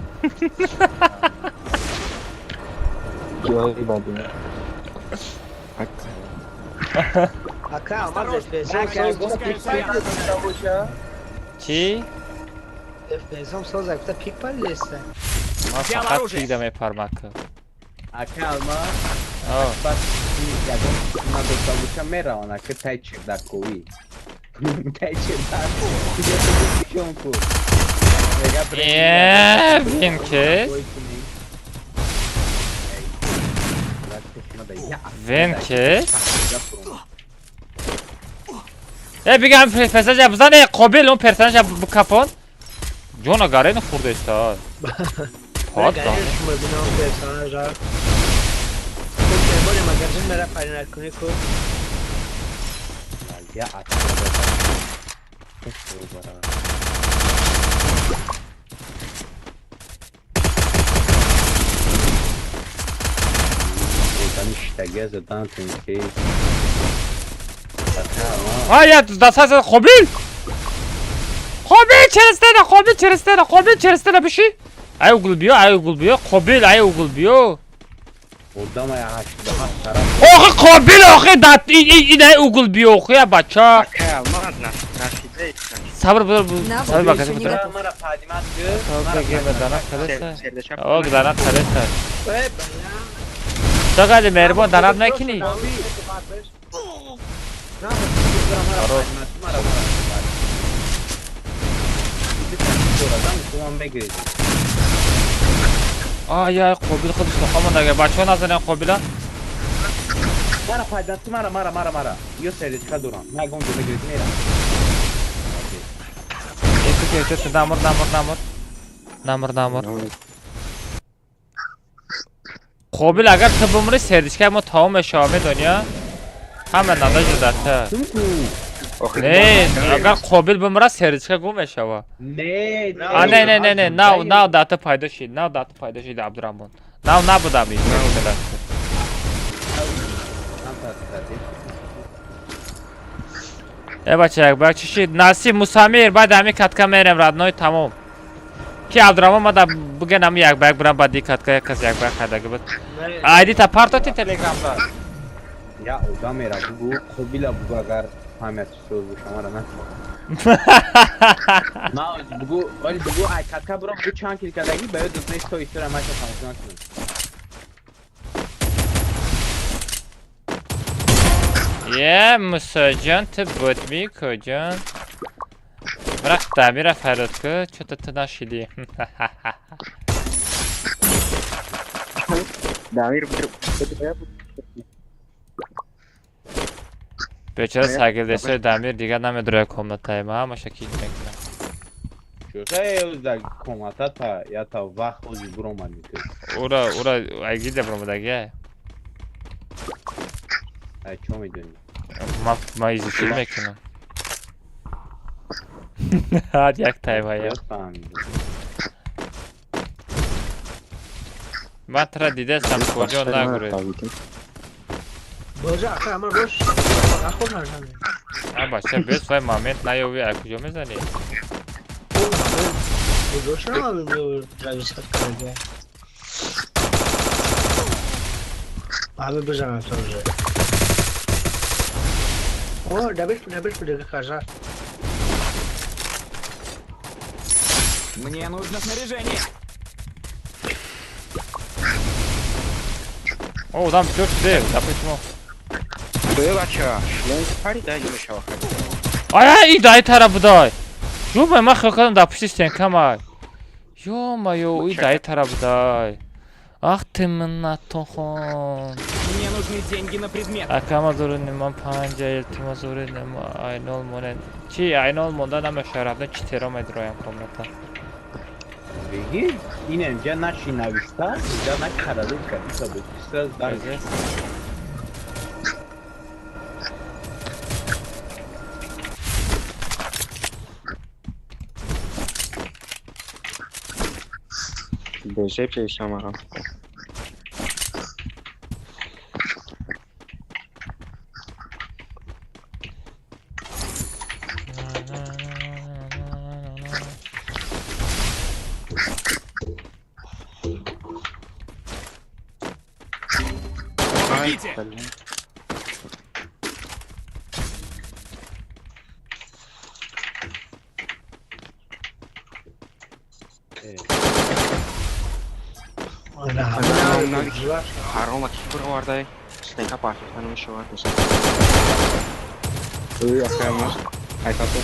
Чӣ? Ман фақат пикда мепармак. Винкес. Винкес. Э бигам персонажа бизан, э қобил он персонажа бикапон. Ҷона гарени хурдеста. Пад. آیا دست قابل قابل چرستنه قابل چرستنه قابل چرستنه بشی ای اوگل بیا ای اوگل بیا قابل ای اوگل بیا آخه قابل آخه دت این ای اوگل بیا آخه بچه صبر بذار صبر بکن آه دانه خلصه تو قدر مهربان دانه نکنی آیا قابل خودش نخوام نگه بچه ها نزنن قابل мара пайдати мара мара мара мара ё сердечка дорам нагон ҷо мегиред мерам. Намур намур намур намур намур. Қобил агар ту бумри сердечкаи мо тамом мешава, медони? Ҳама надажда дар ту. Не, агар қобил бумра сердечка гум мешава. Не, не, не, не, не, нав нав дар ту пайдо шид, нав дар ту пайдо шид Абдураҳмон. Нав набудам ин сердечка дар ту. Э бача, як бак чӣ шид? Насиб Мусамир, баъд ҳами катка мерем родной тамом. Ки Абдураҳмон мада буген ҳами як ба як бурам баъди катка як кас як ба як хайдаги буд. Айди та партоти телеграмда. Я одамера бугу, қобила бугу агар память соз боша мара на. Ма бугу, оли бугу ай катка бурам бу чанд кил кадаги ба ёд нест то истора маша тамошо накунам. Е, Мусоҷон, ту будми куҷон? Бірақ Дамира фарёд ку, чё-то ту нашидӣ. Дамир бечора сагилдесои Дамир дигар намедроя комнатаи ма, ҳамаша кик мекунам. Чӯта комната та я та вақт ози буромадӣ ту. Ура, ура, айгида буромадаги. Ай чо медонӣ? Ма изучил мекунам. Ҳар як тайвая. Ман тура дидастам, куҷо нагурез. А бача, бес вай момент наёви, ай куҷо мезанӣ? Мне нужно снаряжение. О, там всё шуде, да почему? Бача, шлем пари дай мешава. Ай, ай, дай тара будай. Ё-моё, ман хиёл кардам дар пушти стенкамай. Ё-моё, и даи тараф будай. Ах ты миннатохон. Мне нужны деньги на предмет. Акама зури нима панҷа, илтимос зури нима айнол монед. Чи айнол монда намешавад, читеро медроям комната. Беги, ин инҷа наши навишта, инҷа на караду кадиса буд. Сразу дар. Беже пешамарам. Ҳарома ки бировардай, стенка партофта намешавад. Ӯ акаямаш айкато.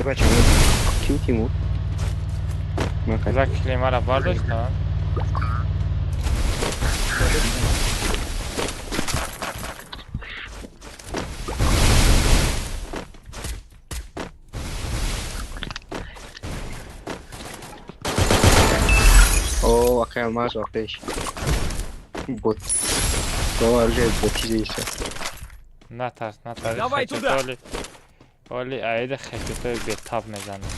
Бача, ким Тимур? За климара бардоштам. О, акай алмаз вақтеш. Бот. Бо оружие ботизиса. Натарс, натарс. Давай туда. Оли аида хекетои бетаб мезанад.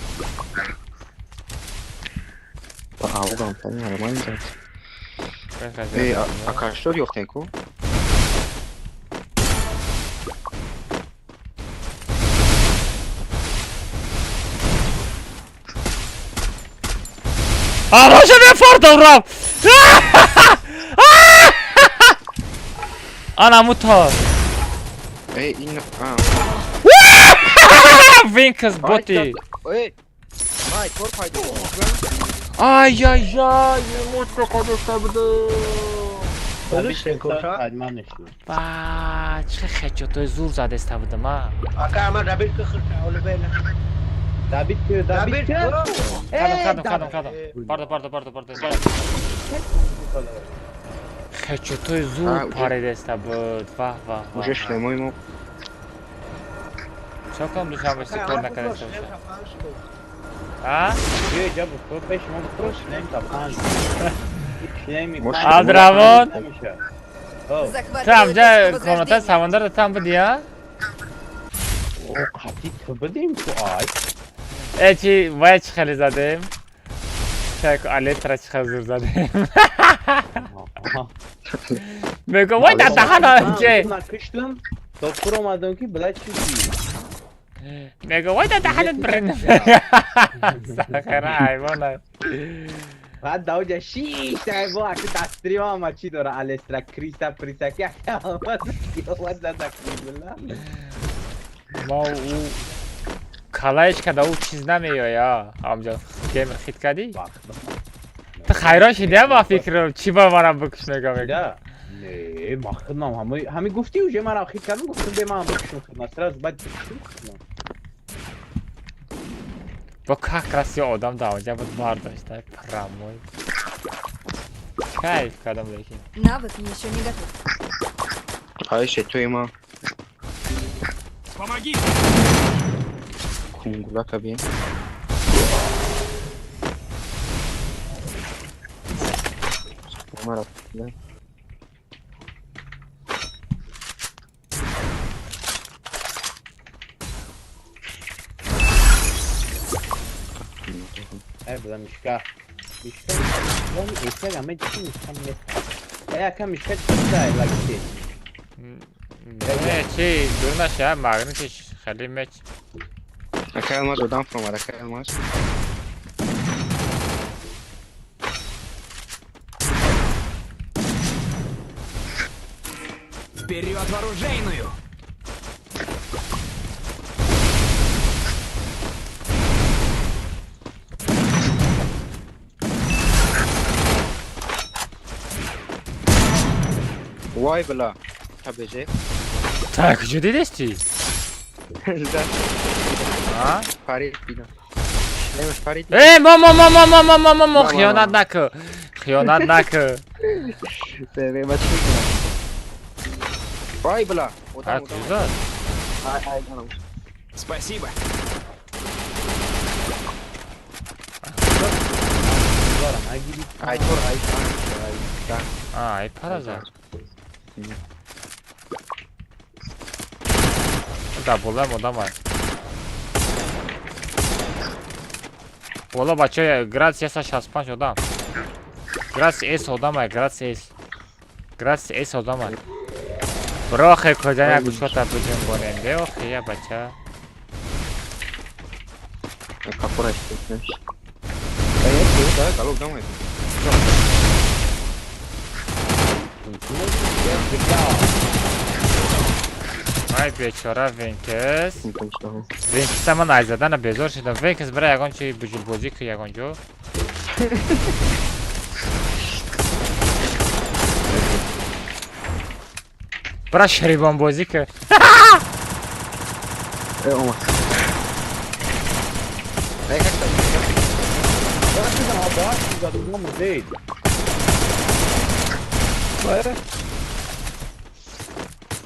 Ба авгам пани нормально зад. Эй, ака что ёфтен ку? Ароша мефортам раб! Ана муто. Эй, ин а. Винкас боти. Эй. Май, тор пайдо. Ай-яй-яй, муто кадоста буду. Ба, чӣ хечотои зур задеста будам, а? Ака, ама дабит ки хурта, оле бена. Дабит ки, дабит ки. Кадам, кадам, кадам. Пардо, пардо, пардо, пардо. Хечотои зур паридеста буд. Ваҳ, ваҳ, ваҳ. Уже шлемои мо. Чо кам душанбе кор накардеста боша? А? Ё, ҷа бухор, пеш мо бухор, шлем та панҷ. Абдураҳмон. Ту ҳамҷа комната Самандар там буди, а? О, қатӣ ту будем ку ай. Э, чи вай чӣ хеле задем? Чак алетра чӣ хеле зур задем. Мегӯ вай дар даҳана че. Киштам, то пур омадам ки била чӣ. Мегӯ вай дар даҳанат бирин. Сахара ҳайвона. Баъд давҷа шиш ҳайво аки дастри ама чӣ дора алестра криса приса ки ама зада кибла. Ма ӯ калаиш када ӯ чиз намеоя. Ҳамҷа геймер хит кардӣ? Ту хайрон шидӣ ба фикрам чӣ ба манам бикуш мега мега. Не, ма худам ҳами гуфтӣ уже манам хит кардам гуфтам бе манам бикушам худам сразу баъд бикушам худам. Бо как раз ё одам дар онҷа буд бардошта прамой. Кайф кардам лекин. Навык еще не готов. Айше, туи ма. Помоги! Кунгулака би. Мара, да. Эй, буда мишка. Мишка, он эсер ама чӣ мишка нест. Эй, ака мишка чӣ дай лакси. Не, чи дур наша, магнитиш хеле меч. Ака алмаз одам фромад, ака алмаз. Вперед в оружейную! Вай била. Табеже. Так, куҷо дидести? А? Парид дидам. Шлемаш парид. Э, мо мо мо мо мо мо мо мо мо хиёнат накун. Хиёнат накун. Бе, ма чӣ мекунам? Вай била. А, куҷо? Ай, ай, ай. Спасибо. Ай, тур, ай, ай. А, ай параза. Да, болаем одамай. Боло бача, град 365 одам. Град С одамай, град С. Град С одамай. Бро, куҷа як гӯшота биҷунбонем, охе, я бача. Капураш. Ай, да, галок дамай. Ай бечора Венкес. Венкеса ман ай задана безор шудам. Венкес бира ягон чи буҷулбозӣ ку ягон ҷо. Бира шарибонбозӣ ку. Э, омад. Ай, как там?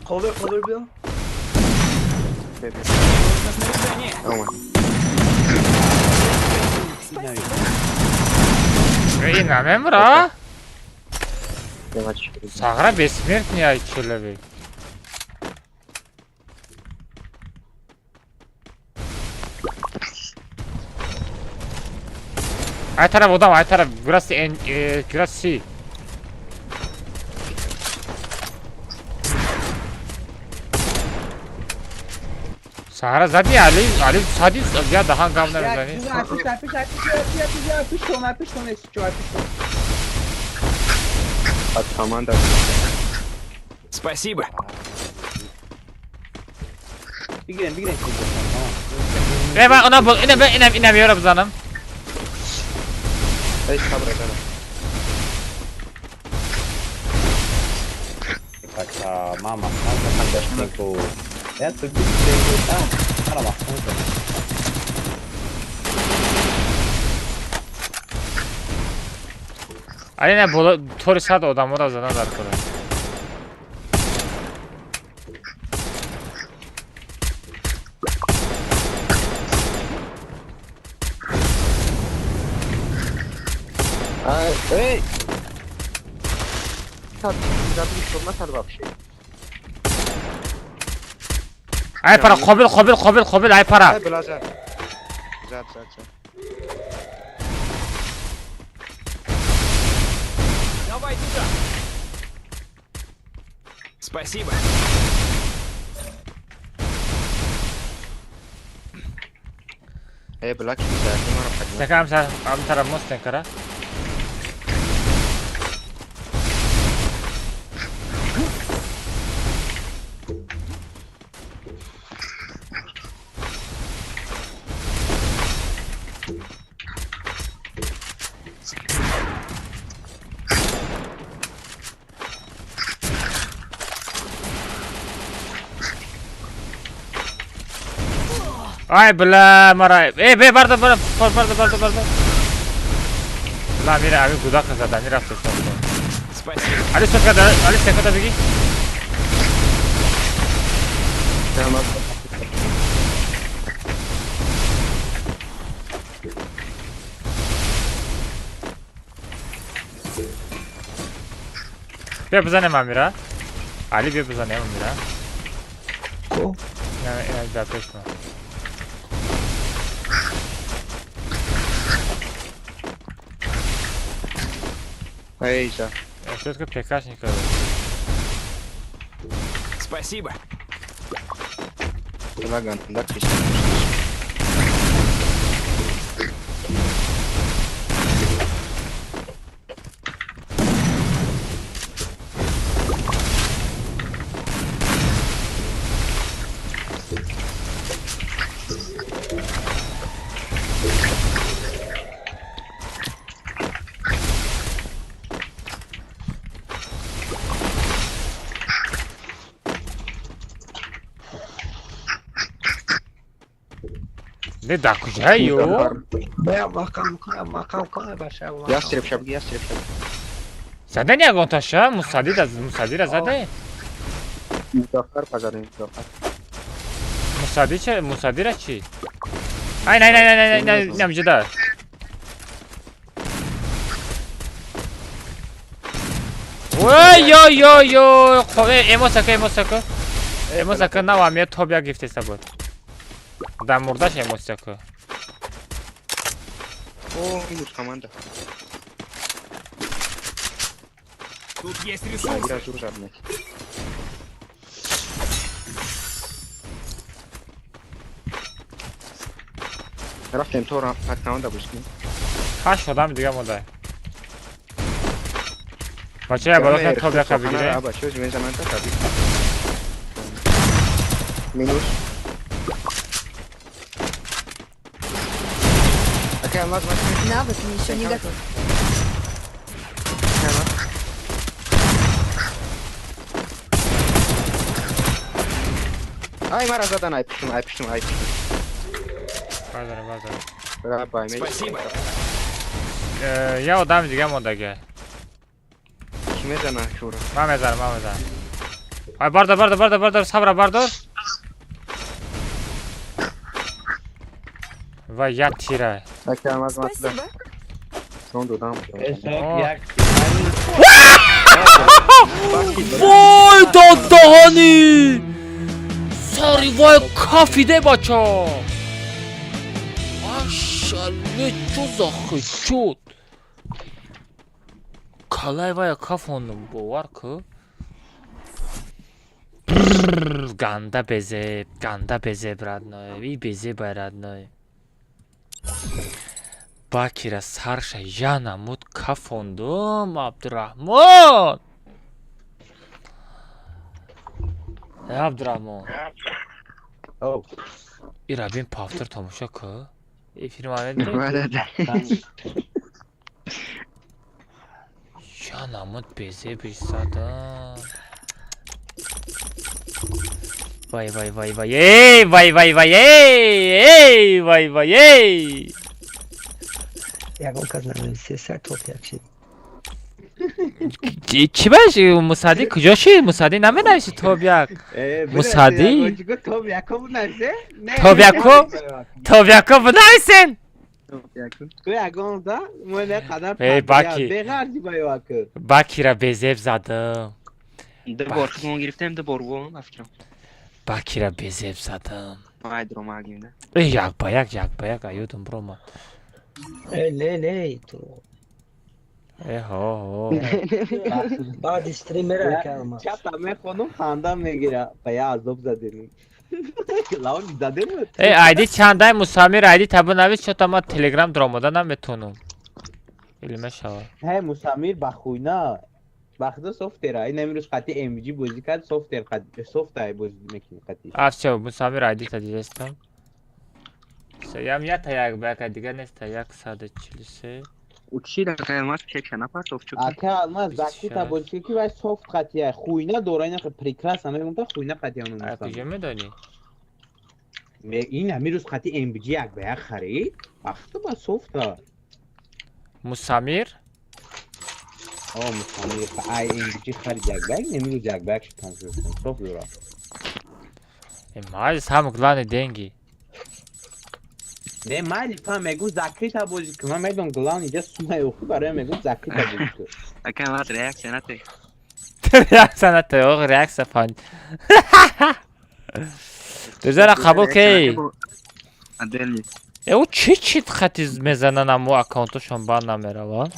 Cover, cover биё. Омад. Эй, намемра? Сағра бессмертный ай человек. Ай тараф одам, ай тараф граси эн граси. Сағра зади Али, Али сади я даҳан гам намезани. От команда. Спасибо. Бигирем, бигирем. Э, ман она бул, инам инам инам ёра бизанам. Эй, сабр дорам. Так, мама, мама, Это биг. Али не боло тори сад одаморо задан дар кора. Эй! Вообще. Ай пара, қобил, қобил, қобил, қобил, ай пара. Ай, била, зад. Зад, зад, зад. Давай туда. Спасибо. Эй, била, ки зад, Сека амсар, амтара мостен кара. Ай, бля, мара. Эй, бе, барда, барда, барда, барда, барда. Бля, мира, ами гудак задани рафта. Спасибо. Али сотка, али сотка беги. Бия бизанем Амира. Али бия бизанем Амира. Ко? Не, не, да, точно. Эй, да. Все-таки прекрасненько. Спасибо. Лаган, да, Не, да куҷаю? Ястреб шабги, ястреб шабги. Задани ягонташа? Мусадира, мусадира заде? Музаффар пазарем, Музаффар. Мусади че? Мусадира чи? Ай, най, най, най, най, най, намҷида. Ой, ой, ой, ой, хо, эмосака, эмосака. Эмосака навамия топ як гифтеса буд. Дар мурдаш эмосака. О, минус команда. Тут есть ресурсы. Рафтем то команда бушки. Ҳашт одами дига монда. Бача, я топ яка бигирем. Аба, чё мезананд та Минус. Ака, алмаз, Навык еще не готов. Ай, мара задан, ай пиштум, ай пиштум, ай пиштум. Базар, базар. Спасибо. Я одами дига мондага. Ки мезана шура? Ман мезанам, ман мезанам. Ай, бардор, бардор, бардор, бардор, сабра бардор. Ва я тира. Ака, алмаз, Спасибо. Сон додам. Вой, доддаҳани! Сари вай кафиде, бача! Ашале, чо захи шуд? Калай вая кафондум, бовар ку? Ганда безеб, ганда безеб, родной, и безеб, родной. Бакира сарша я намуд кафондум, Абдурахмон! Абдурахмон. Ира бин пафтор тамошо ку. Эфир мамед. Я намуд безеб исада. Вай вай вай вай эй, вай вай вай эй, эй, вай вай эй. Ягон кас нанависе сар топ як шид. Чӣ баш мусадӣ куҷо шид? Мусадӣ наменависи топ як. Мусадӣ? Топ яко бинависе? Топ яко? Топ яко бинависен? Ту ягон да? Мо не қадар Эй, Баки. Беғарзи ба ёаку. Бакира безеб задам. Ду бор худмон гирифтем, ду бор вон, ба фикрам. Бакира безеб задам. Ай, дромагим, да. Эй, як ба як, як ба як аюдум брома. Э, не, не, ту. Э, ҳо, ҳо. Баъди стримера ака алмаз. Чата мехонум, ханда мегира. Ба я азоб задем. Лаон задем? Э, айди чандай Мусамир, айди таба навис, чота ма Телеграм дромода наметонум. Или мешава. Ҳе, Мусамир ба хуйна. Ба худо софтера. Ин амирӯз қати MG бозӣ кард, софтер қати софта бозӣ мекунӣ қати. А, всё, Мусамир айди та дидестам. Ям я та як ба яка дига нест та 143. Учи да кай алмаз чек напартов чуки. Ака алмаз закита бозӣ ки вай софт қати хуйна дора, ина прекрасно мегум та хуйна қати он. А куҷо медонӣ? Ин амирӯз қати MG як ба як харид. Ба худо ба софта. Мусамир? О, Мусамир, ай MG харид як ба як, амирӯз як ба як шитан шуд. Софт дора. Э, майли, самое главное деньги. Не, майли, фа мегум закрита бозӣ кун. Ман медонам главное иҷа сумаи охи барои мегум закрита бозӣ кун. Ака алмаз реаксия нате. Реаксия нате, ох, реаксия пан. Дузара қабул ки. Отдельный. Э, ӯ чӣ чит хати мезанан, амо аккаунтошон бан намераванд?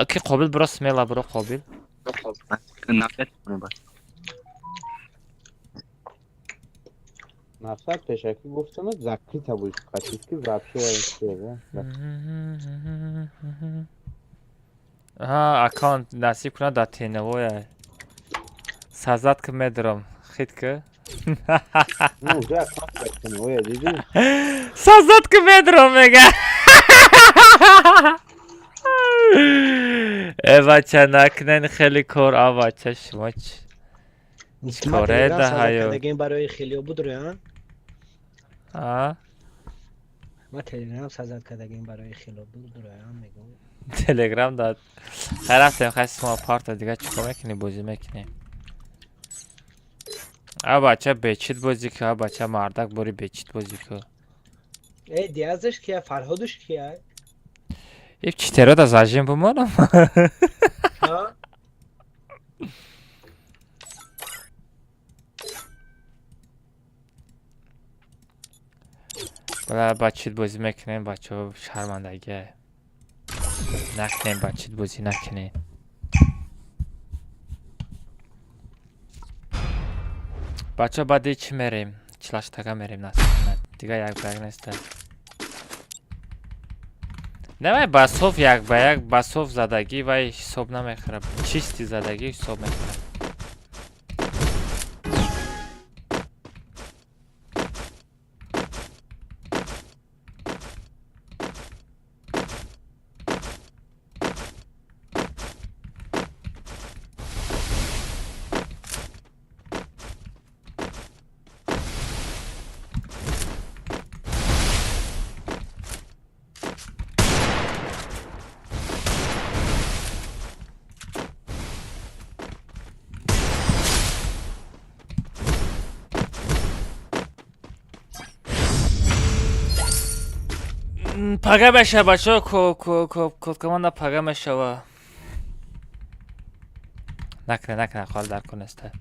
Ки қобил биро, смела биро қобил. Нафет. Мақсад пешакӣ гуфтам закрита бозӣ қати ки вообще Аҳа, аккаунт насиб кунад дар тенавоя. Сазад ки медорам, хит ки. Ну, уже аккаунт дар тенавоя дидӣ? Сазад ки медорам мега. Э, бача, накунен хеле кор, а бача, шумо чӣ коре даҳаю? Барои хелио буд рӯ, а? А? Ма телеграм сазад кардагим барои хило дураям мегӯм. Телеграм дад. Хай рафтем, хай сма парта дига чикор мекунӣ, бозӣ мекунӣ. А бача бечит бозӣ ку, а бача мардак бори бечит бозӣ ку. Э, Диазаш кия, Фарҳодуш кия? Иб читерода зажим бимонам. Ҳа? Бала бачит бозӣ мекунем, бачаҳо шармандагия. Накунем бачит бозӣ накунем. Бачаҳо баъди чӣ мерем? Чилаштага мерем насиб кунад. Дига як ба як неста. Давай басоф як ба як басоф задагӣ вай ҳисоб намехӯрад. Чисти задагӣ ҳисоб мехӯрад. Пага мешава бачаҳо, код команда пага мешава. Накунед, накунед, ҳол дар кор неста.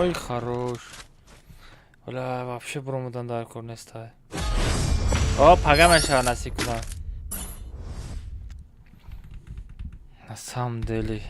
Ой, хорош. Бля, вообще бромудан дар кор нестай. О, пага мешава насиб кунад. На самом деле.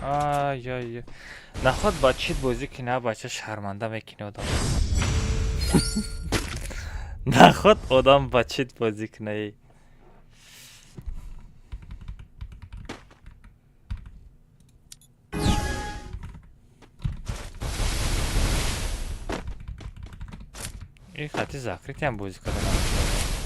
Ай-ай. Наход ба чит бозӣ кунӣ, а бача шарманда мекунӣ одам. Наход одам ба чит бозӣ кунӣ. Ин хати закрытиам бозӣ карда намешавад.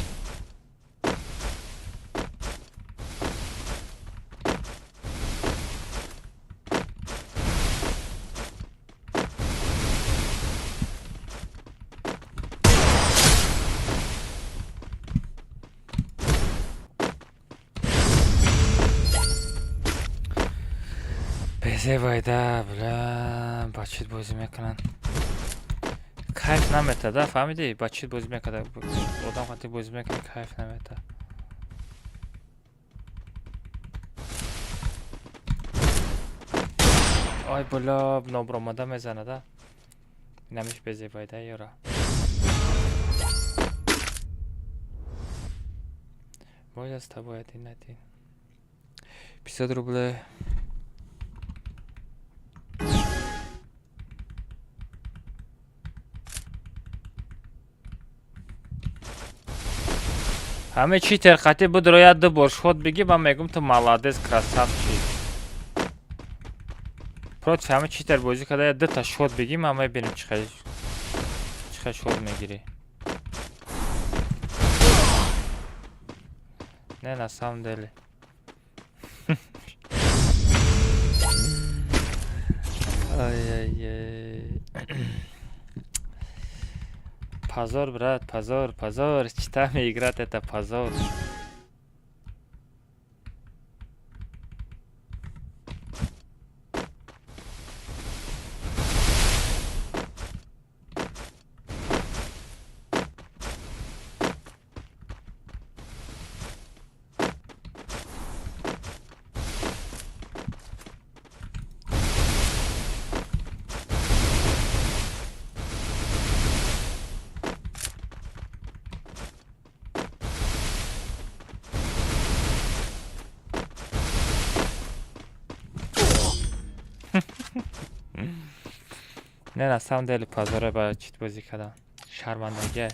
Безебайда, бля, ба чит бозӣ мекунанд. Кайф наметада, фаҳмидӣ? Ба чит бозӣ мекарда. Одам қати бозӣ мекунад, кайф намета. Ой, бля, нобромада мезанада. Инамиш безебайда ёра. Можно с тобой один на один? 500 рублей. Ҳаме читер қати будро як ду бор шот бигӣ, ман мегум ту молодец, красавчик. Против ҳаме читер бозӣ карда як дута шот бигӣ, ман мебинем чӣ хел шот мегирӣ. Не, на самом деле. Ай-яй-яй. Позор, брат, позор, позор. С читами играть это позор. Не, на самом деле позор ба чит бозӣ кардан. Шармандагӣ.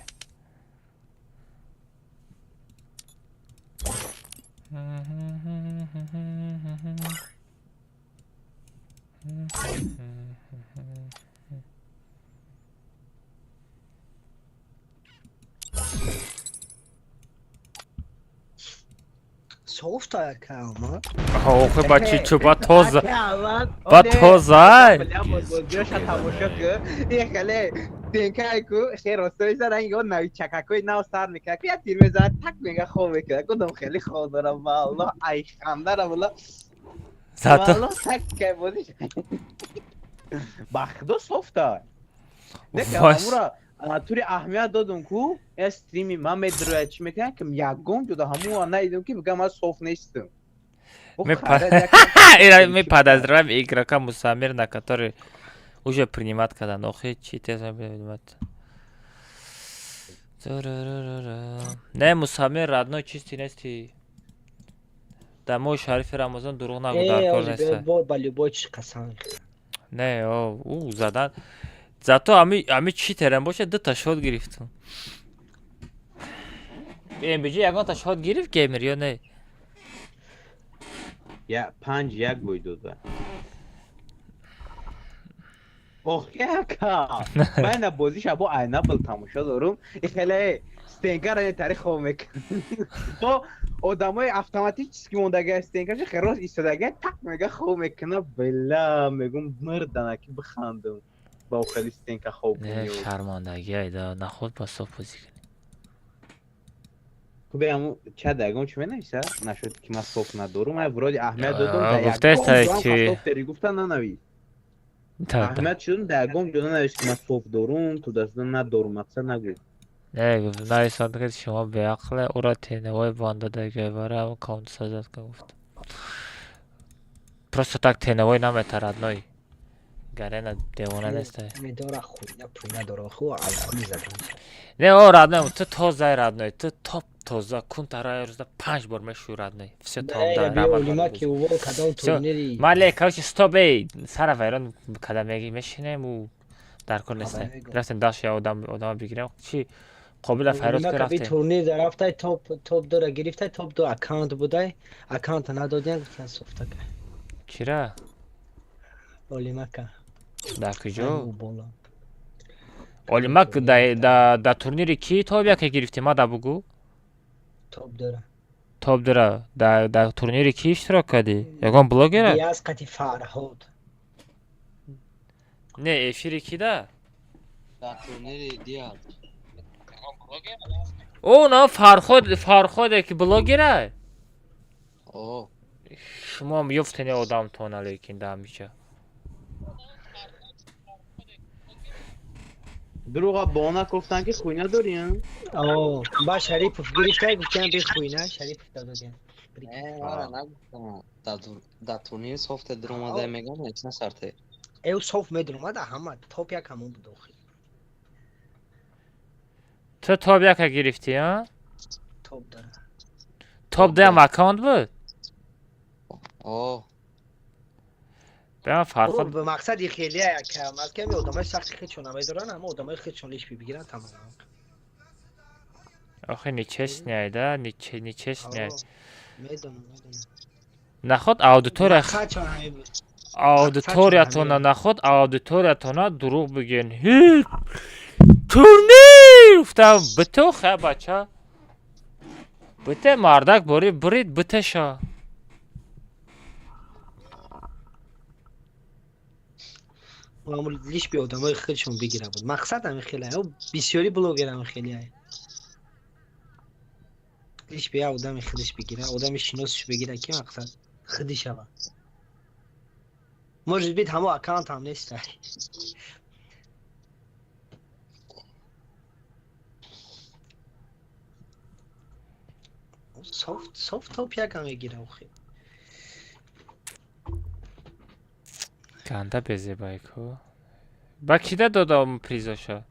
Софта калма. Охи ба чи чу ба тоза. Ба тоза. Бозиёша тамошо ку. Хеле тенкай ку хел росто ранги он нави чакакои нав сар мекунад. Ку як тир мезанад так мега хоб мекунад. Гудам хеле хоб дорам валлоҳ ай хандара валлоҳ. Зато Валлоҳ так кай бозиш. Ба худо софта. Не ка тури аҳамият додум ку я стрими ман медроя чӣ мекунам ки ягон ҷода ҳамон надидам ки бигам ман соф нестам. Мы подозреваем игрока Мусамир, на который уже принимать когда охи чи тез принимать. Не, Мусамир родной чистый нести. Дар моҳи шарифи Рамазон дурӯғ нагӯ, дар кор нест. Ба любой чиз қасам. Не, ӯ задан. Зато ами читерам бошад, дута шот гирифтум. MBG ягонта шот гирифт геймер ё не? Я 5-1 бой дода. Ох, яка. Ман на бозиша бо айна бил тамошо дорум. Хеле стенкара не тарих хоб мекунад. Бо одамои автоматически мондага стенкаша хеле рост истодага так мега хоб мекунад. Бла, мегум мирдана ки бихандам. Ба хеле стенка хоб Не, шармандагӣ айда, наход ба соф бозӣ кунӣ. Ту бе ҳамун ча дагон чӣ менависа? Нашуд ки ман соф надорум. Ман вроде аҳамият додум. Гуфтаеста ки гуфта нанавис. Аҳамият шудум дар ягон ҷо нанавист ки ман соф дорум, ту даста надорум, мақсад нагӯ. Не, гуфт нависанд ки шумо беақле, ӯро теневой бандадагӣ барои ҳамон аккаунт созад ки гуфт. Просто так теневой намета родной. Гарена девона нестай. Медора хуйна пуйна дора ху алколи задан. Не, о родной, ту тозаи родной, ту топ тоза кун тараи рӯзда 5 бор мешӯи родной. Всё там да рамат. Ки увол кадом турнири. Мале, короче, стоп эй, сара вайрон када меги мешинем у дар кор нестай. Рафтем даш я одам одама бигирем. Чи қобила файрод ки рафтем. Турнир да рафтай топ топ дора гирифтай топ ду аккаунт будай. Аккаунт надодиан гуфтан софта. Чира? Олимака. Дар куҷо? Олимак да турнири ки топ яке гирифтӣ? Ма да бугӯ. Топ дора. Топ дора. Да турнири ки иштирок кардӣ? Ягон блогера? Диаз қати Фарҳод. Не, эфири ки да? Дар турнири Диаз. О, на Фарҳод, Фарҳоде ки блогера? О. Шумоам ёфтени одамтона, лекин да ҳамиша. Дурӯға бона гуфтан ки хуйна дорӣ? О, ба Шарипов гирифта гуфтан бе хуйна, Шарипов додаган. Не, мара нагуфтам. Да турнир софте дуромада мегам, эчна сарте. Эв софт медуромада ҳама, топ як ҳамон буд охир. Ту топ яка гирифтӣ, а? Топ дара. Топ даям аккаунт буд? О. Бема Фарход. Ба мақсади хеле як аз ками одамои сахти худшон намедоранд, ҳама одамои худшон лиш бигиранд тамом. Охи нечестный да, нечестный. Медонам, медонам. Наход аудитория Мақсадшон ҳамин буд. Аудиториятона наход аудиториятона дурӯғ бигӯен. Ҳи, турнир гуфтам, бито ха бача. Бите мардак бори бурид битеша. Маъмул лиш би одамои худшон бигира буд. Мақсад ҳамин хеле. Бисёри блогер ҳамин хеле. Лиш би одами худаш бигира, одами шиносаш бигира ки мақсад худи шава. Может быть, ҳамо аккаунт ҳам нест. Софт, софт топ якам мегира охи. Ганда безебай ку. Ба кида додам призоша?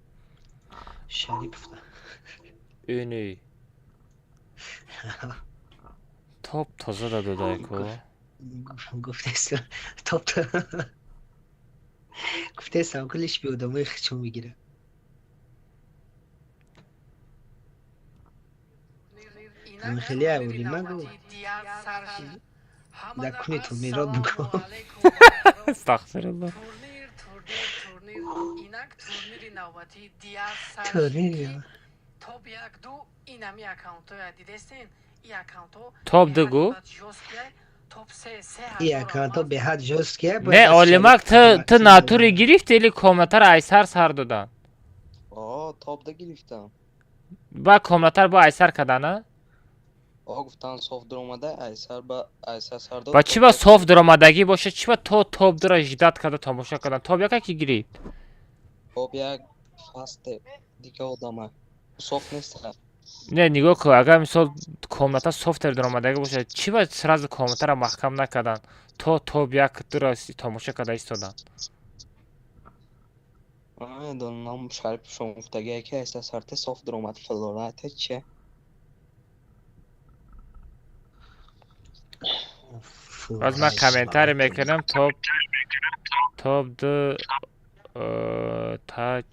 Шарипов. Ини. Топ тоза да додай ку. Гуфтест топ гуфтестам ку лиш би одамои худшон бигира. Ҳамин хеле аволи магу. Да куни турнирот бикун. Астағфируллоҳ. Турнир. Топ дугу? И аккаунтҳо беҳад жёсткие. Не, Олимак, ту натуре гирифти или комнатаро айсар сар додан? О, топ да гирифтам. Ба комнатаро бо айсар кардана? О, гуфтан софт дуромада, айсар ба айсар сар дод. Ба чӣ ба софт дуромадагӣ боша, чӣ ба то топ дура ждать карда тамошо кардан? Топ яка ки гирифт? Топ як фасте дига одама. Софт нест. Не, нигоҳ кун, агар мисол комната софтер дуромадагӣ бошад, чӣ ба сразу комнатаро маҳкам накардан? То топ як дура тамошо карда истодан. Намедонам, Шарипов гуфтагие ки айсар сарте софт дуромад флорате че? Баъз ман комментарий мекунам топ топ ду таҷ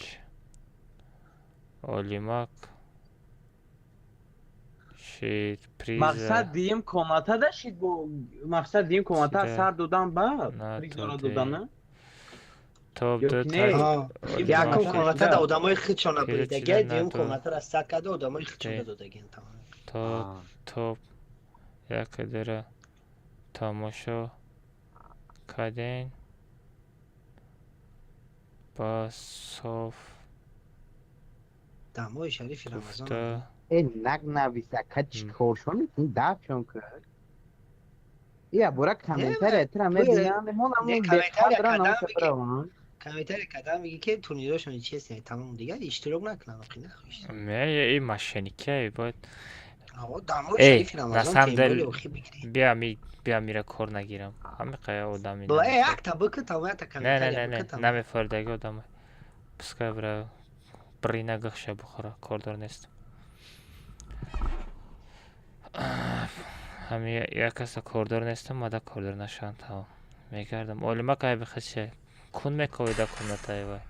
Олимак шид приза. Мақсад диим комната да шид бо мақсад диим комната сар додан ба призора додан. Топ ду таҷ. Якум комната да одамои худшон набуридагия, дуюм комнатаро сар карда одамои худшон додагиан тамом. Топ топ як дара тамошо кардем ба соф Дамои шарифи Рамазон. Э, наг нависа, ка чикоршон мекунӣ, дафшон кар. Я бора комментария тра мебинам, монам беқадра намешавам. Комментария кардам меги ки турнирошон честный, тамом дигар иштирок накунам охи нахош. Не, ин мошенникия бояд. Эй, на самом деле, биа ми биа мира кор нагирам. Ҳами қая одами. Бла, э, якта бикун, там якта комментария. Не, не, не, намефордаги одама. Пускай бира брина гахша бухора, кордор нест. Ҳами як каса кордор нестам, мада кордор нашавам тамом. Мегардам. Олимак ай бихасе. Кун мековида комнатаи вай.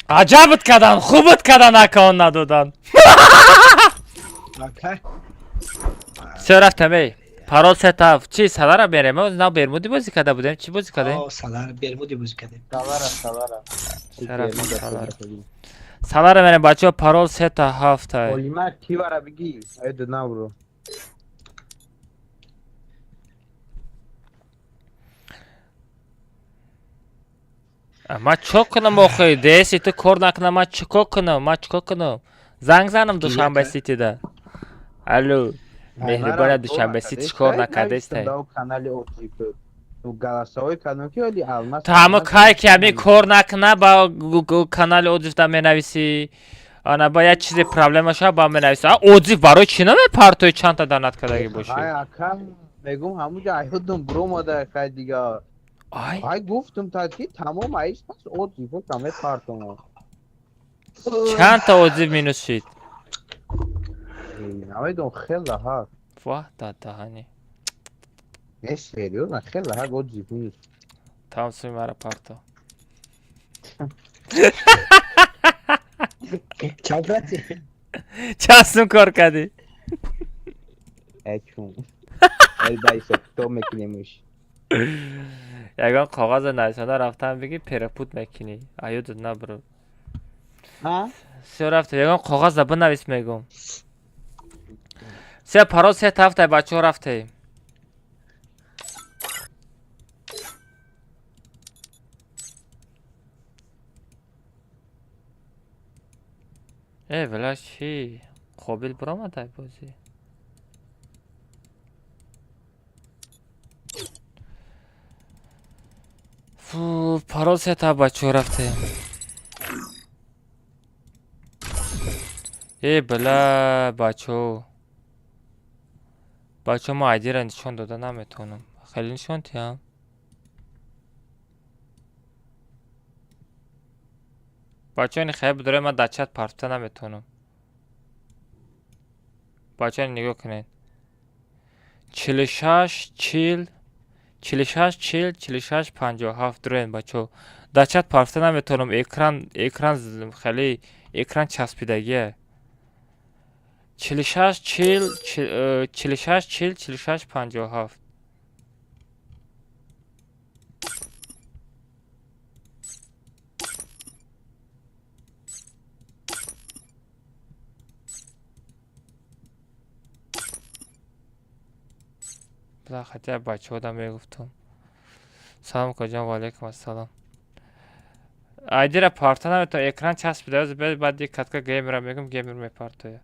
Аҷабат кардан, хубат кардан, аккаунт надодан. Всё, рафтам, эй. Парол сета чи салара берем? На бермуди бозӣ карда будем? Чӣ бозӣ кардем? О, салара бермуди бозӣ кардем. Салара, салара. Салара. Салара мерем бачаҳо, парол сета ҳафта. Олимак ки вара бигӣ? Айда набро. Ман чӣ кунам охи? ДС ту кор накунам, ман чӣ кор кунам? Ман чӣ кор кунам? Занг занам Душанбе Ситида. Алло. Меҳрибони Душанбе Сити кор накардестай. Ту ҳама кай ки ҳамин кор накуна, ба канали отзывда менависӣ. Ана ба як чизе проблема шава, ба менависӣ. А отзыв барои чӣ намепартои, чандта донат кардагӣ бошӣ? Мегум, ҳамуҷа айҳудум буромада, хай дига. Ай? Ай, гуфтум та ки тамом, айш пас отзывҳо мепартонам. Чандта отзыв минус шид? Намедонам, хеле ҳаст. Ваҳ, дадаҳани. Не, серьёзно, хеле ҳаст отзыв минус. Тамом, суми мара парто. Чанд брати? Чанд сум кор кардӣ? Эчун. Эй, дай ҳисоб-китоб мекунемш. Ягон коғаза нависонда рафтан бигӣ, перепут мекунӣ. Аёдат набро. Всё, рафта, ягон коғаза бинавис, мегум. Се парол се тафтай, бачаҳо, рафтаем. Э, вала чӣ? Қобил биромадай бозӣ. Фу, парол се та, бачаҳо, рафтаем. Э, била, бачаҳо. Бачаҳо, ман айдира нишон дода наметавонам. Хеле нишон диҳам? Бачаҳо, ини хеле бидоред, ман дар чат партофта наметавонам. Бачаҳо, нигоҳ кунед. 46 40 46 40 46 57 дуроен, бачаҳо. Дар чат партофта наметавонам. Экран хеле экран часпидагия. 46 40 46 40 46 57. Хотя бачаҳода мегуфтам. Салом, каҷон, ва алайкум ассалом. Айдира парта наметавон, экран часпида, баъд як катка геймера мегум, геймер мепартояд.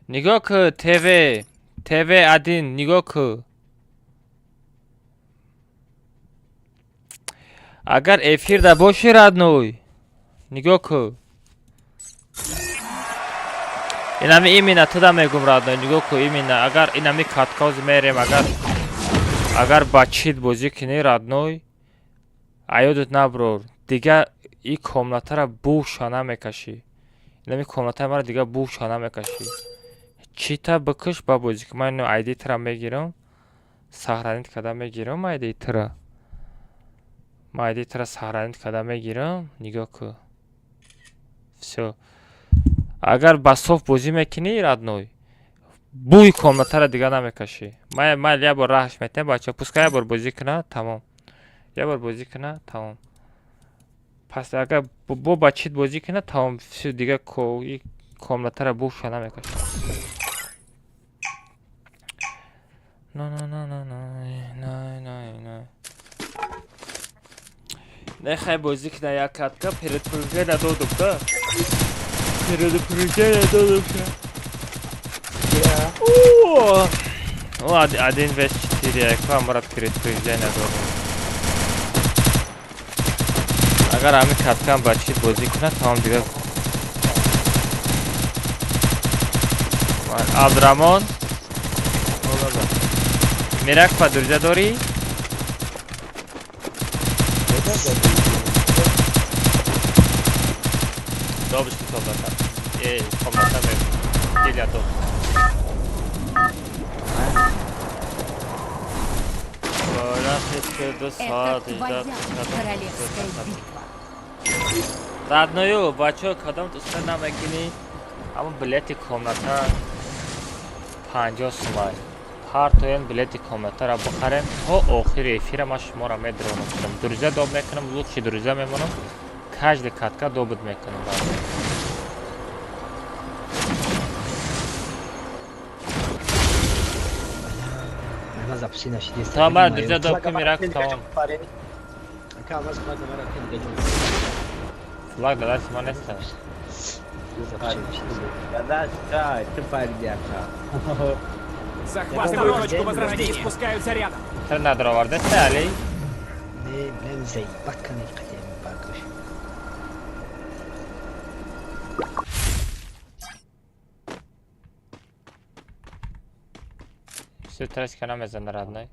Нигоҳ ку, ТВ, ТВ один, нигоҳ ку. Агар эфирда бошӣ, родной, нигоҳ ку. Инами именно туда мегум, родной, нигоҳ ку, именно агар инами каткоз мерем, агар ба чит бозӣ кунӣ, родной, аёдат наброр. Дига и комнатара буша намекашӣ. Инами комнатаи мара дига буша намекашӣ. Чита бикуш, ба бозӣ кун. Ман ино айди тра мегирам. Сохранить карда мегирам айди тра. Ман айди тра сохранить карда мегирам. Нигоҳ ку. Всё. Агар ба соф бозӣ мекунӣ, родной, бӯи комнатара дига намекашӣ. Ман як бор раҳш метиҳам, бачаҳо, пускай як бор бозӣ кунад, тамом. Як бор бозӣ кунад, тамом. Пас агар бо ба чит бозӣ кунад, тамом, всё, дига комнатара буша намекашӣ. На на на на на на на на. Нехай бозӣ кунад як катка, предупреждение додум, да? Предупреждение додум. О, один вес четыре, як мара предупреждение додум. Агар ҳамин каткам ба чит бозӣ кунад, тамом, дига. Абдураҳмон, Мирак, па друзья дорӣ? Добиш ки солдата. Э, комната ме. Диля доб. Бола хис 2 соат Это ждать. твоя королевская битва. Родною, бачаҳо, кадом уста намекунӣ? Ҳамон билети комната 50 сумай. Ҳар тоян билети комнатаро бихарем, то охири эфира ман шуморо медиронам. Друзья доб мекунам, лучший друзья мемонам. Каждый катка добыт мекунам. Ама записи нашидест. Та мара друзья доб ки мирак тамом. Ака алмаз флаг мара ки дига ҷон. Флаг да дасти ма неста. Дадаш чай, ты париди ака. Захватываю точку возрождения. Спускаются рядом. Тр надровардеста али? Не, блин, заебать кани қадим баркаш. Всё трачка намезана родной.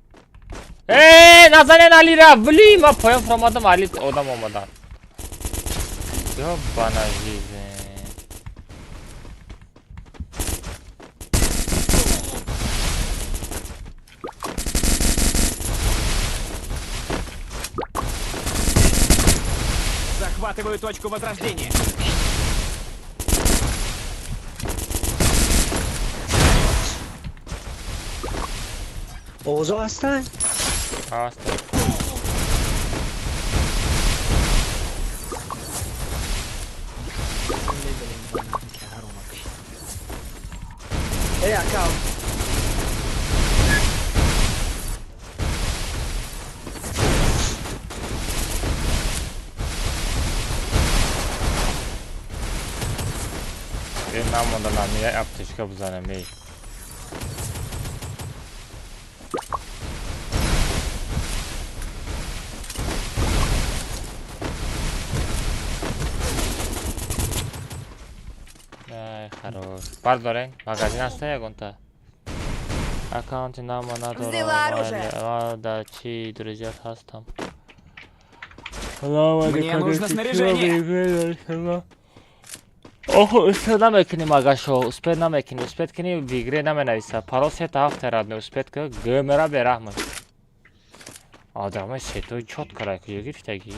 Э, назанен Алира, блин, ма поён фуромадам, Али одам омадан. Ёбана жизнь. Захватываю точку возрождения. Овозо ҳастанд? Ҳастанд. Эй, ака. Э, намонда намия аптечка бизанем, эй. Ай, хорош. Бардорен, магазин ҳаста ягонта? Аккаунти нама Взяла оружие. надорам. Да чи друзьят ҳастам. Мне нужно снаряжение. Охо, успеть намекунӣ магашо, успеть намекунӣ, успеть кунӣ в игре наменависа. Парол сета ҳафта радне, успеть ка гмра бераҳма. Одамои сетои чётко ра куҷо гирифтагӣ?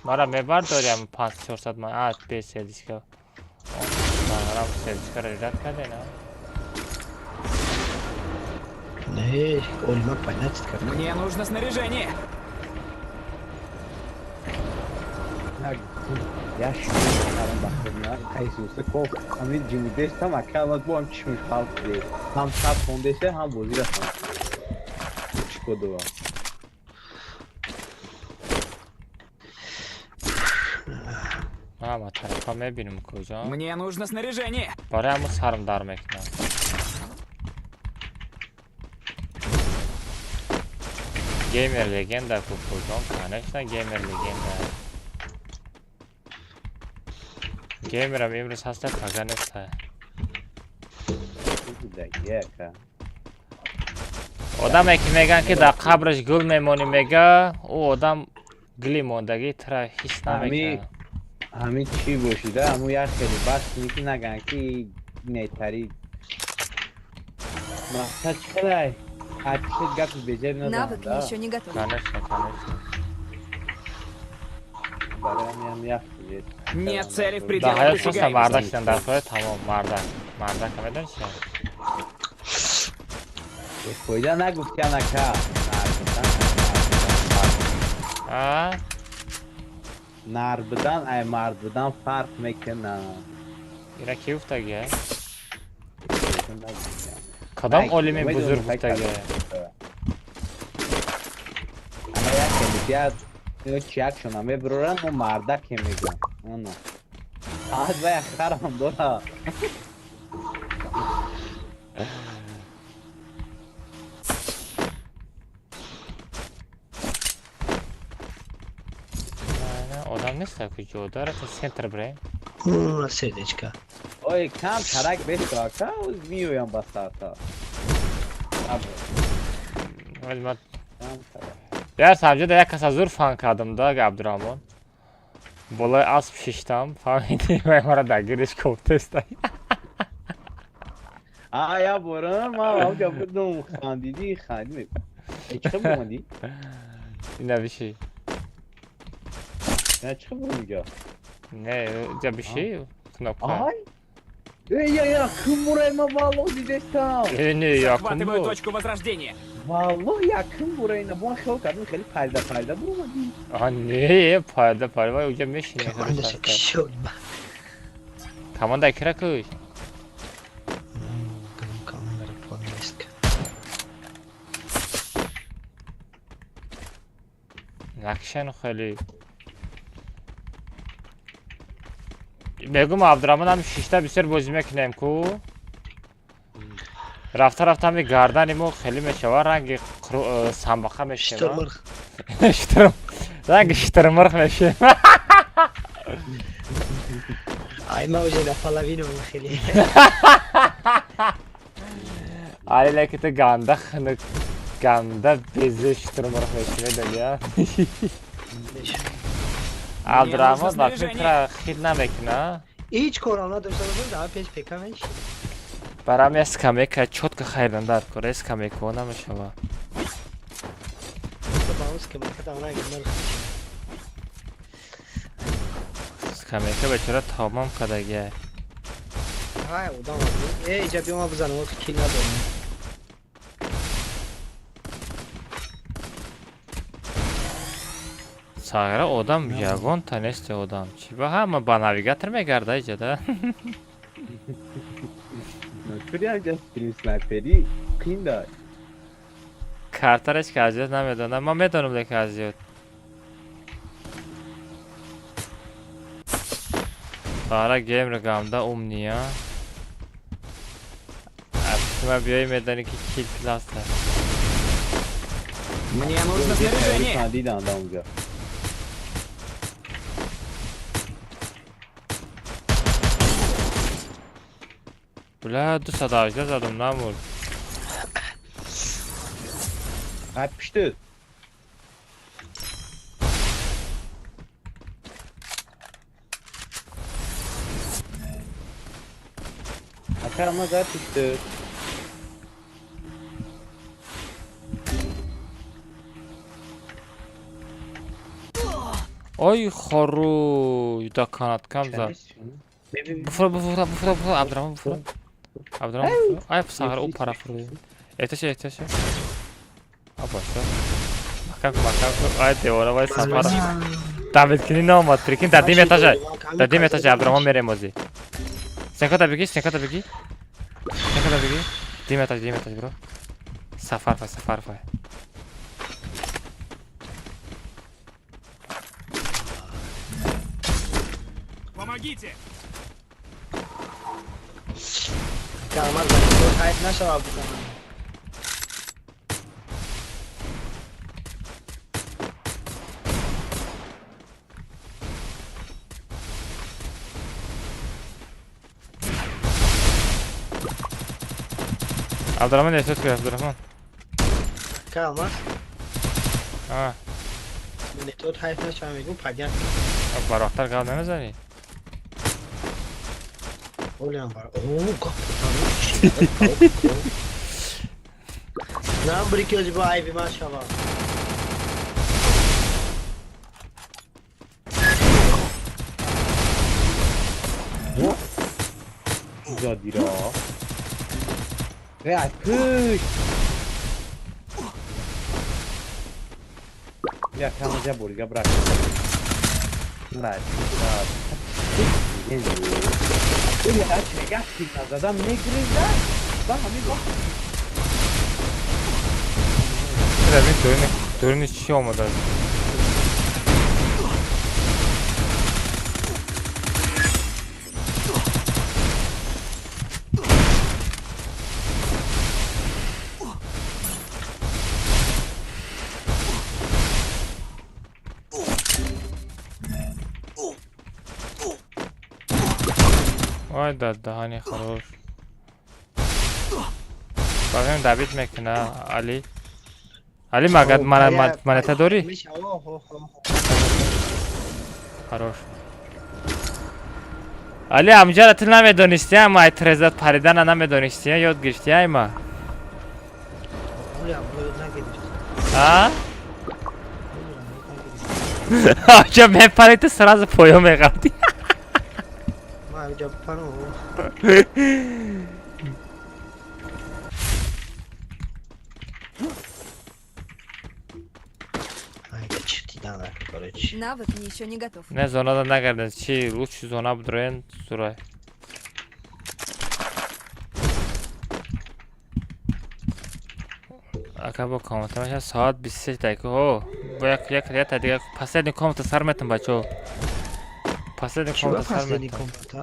Мара мебардори ам 500-400 ма, а, без сердечка. Марам сердечкаро рад карде, на? Не, олима понять кард. Мне нужно снаряжение. Я шукарам ба хидмат қайсуса ко ҳамин ҷимидестам ака алмаз бо ҳам чишмиш халқ де ҳам саб хондесе ҳам бозӣ расам чикодова. Ама тарафа мебинем куҷо. Мне нужно снаряжение. Барои ҳамун сарм дар мекунам. Геймер легенда кукуҷон, конечно, геймер легенда. Геймерам имрӯз ҳаста, пага неста. Одаме ки мегӯянд ки дар қабраш гул мемонӣ мега, ӯ одам гули мондагӣ тра ҳис намекунад. Ҳамин чӣ бошида, ҳамун як хеле бас кунӣ ки нагӯянд ки нетари мақсад чӣ хелай? Ҳарчи гапи беҷаб надорам. Навык еще не готов. Конечно, конечно. Барои ҳамин ҳам як хеле. Нет цели в Да пределах ҳаёт просто досягаемости. мардак шидан дар кори тамом, мардак. Мардака медонӣ чи? Фоида нагуфтиан ака. А? Нар будан ай мард будан фарқ мекунад. Ира ки гуфтаги? Кадом олими бузург гуфтаги? Ама як хеле чиякшона мебуроранд, мо мардаке мегӯям. Ана. Аз вай харам дора. Одам нест куҷо? Дара центр бирем. Сердечка. Ой, кам тарак бесто ака, оз миёям ба сарта. Яр самҷода як каса зур фан кардам да Абдураҳмон. Болои асп шиштам, фаҳмидӣ, вай мара дар гириш кофтеста. А, я борам, ма авҷа будум, хандидӣ, хандидӣ. Э, чӣ бумадӣ? Ина биши. Не, чӣ бурум иҷо? Не, иҷа биши, кнопка. Ай! Эй, я, я, ким бурай ма валлоҳ дидестам. Э, не, я ким Захватываю буд? точку возрождения. Валлоҳ, я ким бурай на бон хел кардам, хеле пайда пайда бурумадӣ. А, не, пайда пайда, вай уҷа мешини. Команда киши олима. Команда кира куш? Накшен хеле. Мегум Абдураҳмон ҳами шишта бисёр бозӣ мекунем ку. Рафта рафта ҳами гардани мо хеле мешава, ранги самбақа мешава. Шутурмурғ. Ранги шутурмурғ мешавем. Ай, ма уже наполовину хеле. Али леки ту ганда хунук, ганда безе шутурмурғ мешавӣ, медонӣ, а? Абдураҳмон ба фикра хит намекуна. Ҳеҷ корам надошта бошам, дар пеш пека мешинам. Барам я скамейка чётко хайрам дар кор, скамейка намешава. Скамейка бечора тамом кардагия. Ҳай, одам э иҷа биёма бизанам, кил надорам. Сағира одам ягонта нести одам. Чӣ ба ҳама ба навигатор мегарда иҷада? Картараш ки азиёт намедонам. Ман медонам леки азиёт. Сағира геймро гамда умния. Ма биёи медонӣ ки кил класса. Мне нужно снаряжение. Дидам да унҷа. Бля, 218 задам намурд. Ай пишти. Ака ма за пишти. Ой, хоруй, да канаткам зад. Буфура, буфура, буфура, буфура, Абдураҳмон буфура. Абдураҳмон буфура. Ай, сағира, ӯ пара фуруд. Эҳтиёт, эҳтиёт. Абаша. Макам, макам, ай девора, вай сафар. Давид кини наомад, прикинь, дар дим этажа. Дар дим этажа Абдураҳмон мерем озӣ. Стенката бигӣ, стенката бигӣ. Стенката бигӣ. Дим этаж, дим этаж, бро. Сафар фай, сафар фай. Помогите! Камаз хайф нашава бизанам. Абдураҳмон эҳтиёт кун, Абдураҳмон. Камаз. А. Нетот хайф нашава мегум падян. Барвақттар гап намезанӣ? Олям бар. О, гап. Нам бри ки ози бо айби ман шава. Задира. Эй, пуш. Я камазя борига брак. На, задам мегреза, ба ҳамин вақт. Равин дурини чӣ омадааст? Ой, да, даҳани хорош. Багам давид мекуна, Али. Али, магад монета дорӣ? Хорош. Али, амҷара ту намедонистӣ, ама ай трезат паридана намедонистӣ, ёд гирифтӣ айма? А? Аҷа мепарӣ ту сразу поё меғалтӣ. Навык еще не готов. Не, зона да нагарден. Чи лучше зона будроен сурай. Ака, бо комната меша соат 23 дақиқа. Ҳо, бо як як як дига последний комната сар метам, бачо. Последний Чӣ ба комната сар последний метам. комната?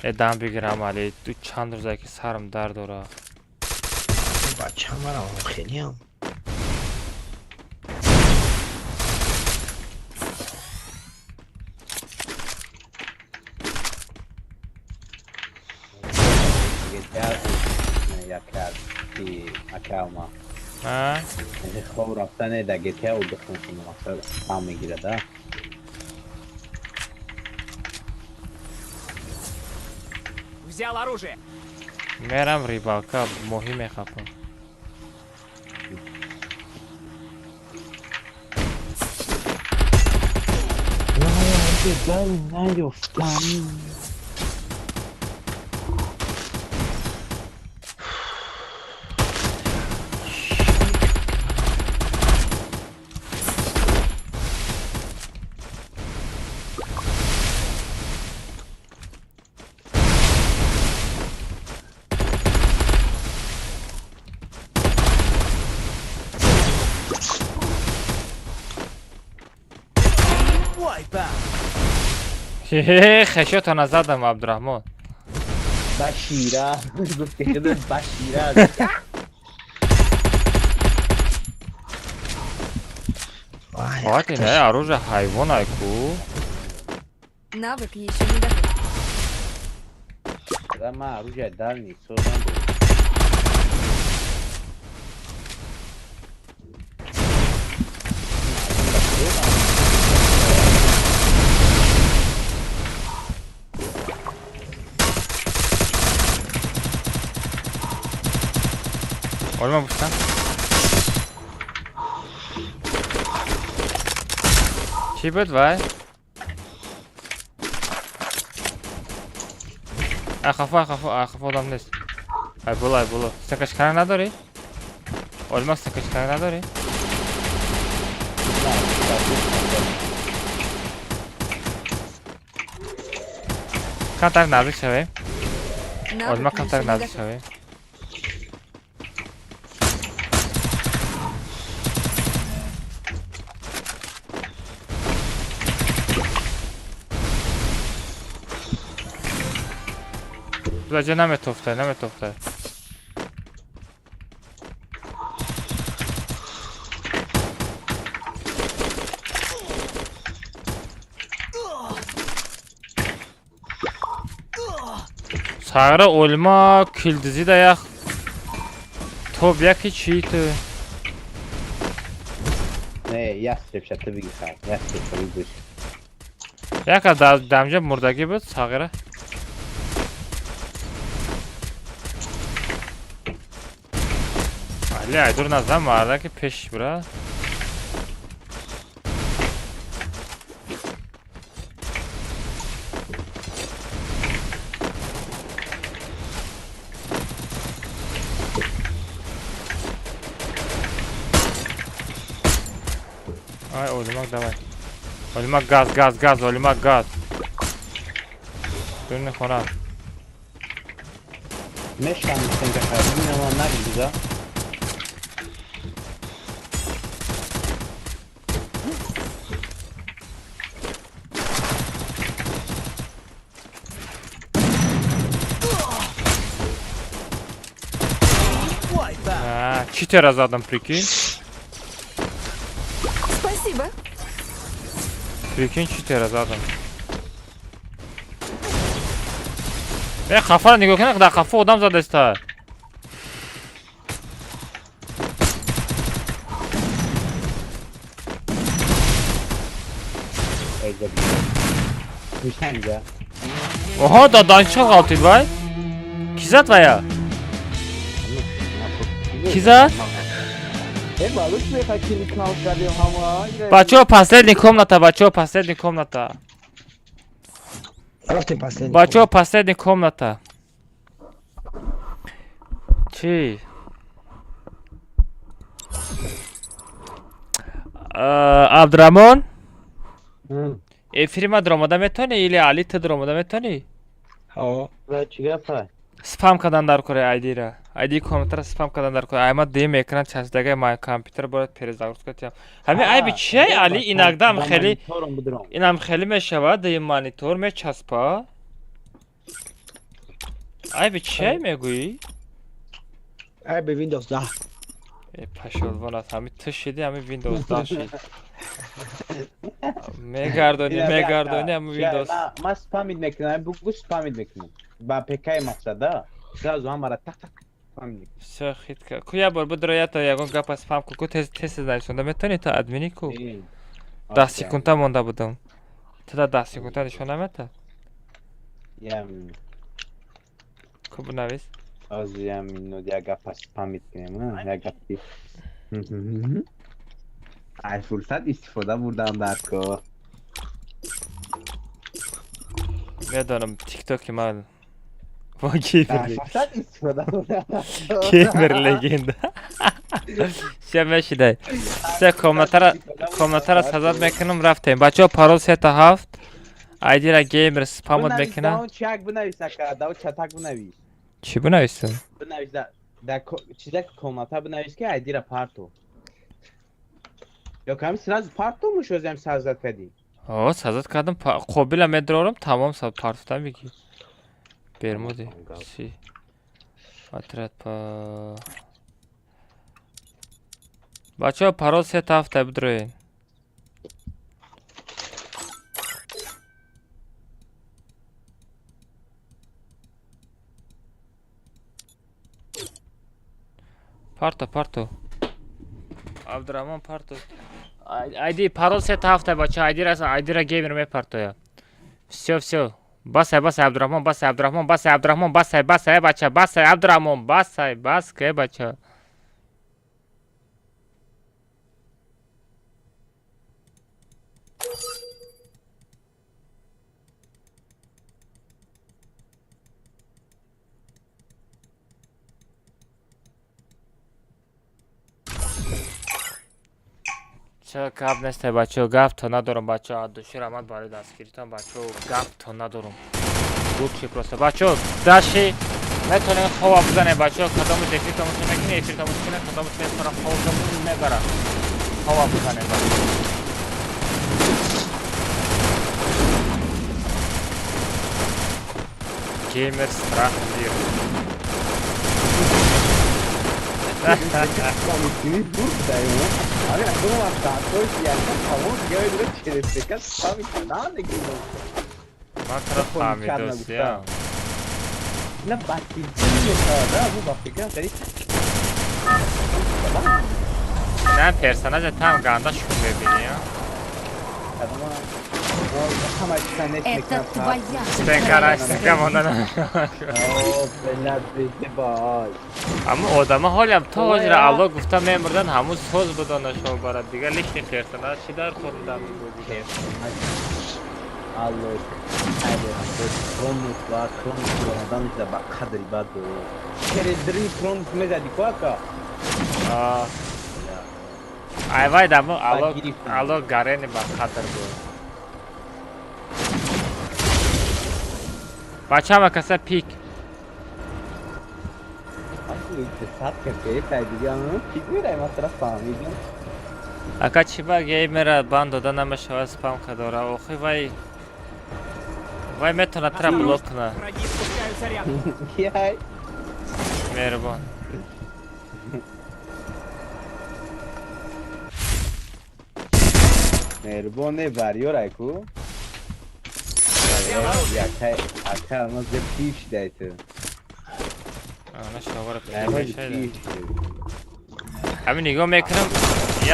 Э, дам бигирам, али ду чанд рӯзае ки сарам дард дора. Бача, манам хелиам. Яке аз ки акалма. А? Хоб рафтане да GTA отдохнуть мақсад там мегирад, да? Взял оружие. Мерам рыбалка, моҳӣ мехапам. Наёфтам. Хе, хешотона задам, Абдурахмон. Башира. Гуфт ки худо башира. Фати, не, оружие ҳайвон ай ку. Навык еще не готов. Ма оружие дальний созам буд. Олма бушта. Чӣ буд вай? Ай хафо, ай хафо, ай хафо одам нест. Ай боло, ай боло. Стакашкана надорӣ? Олма, стакашкана надорӣ? Камтар наздик шавем. Олма, Навык камтар еще не наздик готов. шавем. Баҷа, наметофтай, наметофтай. Сағира, олма килдизи да ях. Топ яки чӣ ту? Не, ястреб ша ту биги хай. Ястреб ша бигӯш. Яка дамҷа мурдагӣ буд, Сағира. Али, айдур назам, мардаки пеш бура. Ай, олимак, давай. Олимак, газ, газ, газ, олимак, газ. Дуни хона. Мешкам стенка хай. Бинам нагирда. А, читера задам, прикинь. Спасибо. Прикинь, читера задам. Э, хафара нигоҳ кунед, дар хафо одам задаста. Мишанҷа. Оҳо, даданча ғалтид вай. Ки зад вая? Ки зад? Э, балуч мехоҳад кили кнал кардем ҳама. Бачаҳо, последний комната, бачаҳо, последний комната. Рафтем последний. Бачаҳо, последний комната. Чӣ? Абдураҳмон? Эфири ма даромада метавонӣ или Али, ту даромада метавонӣ? Ҳо. Ва чӣ гапа? Спам кардан дар кори айдира. Айди компютера спам кардан дар кори. Айма дим экран часдагай май компютер бояд перезагрузка тиям. Ҳами айби чи али иногда хеле инам хеле мешавад, дим монитор мечаспа. Айби чи мегӯӣ? Айби Windows 10. Э пашолвон аст, ҳами ту шиди, ҳами Windows 10 шид. Мегардонӣ, мегардонӣ ҳами Windows. Ман спамид мекунам, бугу спамид мекунам. Ба ПК-и мақсада сразу ҳамара так так спамид мекунам. Всё хитка. Ку я бор бидро ята ягон гапа спам ку, ку тез тез нависонда метавонӣ ту админи ку? 10 секунда монда будам. Ту да 10 секунда нишон намета? Ям. Ку бинавис. Аз ям минут як гапа спамид кунем, як гапи. Ай фурсат истифода бурдам дар кор. Медонам тиктоки ман ва геймер. Фурсат истифода бурдам. Геймер легенда. Всё мешидай. Се комнатара сазад мекунам рафтем. Бачаҳо парол 3 7 айдира геймер спамот мекунам. Даун чак бинавис ака, даун чатак бинавис. Чӣ бинависам? Бинавис да чиза комната бинавис ки айдира парто. Ё ками сразу парто мушозем сазад кардӣ? О, сазад кардам, қобила медрорам, тамом партофтам бигӣ. Бермуди. Си. Отряд па. Бачаҳо парол 3 7 бидроен. Парто, парто. Абдурахмон парто. Айди парол 3 7 бача, айдира айдира геймер мепартоя. Всё, всё. Басай, басай Абдурахмон, басай Абдурахмон, басай Абдурахмон, басай, басай бача, басай Абдурахмон, басай, бас ке бача. Ча гап несте бачаҳо, гап то надорам бачаҳо, аз души раҳмат барои дастгиритон бачаҳо, гап то надорам. Лучше просто бачаҳо, даши метавонем хова бизанем бачаҳо, кадомаш эфир тамошо мекунед, эфир тамошо кунед, кадомаш мефара хова мебара. Хова бизанем бачаҳо. Геймер страх мир. Ами акнун вақтҳои якам ҳаво дига медура через сека спами кардан дигар. Ман тараф фаҳмидосиям. На бакилчи мешавад, бу ба фикрам хеле. На персонажа там ганда шу мебини, а? Это твоя. Стенкара, стенка монда на. Аммо одама ҳолям то ҳозира Алло гуфта мемурдан, ҳамун соз будонашон барад. Дигар лишний персонаж чи дар хӯрдан буд. Алло, Кронус ва Кронус одам ба қадри бад. Через дрин Кронус мезади ку ака? Ай вай дамо Алло, Алло гарени ба қадр буд. Бачама каса пик. Ака чи ба геймера банд дода намешавад спам кадора. Охи вай вай метавонад тра блок кунад. Меҳрубон. Меҳрубон не барёрай ку? Ака ма зе пиш дайту. Ана шовара пиш. Ҳамин нигоҳ мекунам,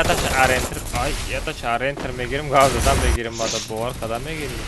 яташ арентр, ай, яташ арентр мегирим, гав задан мегирим, баъда бовар қадам мегирим.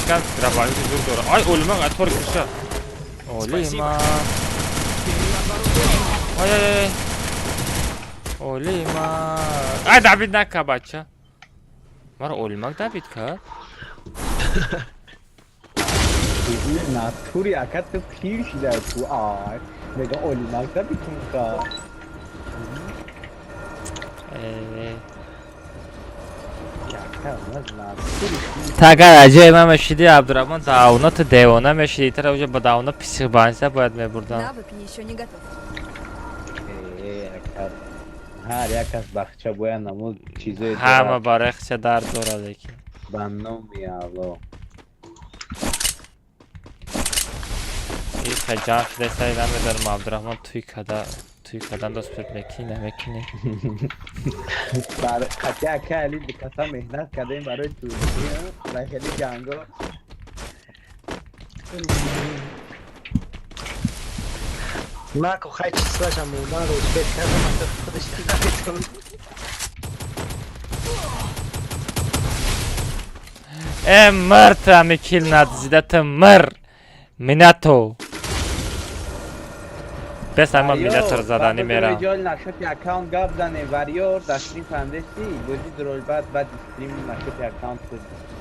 Фикр дробовик зур дора. Ай, олимак, атор киша. Олимак. Ай, ай, ай. Олимак. Ай, добить нака, бача. Мара олимак добить кард? Натури ака ту пир шида ту ай. Мега олимак добить кард. Тагар аҷои ман мешиди Абдурахмон давно ту девона мешиди, тара уже ба давно психбанса бояд мебурдан. Навык еще не готов. Ҳар як кас бахча бояд намуд чизое ҳама барои хича дард дорад лекин. Ба номи Аллоҳ. Иха ҷамъ шуда сари намедонам Абдурахмон туй када туй кадан дост пир мекунӣ намекунӣ. Бар қатъи ака Али дукаса меҳнат кардем барои туркия ва хеле ҷанго. Мако хай числаша мурдан рӯзбет кардам, ата худаш наметавон. Э мир ту ами кил надзида ту мир Минато. Бес ама минатор задани мерам. Ҷол нашоти аккаунт гап зане вариор дар стрим фаҳмидасти бози дролбад баъд стрим нашоти аккаунт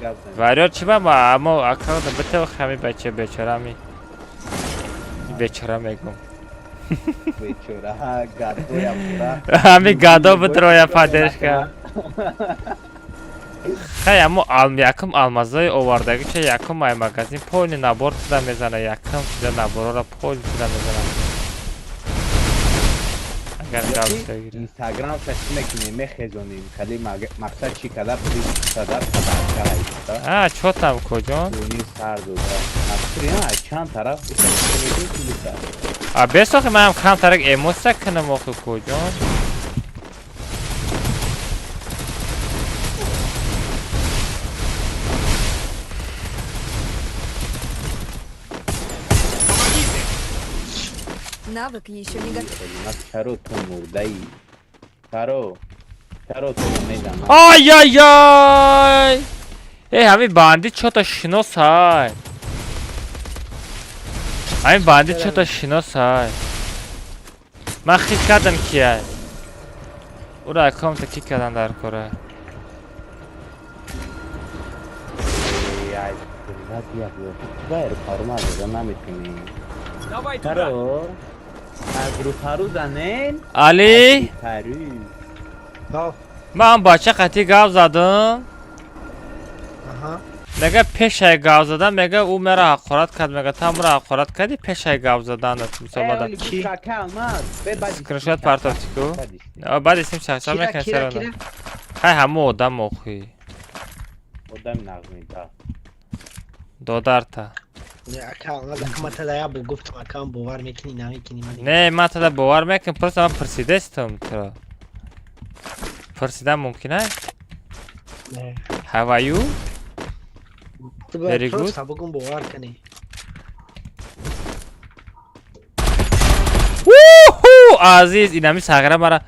гап зане. Вариор чи ба ма амо аккаунт битав хами бача бечора ми бечора мегум. Бечора гадоя пура. Ами гадо битроя поддержка. Хай амо якум алмазои овардаги ча якум ай магазин полный набор туда мезана якум чида наборора полный туда мезана. Агар гап бигирӣ. Инстаграм ша чӣ мекунем мехезонем хеле мақсад чӣ када плюс садар садар А чо там куҷон? Дуни сар дода. Насри чанд тараф А бесохи манам камтарак эмоция кунам охи куҷон? Навык еще не готов. Чаро ту мурдаи? Чаро? Чаро ту мезанам? Ай ай ай! Эй, ҳамин банди чо-то шинос ҳай. Ҳамин банди чо-то шинос ҳай. Ман хит кардам ки ай. Ура аккаунта ки кардан дар кора. Ай, Давай туда. Али? Ман бача қатӣ гап задам. Мега пешай гап задан, мега ӯ мера ҳақорат кард, мега та мера ҳақорат кардӣ пешай гап заданат. Мисол скриншот партофтӣ ку? Баъд исм чақчақ мекунӣ сарона. Хай ҳамо одам охи. Одам нағмида. Додарта. Не, Не, ман тада бовар мекунам, просто ман пурсидастам туро. Пурсидан мумкин аст? Не. How are you? Very good. Просто бовар кунӣ. Уху, азиз, инами сағира мара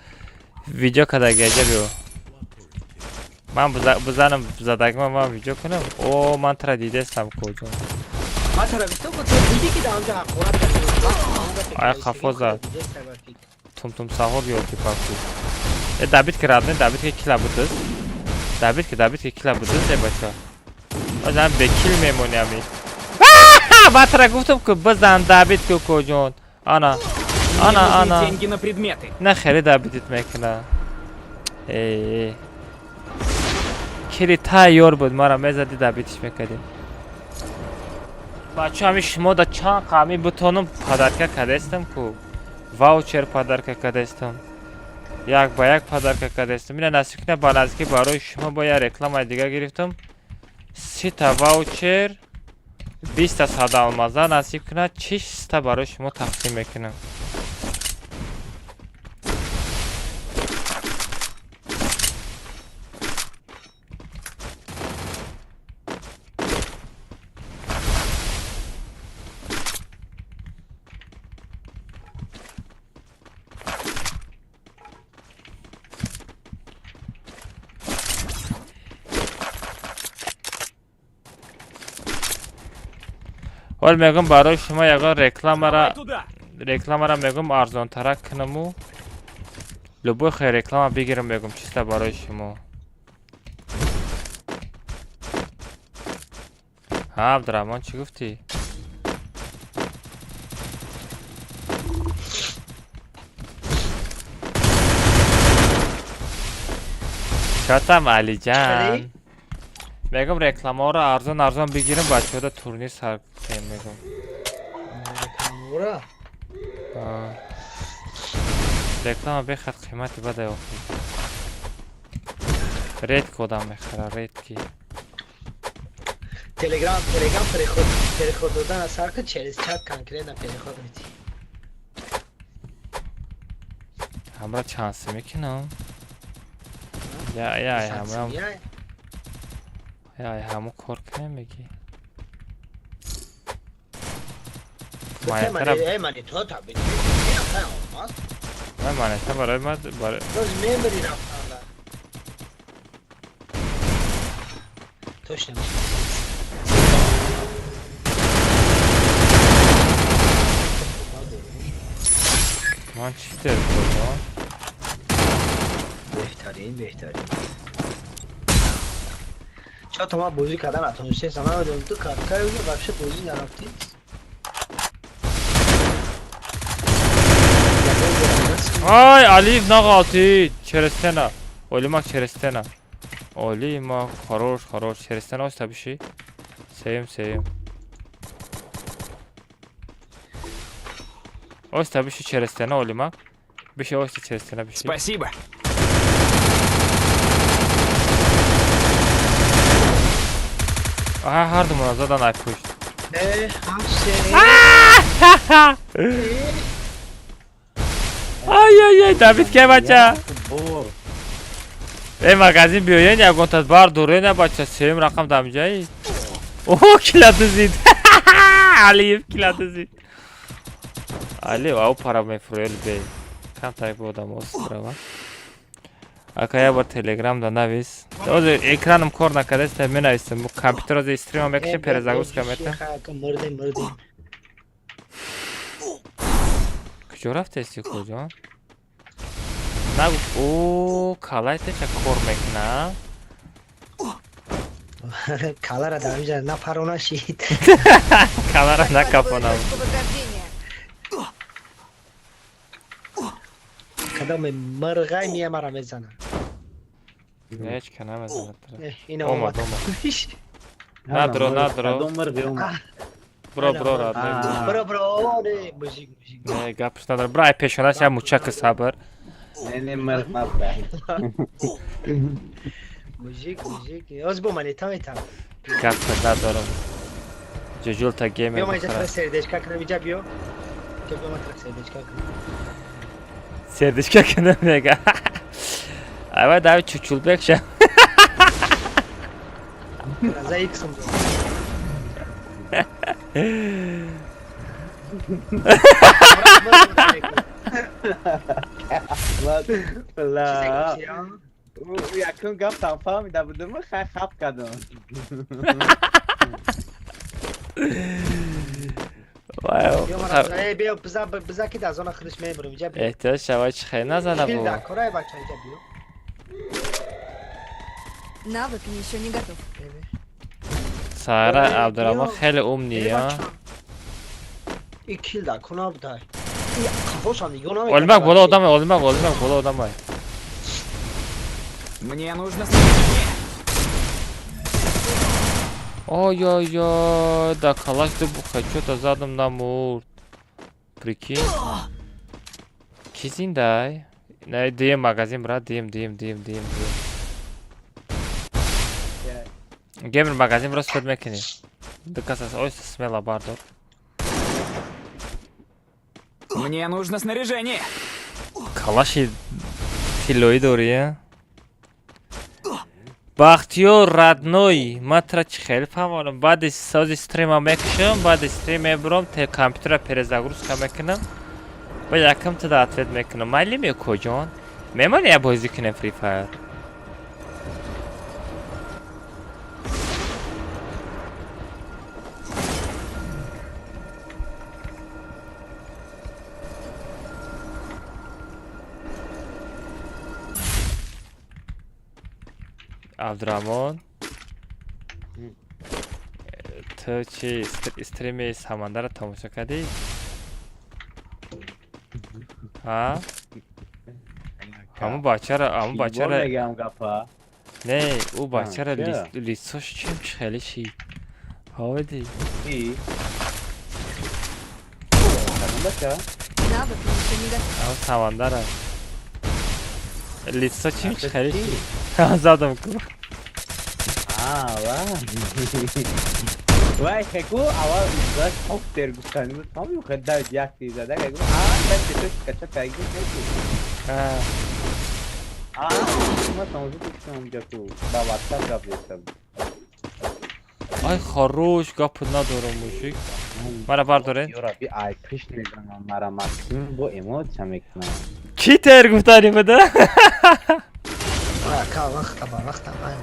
видео кадаги аҷаб ё. Ман бизанам задагима ман видео кунам. О, ман тура дидастам куҷо. Ай хафо зад. Тум-тум сахур ёки паку. Э добить ки родной, добить ки кила будыз. Добить ки кила будыз, э бача. Базан бе кил мемони ами. Ба тура гуфтам ку бизан добить ку куҷон. Ана. Ана, ана. Деньги на предметы. На хеле добитит мекуна. Э. Кили тайёр буд, мара мезади добитиш мекардем. Бача ҳами шумо да чанд қами бутонум подарка кардастам ку. Ваучер подарка кардастам. Як ба як подарка кардастам. Ина насиб кина ба наздикӣ барои шумо бо як рекламаи дига гирифтам. 30 ваучер, 20 сада алмаза насиб кунад, 6 барои шумо тақсим мекунам. Ҳол мегӯм, барои шумо ягон рекламара мегӯм, арзонтарак кунаму любой хел реклама бигирам, мегӯм, чиста барои шумо. Ҳа, Абдураҳмон, чӣ гуфтӣ? Чотам, Алиҷан, мегӯм, рекламаҳоро арзон арзон бигирам, бачаҳода турнир сар кунем, мегӯм. Рекламаҳоро? Реклама бехад қимати бадай охир. Редко одам мехара, редки. Телеграм, телеграм переход додан сар кун, через чат конкретно переход мети. Ҳамра чанд сим мекунам? Я, я, ҳамра. Я, ҳаму кор кунем, мегӣ. Монета Ман монета барои ман барои Доз мембери рафтанда. Точно. Ман чӣ дер кардам? Беҳтарин, беҳтарин. Ча то ман бозӣ кардан натонистем, ман медонам ту кай вообще бозӣ нарафтӣ. Ай, Алиев нағалтид. Через стена. Олимак через стена. Олимак, хорош, хорош. Через стена оста биши. Сеюм, сеюм. Оста биши через стена, Олимак. Биши оста через стена биши. Спасибо. Аҳа, ҳар думона задан ай пушт. Э, Ай, ай, ай, Давид ке, бача? Э, магазин биёен, ягонтат бар дорен, бача, сеюм рақам дамҷаи. О, кила дузид. Алиев кила дузид. Алиев, ау пара мефурӯял бе. Камтар бо одам острава. Ака, я бор телеграм да навис. Ҳозир экраном кор накардаст, менависам. Компютер ҳозир стрима мекушем, перезагрузка метам. Мурдем, мурдем. Куҷо рафтести, куҷо? Нагу, о, калай теша кор мекуна. Калара дар инҷа напарона шид. Калара накапонам. Кадоме мырғай мия мара мезанад. Ҳеҷ ка намезанад. Ина омад, омад. Надро, надро. Бро, бро, родной. Бро, бро, не, мужик, мужик. Не, гапш надор. Бро, ай пешонаш я мучака сабр. Не, не, мырғ набра. Мужик, мужик. Оз бо монета метам. Гап надорам. Ҷуҷулта геймер. Биё, ман инҷа сердечка кунам, инҷа биё. Инҷа биё, ман сердечка кунам. Сердечка кунам, мега. Ай, давай чучулбек ша. За иксом. Ла. Якум гаптам фаҳмида будам, хай хап кардам. Биё, биза, биза ки аз он худаш мебурам, инҷа биё. Эҳтиёт шавад, чӣ хел назана бо. Корай, бача, инҷа биё. Навык еще не готов. Сара, Абдураҳмон хеле умный, а? И кил да куна будай. Қафошам нигоҳ намекунад. Олимак боло одамай, Олимак, Олимак боло одамай. Мне нужно Ой, ой, ой, да калаш ду буха, чё-то задом намурд. Прикинь. Ки зиндай? Не, дием магазин, брат, дием, дием, дием, дием, дием. Геймер магазин бро суд мекунӣ. Ду кас аст, ой, смело бардор. Мне нужно снаряжение. Калаши тиллоӣ дорӣ, а? Бахтиёр родной, ман тура чӣ хеле фаҳмонам. Баъди сози стрима мекушам, баъди стрим мебурам, компютера перезагрузка мекунам. Ба якам туда ответ мекунам. Майли мекоҷон? Мемонӣ я бозӣ кунем Free Fire? Абдураҳмон, ту чи стрими Самандарро тамошо кардӣ? Ҳа, ҳамун бачаро, ҳамун бачаро. Мегам гапа. Не, ӯ бачаро лицош чем чи хеле шид, фаҳмидӣ? Навык еще не готов. Ҳамун Самандара лицо чем чи хеле шид, задам ку. Вай, хеку аввал зад софтер гуфтани буд, фаҳмидӣ? Хел давид як тир зада, гу а баъд сетош кача кайгу хеку. А ма тамошо кардам онҷа ку ба WhatsApp гап зеста буд. Ай, хорош, гап надорам, мужик. Мара бардорен. Ёра би ай пеш мезанам мара максимум бо эмоция мекунам. Читер гуфтани буда? Ака, вақта ба вақта ман.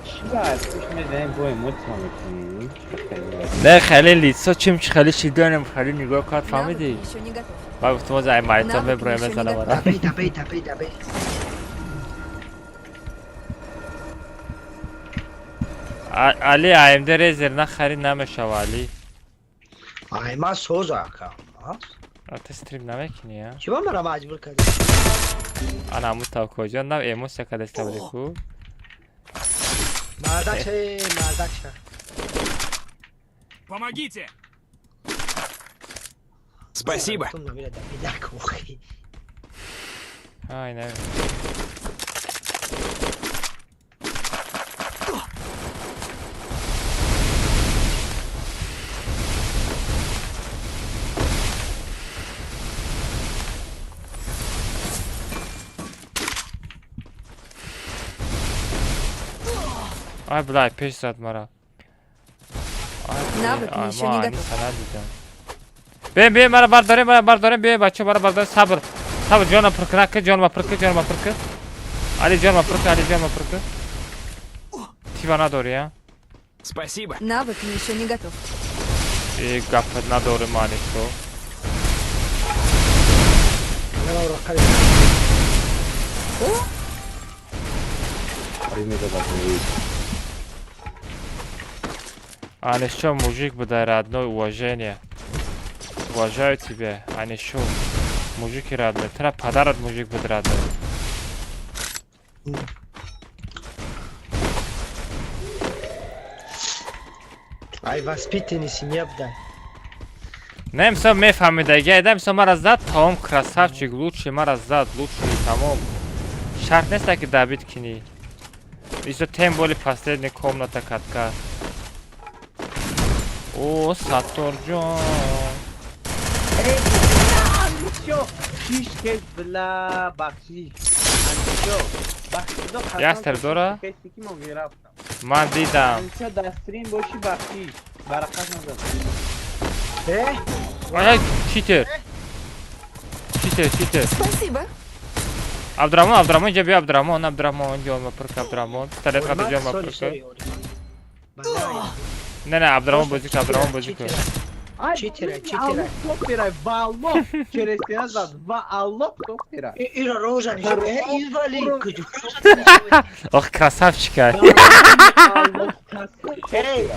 Пеш мезанем, бо эмоция мекунем. Не, хеле лицо чем чи хеле шиданем, хеле нигоҳ кард, фаҳмидӣ? Навык еще не готов. Ма гуфтам, оз ай майтон меброем, мезанам мара. Дабей, дабей, дабей, дабей. Али, АМД резер нахарӣ намешава, Али. Ай, ма соза, ака. А ты стрим намекунӣ, а? Чӣ ба мара маҷбур кардӣ? Ана ҳамун тавкоҷон нав эмоция кадаста буди ку. Мардак ша, мардак ша. Помогите! Спасибо. Ту намира дабей накухи. Ай, не. Ай, блай, пеш зад мара. Навык еще не готов. Дидам. Бием, бием, мара бардорем, мара бардорем, бием, бачо, мара бардорем, сабр. Сабр, ҷонма пур кун, ака, ҷонма пур кун, ҷонма пур кун. Али, ҷонма пур кун, Али, ҷонма пур кун. Тива надорӣ, а? Спасибо. Навык еще не готов. Э, гап надорем, ани то. Анишо мужик будай, родной, уважение. Уважаю тебя, Анишо. Мужики родной. Тра подарок мужик буд родной. Ай, воспитанный семья будай. Не, мисол мефаҳмидаги, айда мисол мара зад, тамом, красавчик, лучший, мара зад, лучший, тамом. Шарт нест, ки добить кунӣ. Исо тем более последняя комната катка. О, Сатторҷон. Шиш кез бла бахшиш. Анчо. Бахшидо. Ястер дора? Ман дидам. Анчо дастрин боши бахшиш. Баракат назад. Э? Ай, читер. Читер, читер. Спасибо. Абдураҳмон, Абдураҳмон, инҷа биё, Абдураҳмон, Абдураҳмон, ҷонма пур кун, Абдураҳмон. Пистолет қади ҷонма пур кун. Не, не, Абдураҳмон бозӣ кун, Абдураҳмон бозӣ кун. Читера, читера. Софтера, ва Аллоҳ через стена зад, ва Аллоҳ софтера. Ира рожа нишон. Э, инвалид куҷо? Ох, красавчика. Эй,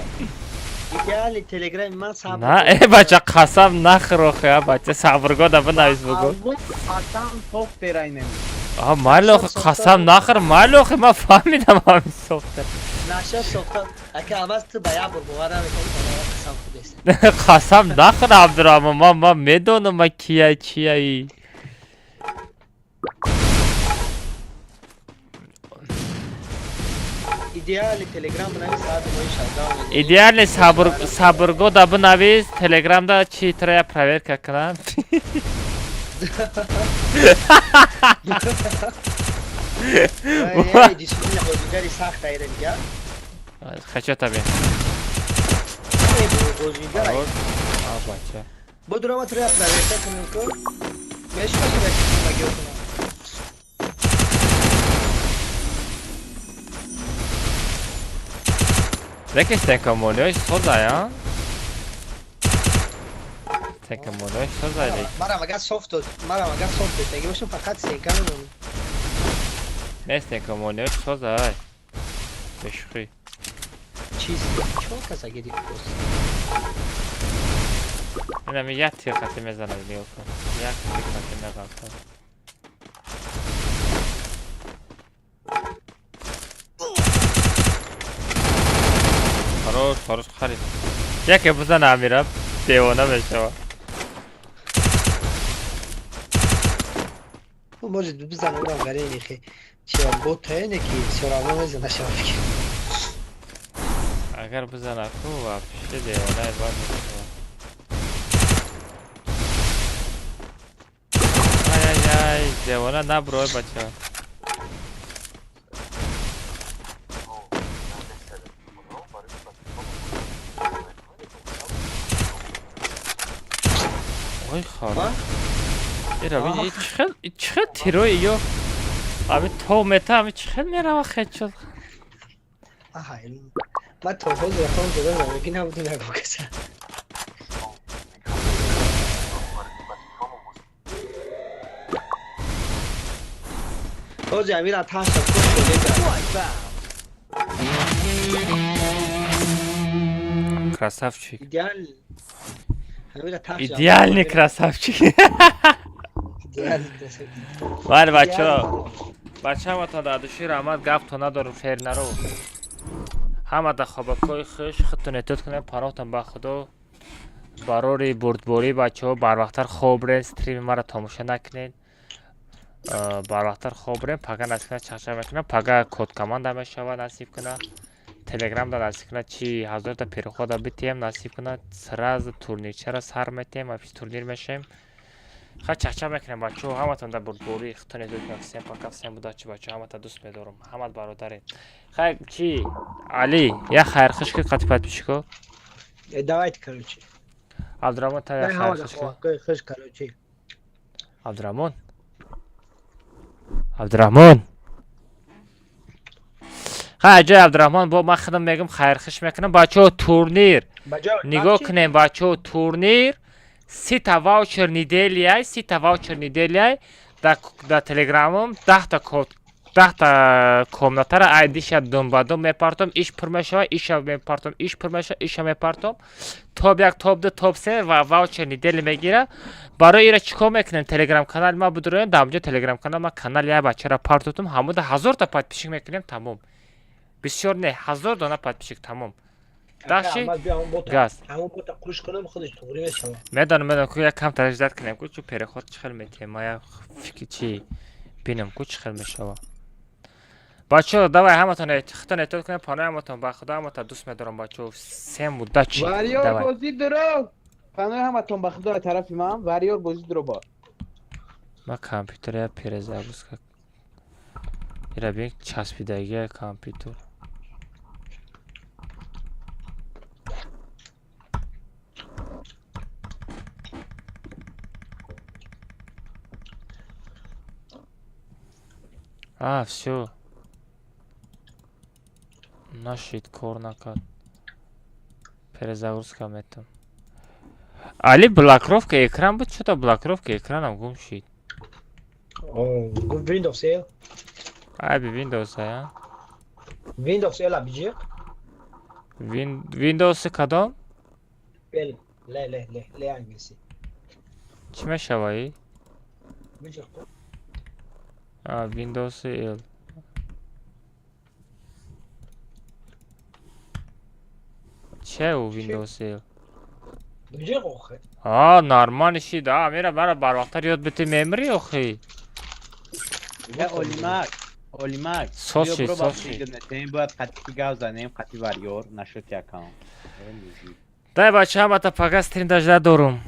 идеали телеграми ман сабр. На, э, бача, қасам нахӯр охи, а бача, сабргода бинавис бугӯ. Аллоҳ қасам софтера инем. А, майли охи, қасам нахӯр, майли охи, ман фаҳмидам ҳамин софтер. Наша сохта, ака аваз ту ба як бор бовар намекунӣ, ба ман қасам хӯрдест. Қасам нахӯр, Абдураҳмон, ман медонам ман кия чияи. Идеали телеграм бинавис соати мои 16. Идеали сабр сабргода бинавис телеграмда чи тра проверка кунам. Эй, дисциплина бозигари сахт айра дига. Хача таби. Эй, бозигар. А, бача. Бодурама тра проверка кунам ку. Мешносам як магиё кунам. Лекин стенкамолиёш созая. Стенкамолиёш созая. Марам агар софт дод, марам агар софт дод, аги бошам фақат стенка медонам. Не, стенкамолиёш созай. Бешӯхӣ. Чиз чор каса гирифт боз. Инами як тир хати мезанад, нигоҳ кун. Як тир хати меғалтад. Хорош, хорош, харид. Яке бизана Амира, девона мешава. Может бизана урам гарени хе. Чия ботаене ки всё равно мезана шава фикр. Агар бизана ку вообще девонаи бад мешава. Ай ай ай, девона наброй бача. Ой хара. Ира бин чӣ хел тирои ё ами то мета ами чӣ хел мерава хедшот. Аҳа, ман то ҳозир рафтам зада намеги набудем ягон каса. Ҳозир амира таша Красавчик. Идеальный. Идеальный красавчик. Вале бачаҳо. Бачаҳаматон дар души раҳмат гаптон надорум шер наро. Ҳама дар хобакҳои хуш худтон эҳтиёт кунед, паноҳтон ба Худо. Барори бурдборӣ бачаҳо барвақттар хоб рен, стрими маро тамошо накунед. Барвақттар хоб рен, пага насиб кунад чақчақ мекунам, пага код команда мешавад насиб кунад. Телеграмда насиб кунад чи ҳазорта перехода битием насиб кунад, сразу турнирчаро сар метиҳем, вообще турнир мешавем. Хай чақчақ мекунем бачаҳо, ҳаматон дар бурдборӣ худтон эҳтиёт кунед. Всем пока, всем удачи бачаҳо, ҳамата дӯст медорам, ҳамат бародарем. Хай чи Али, як хайрхуш ки қати подписчико. Давайте, короче. Абдураҳмон та як хайрхуш ки. Хуш, короче. Абдураҳмон. Абдураҳмон. Хай ҷои Абдураҳмон бо ман худам мегум хайрхуш мекунам. Бачаҳо турнир. Нигоҳ кунем бачаҳо турнир. Сита ваучер неделяй, сита ваучер неделяй дар телеграмом 10та код, 10та комнатара айдиша думбадум мепартом, иш пур мешава, иша мепартом, иш пур мешава, иша мепартом. Топ 1, топ 2, топ 3 ва ваучер недели мегира. Барои ира чӣ кор мекунем? Телеграм канали ма будуроем, дар ҳамҷо телеграм канал ма канали як бачара партотум, ҳамуда 1000та подписчик мекунем, тамом. Бисёр не, 1000 дона подписчик тамом. Даши газ. Медонам, медонам, ку як камтар ждать кунем, ку чу переход чӣ хел метиҳем, ма як фикри чи бинам, ку чӣ хел мешава. Бачаҳо, давай ҳаматон худтон эҳтиёт кунед, паноҳи ҳаматон ба Худо, ҳаматон дӯст медорам бачаҳо. Всем удачи. Вариор бозӣ дуро. Паноҳи ҳаматон ба Худо тарафи ман, вариор бозӣ дуро бо. Ма компютер я перезагрузка. Ира бин часпидагия компютер. А, всё. Нашид кор накард. Перезагрузка метам. Али блокировка экран буд, чё-то блокировка экранам гум шид. О, Windows L. Ай, би Windows, а? Windows L биҷиқ? Windows кадом? L, Л, Л, Л, Л англиси. Чӣ мешавад? Биҷиқ. А, Windows L. Че у Windows L? Биҷиқ охи. А, нормально шид. А, мера мара барвақттар ёд бите мемри охи. Я Олимак, Олимак. Сос шид, сос шид. Бояд қатъи гав занем, қатъи вариор нашуд аккаунт. Дай бача, ҳамата пага стрим дажда дорум.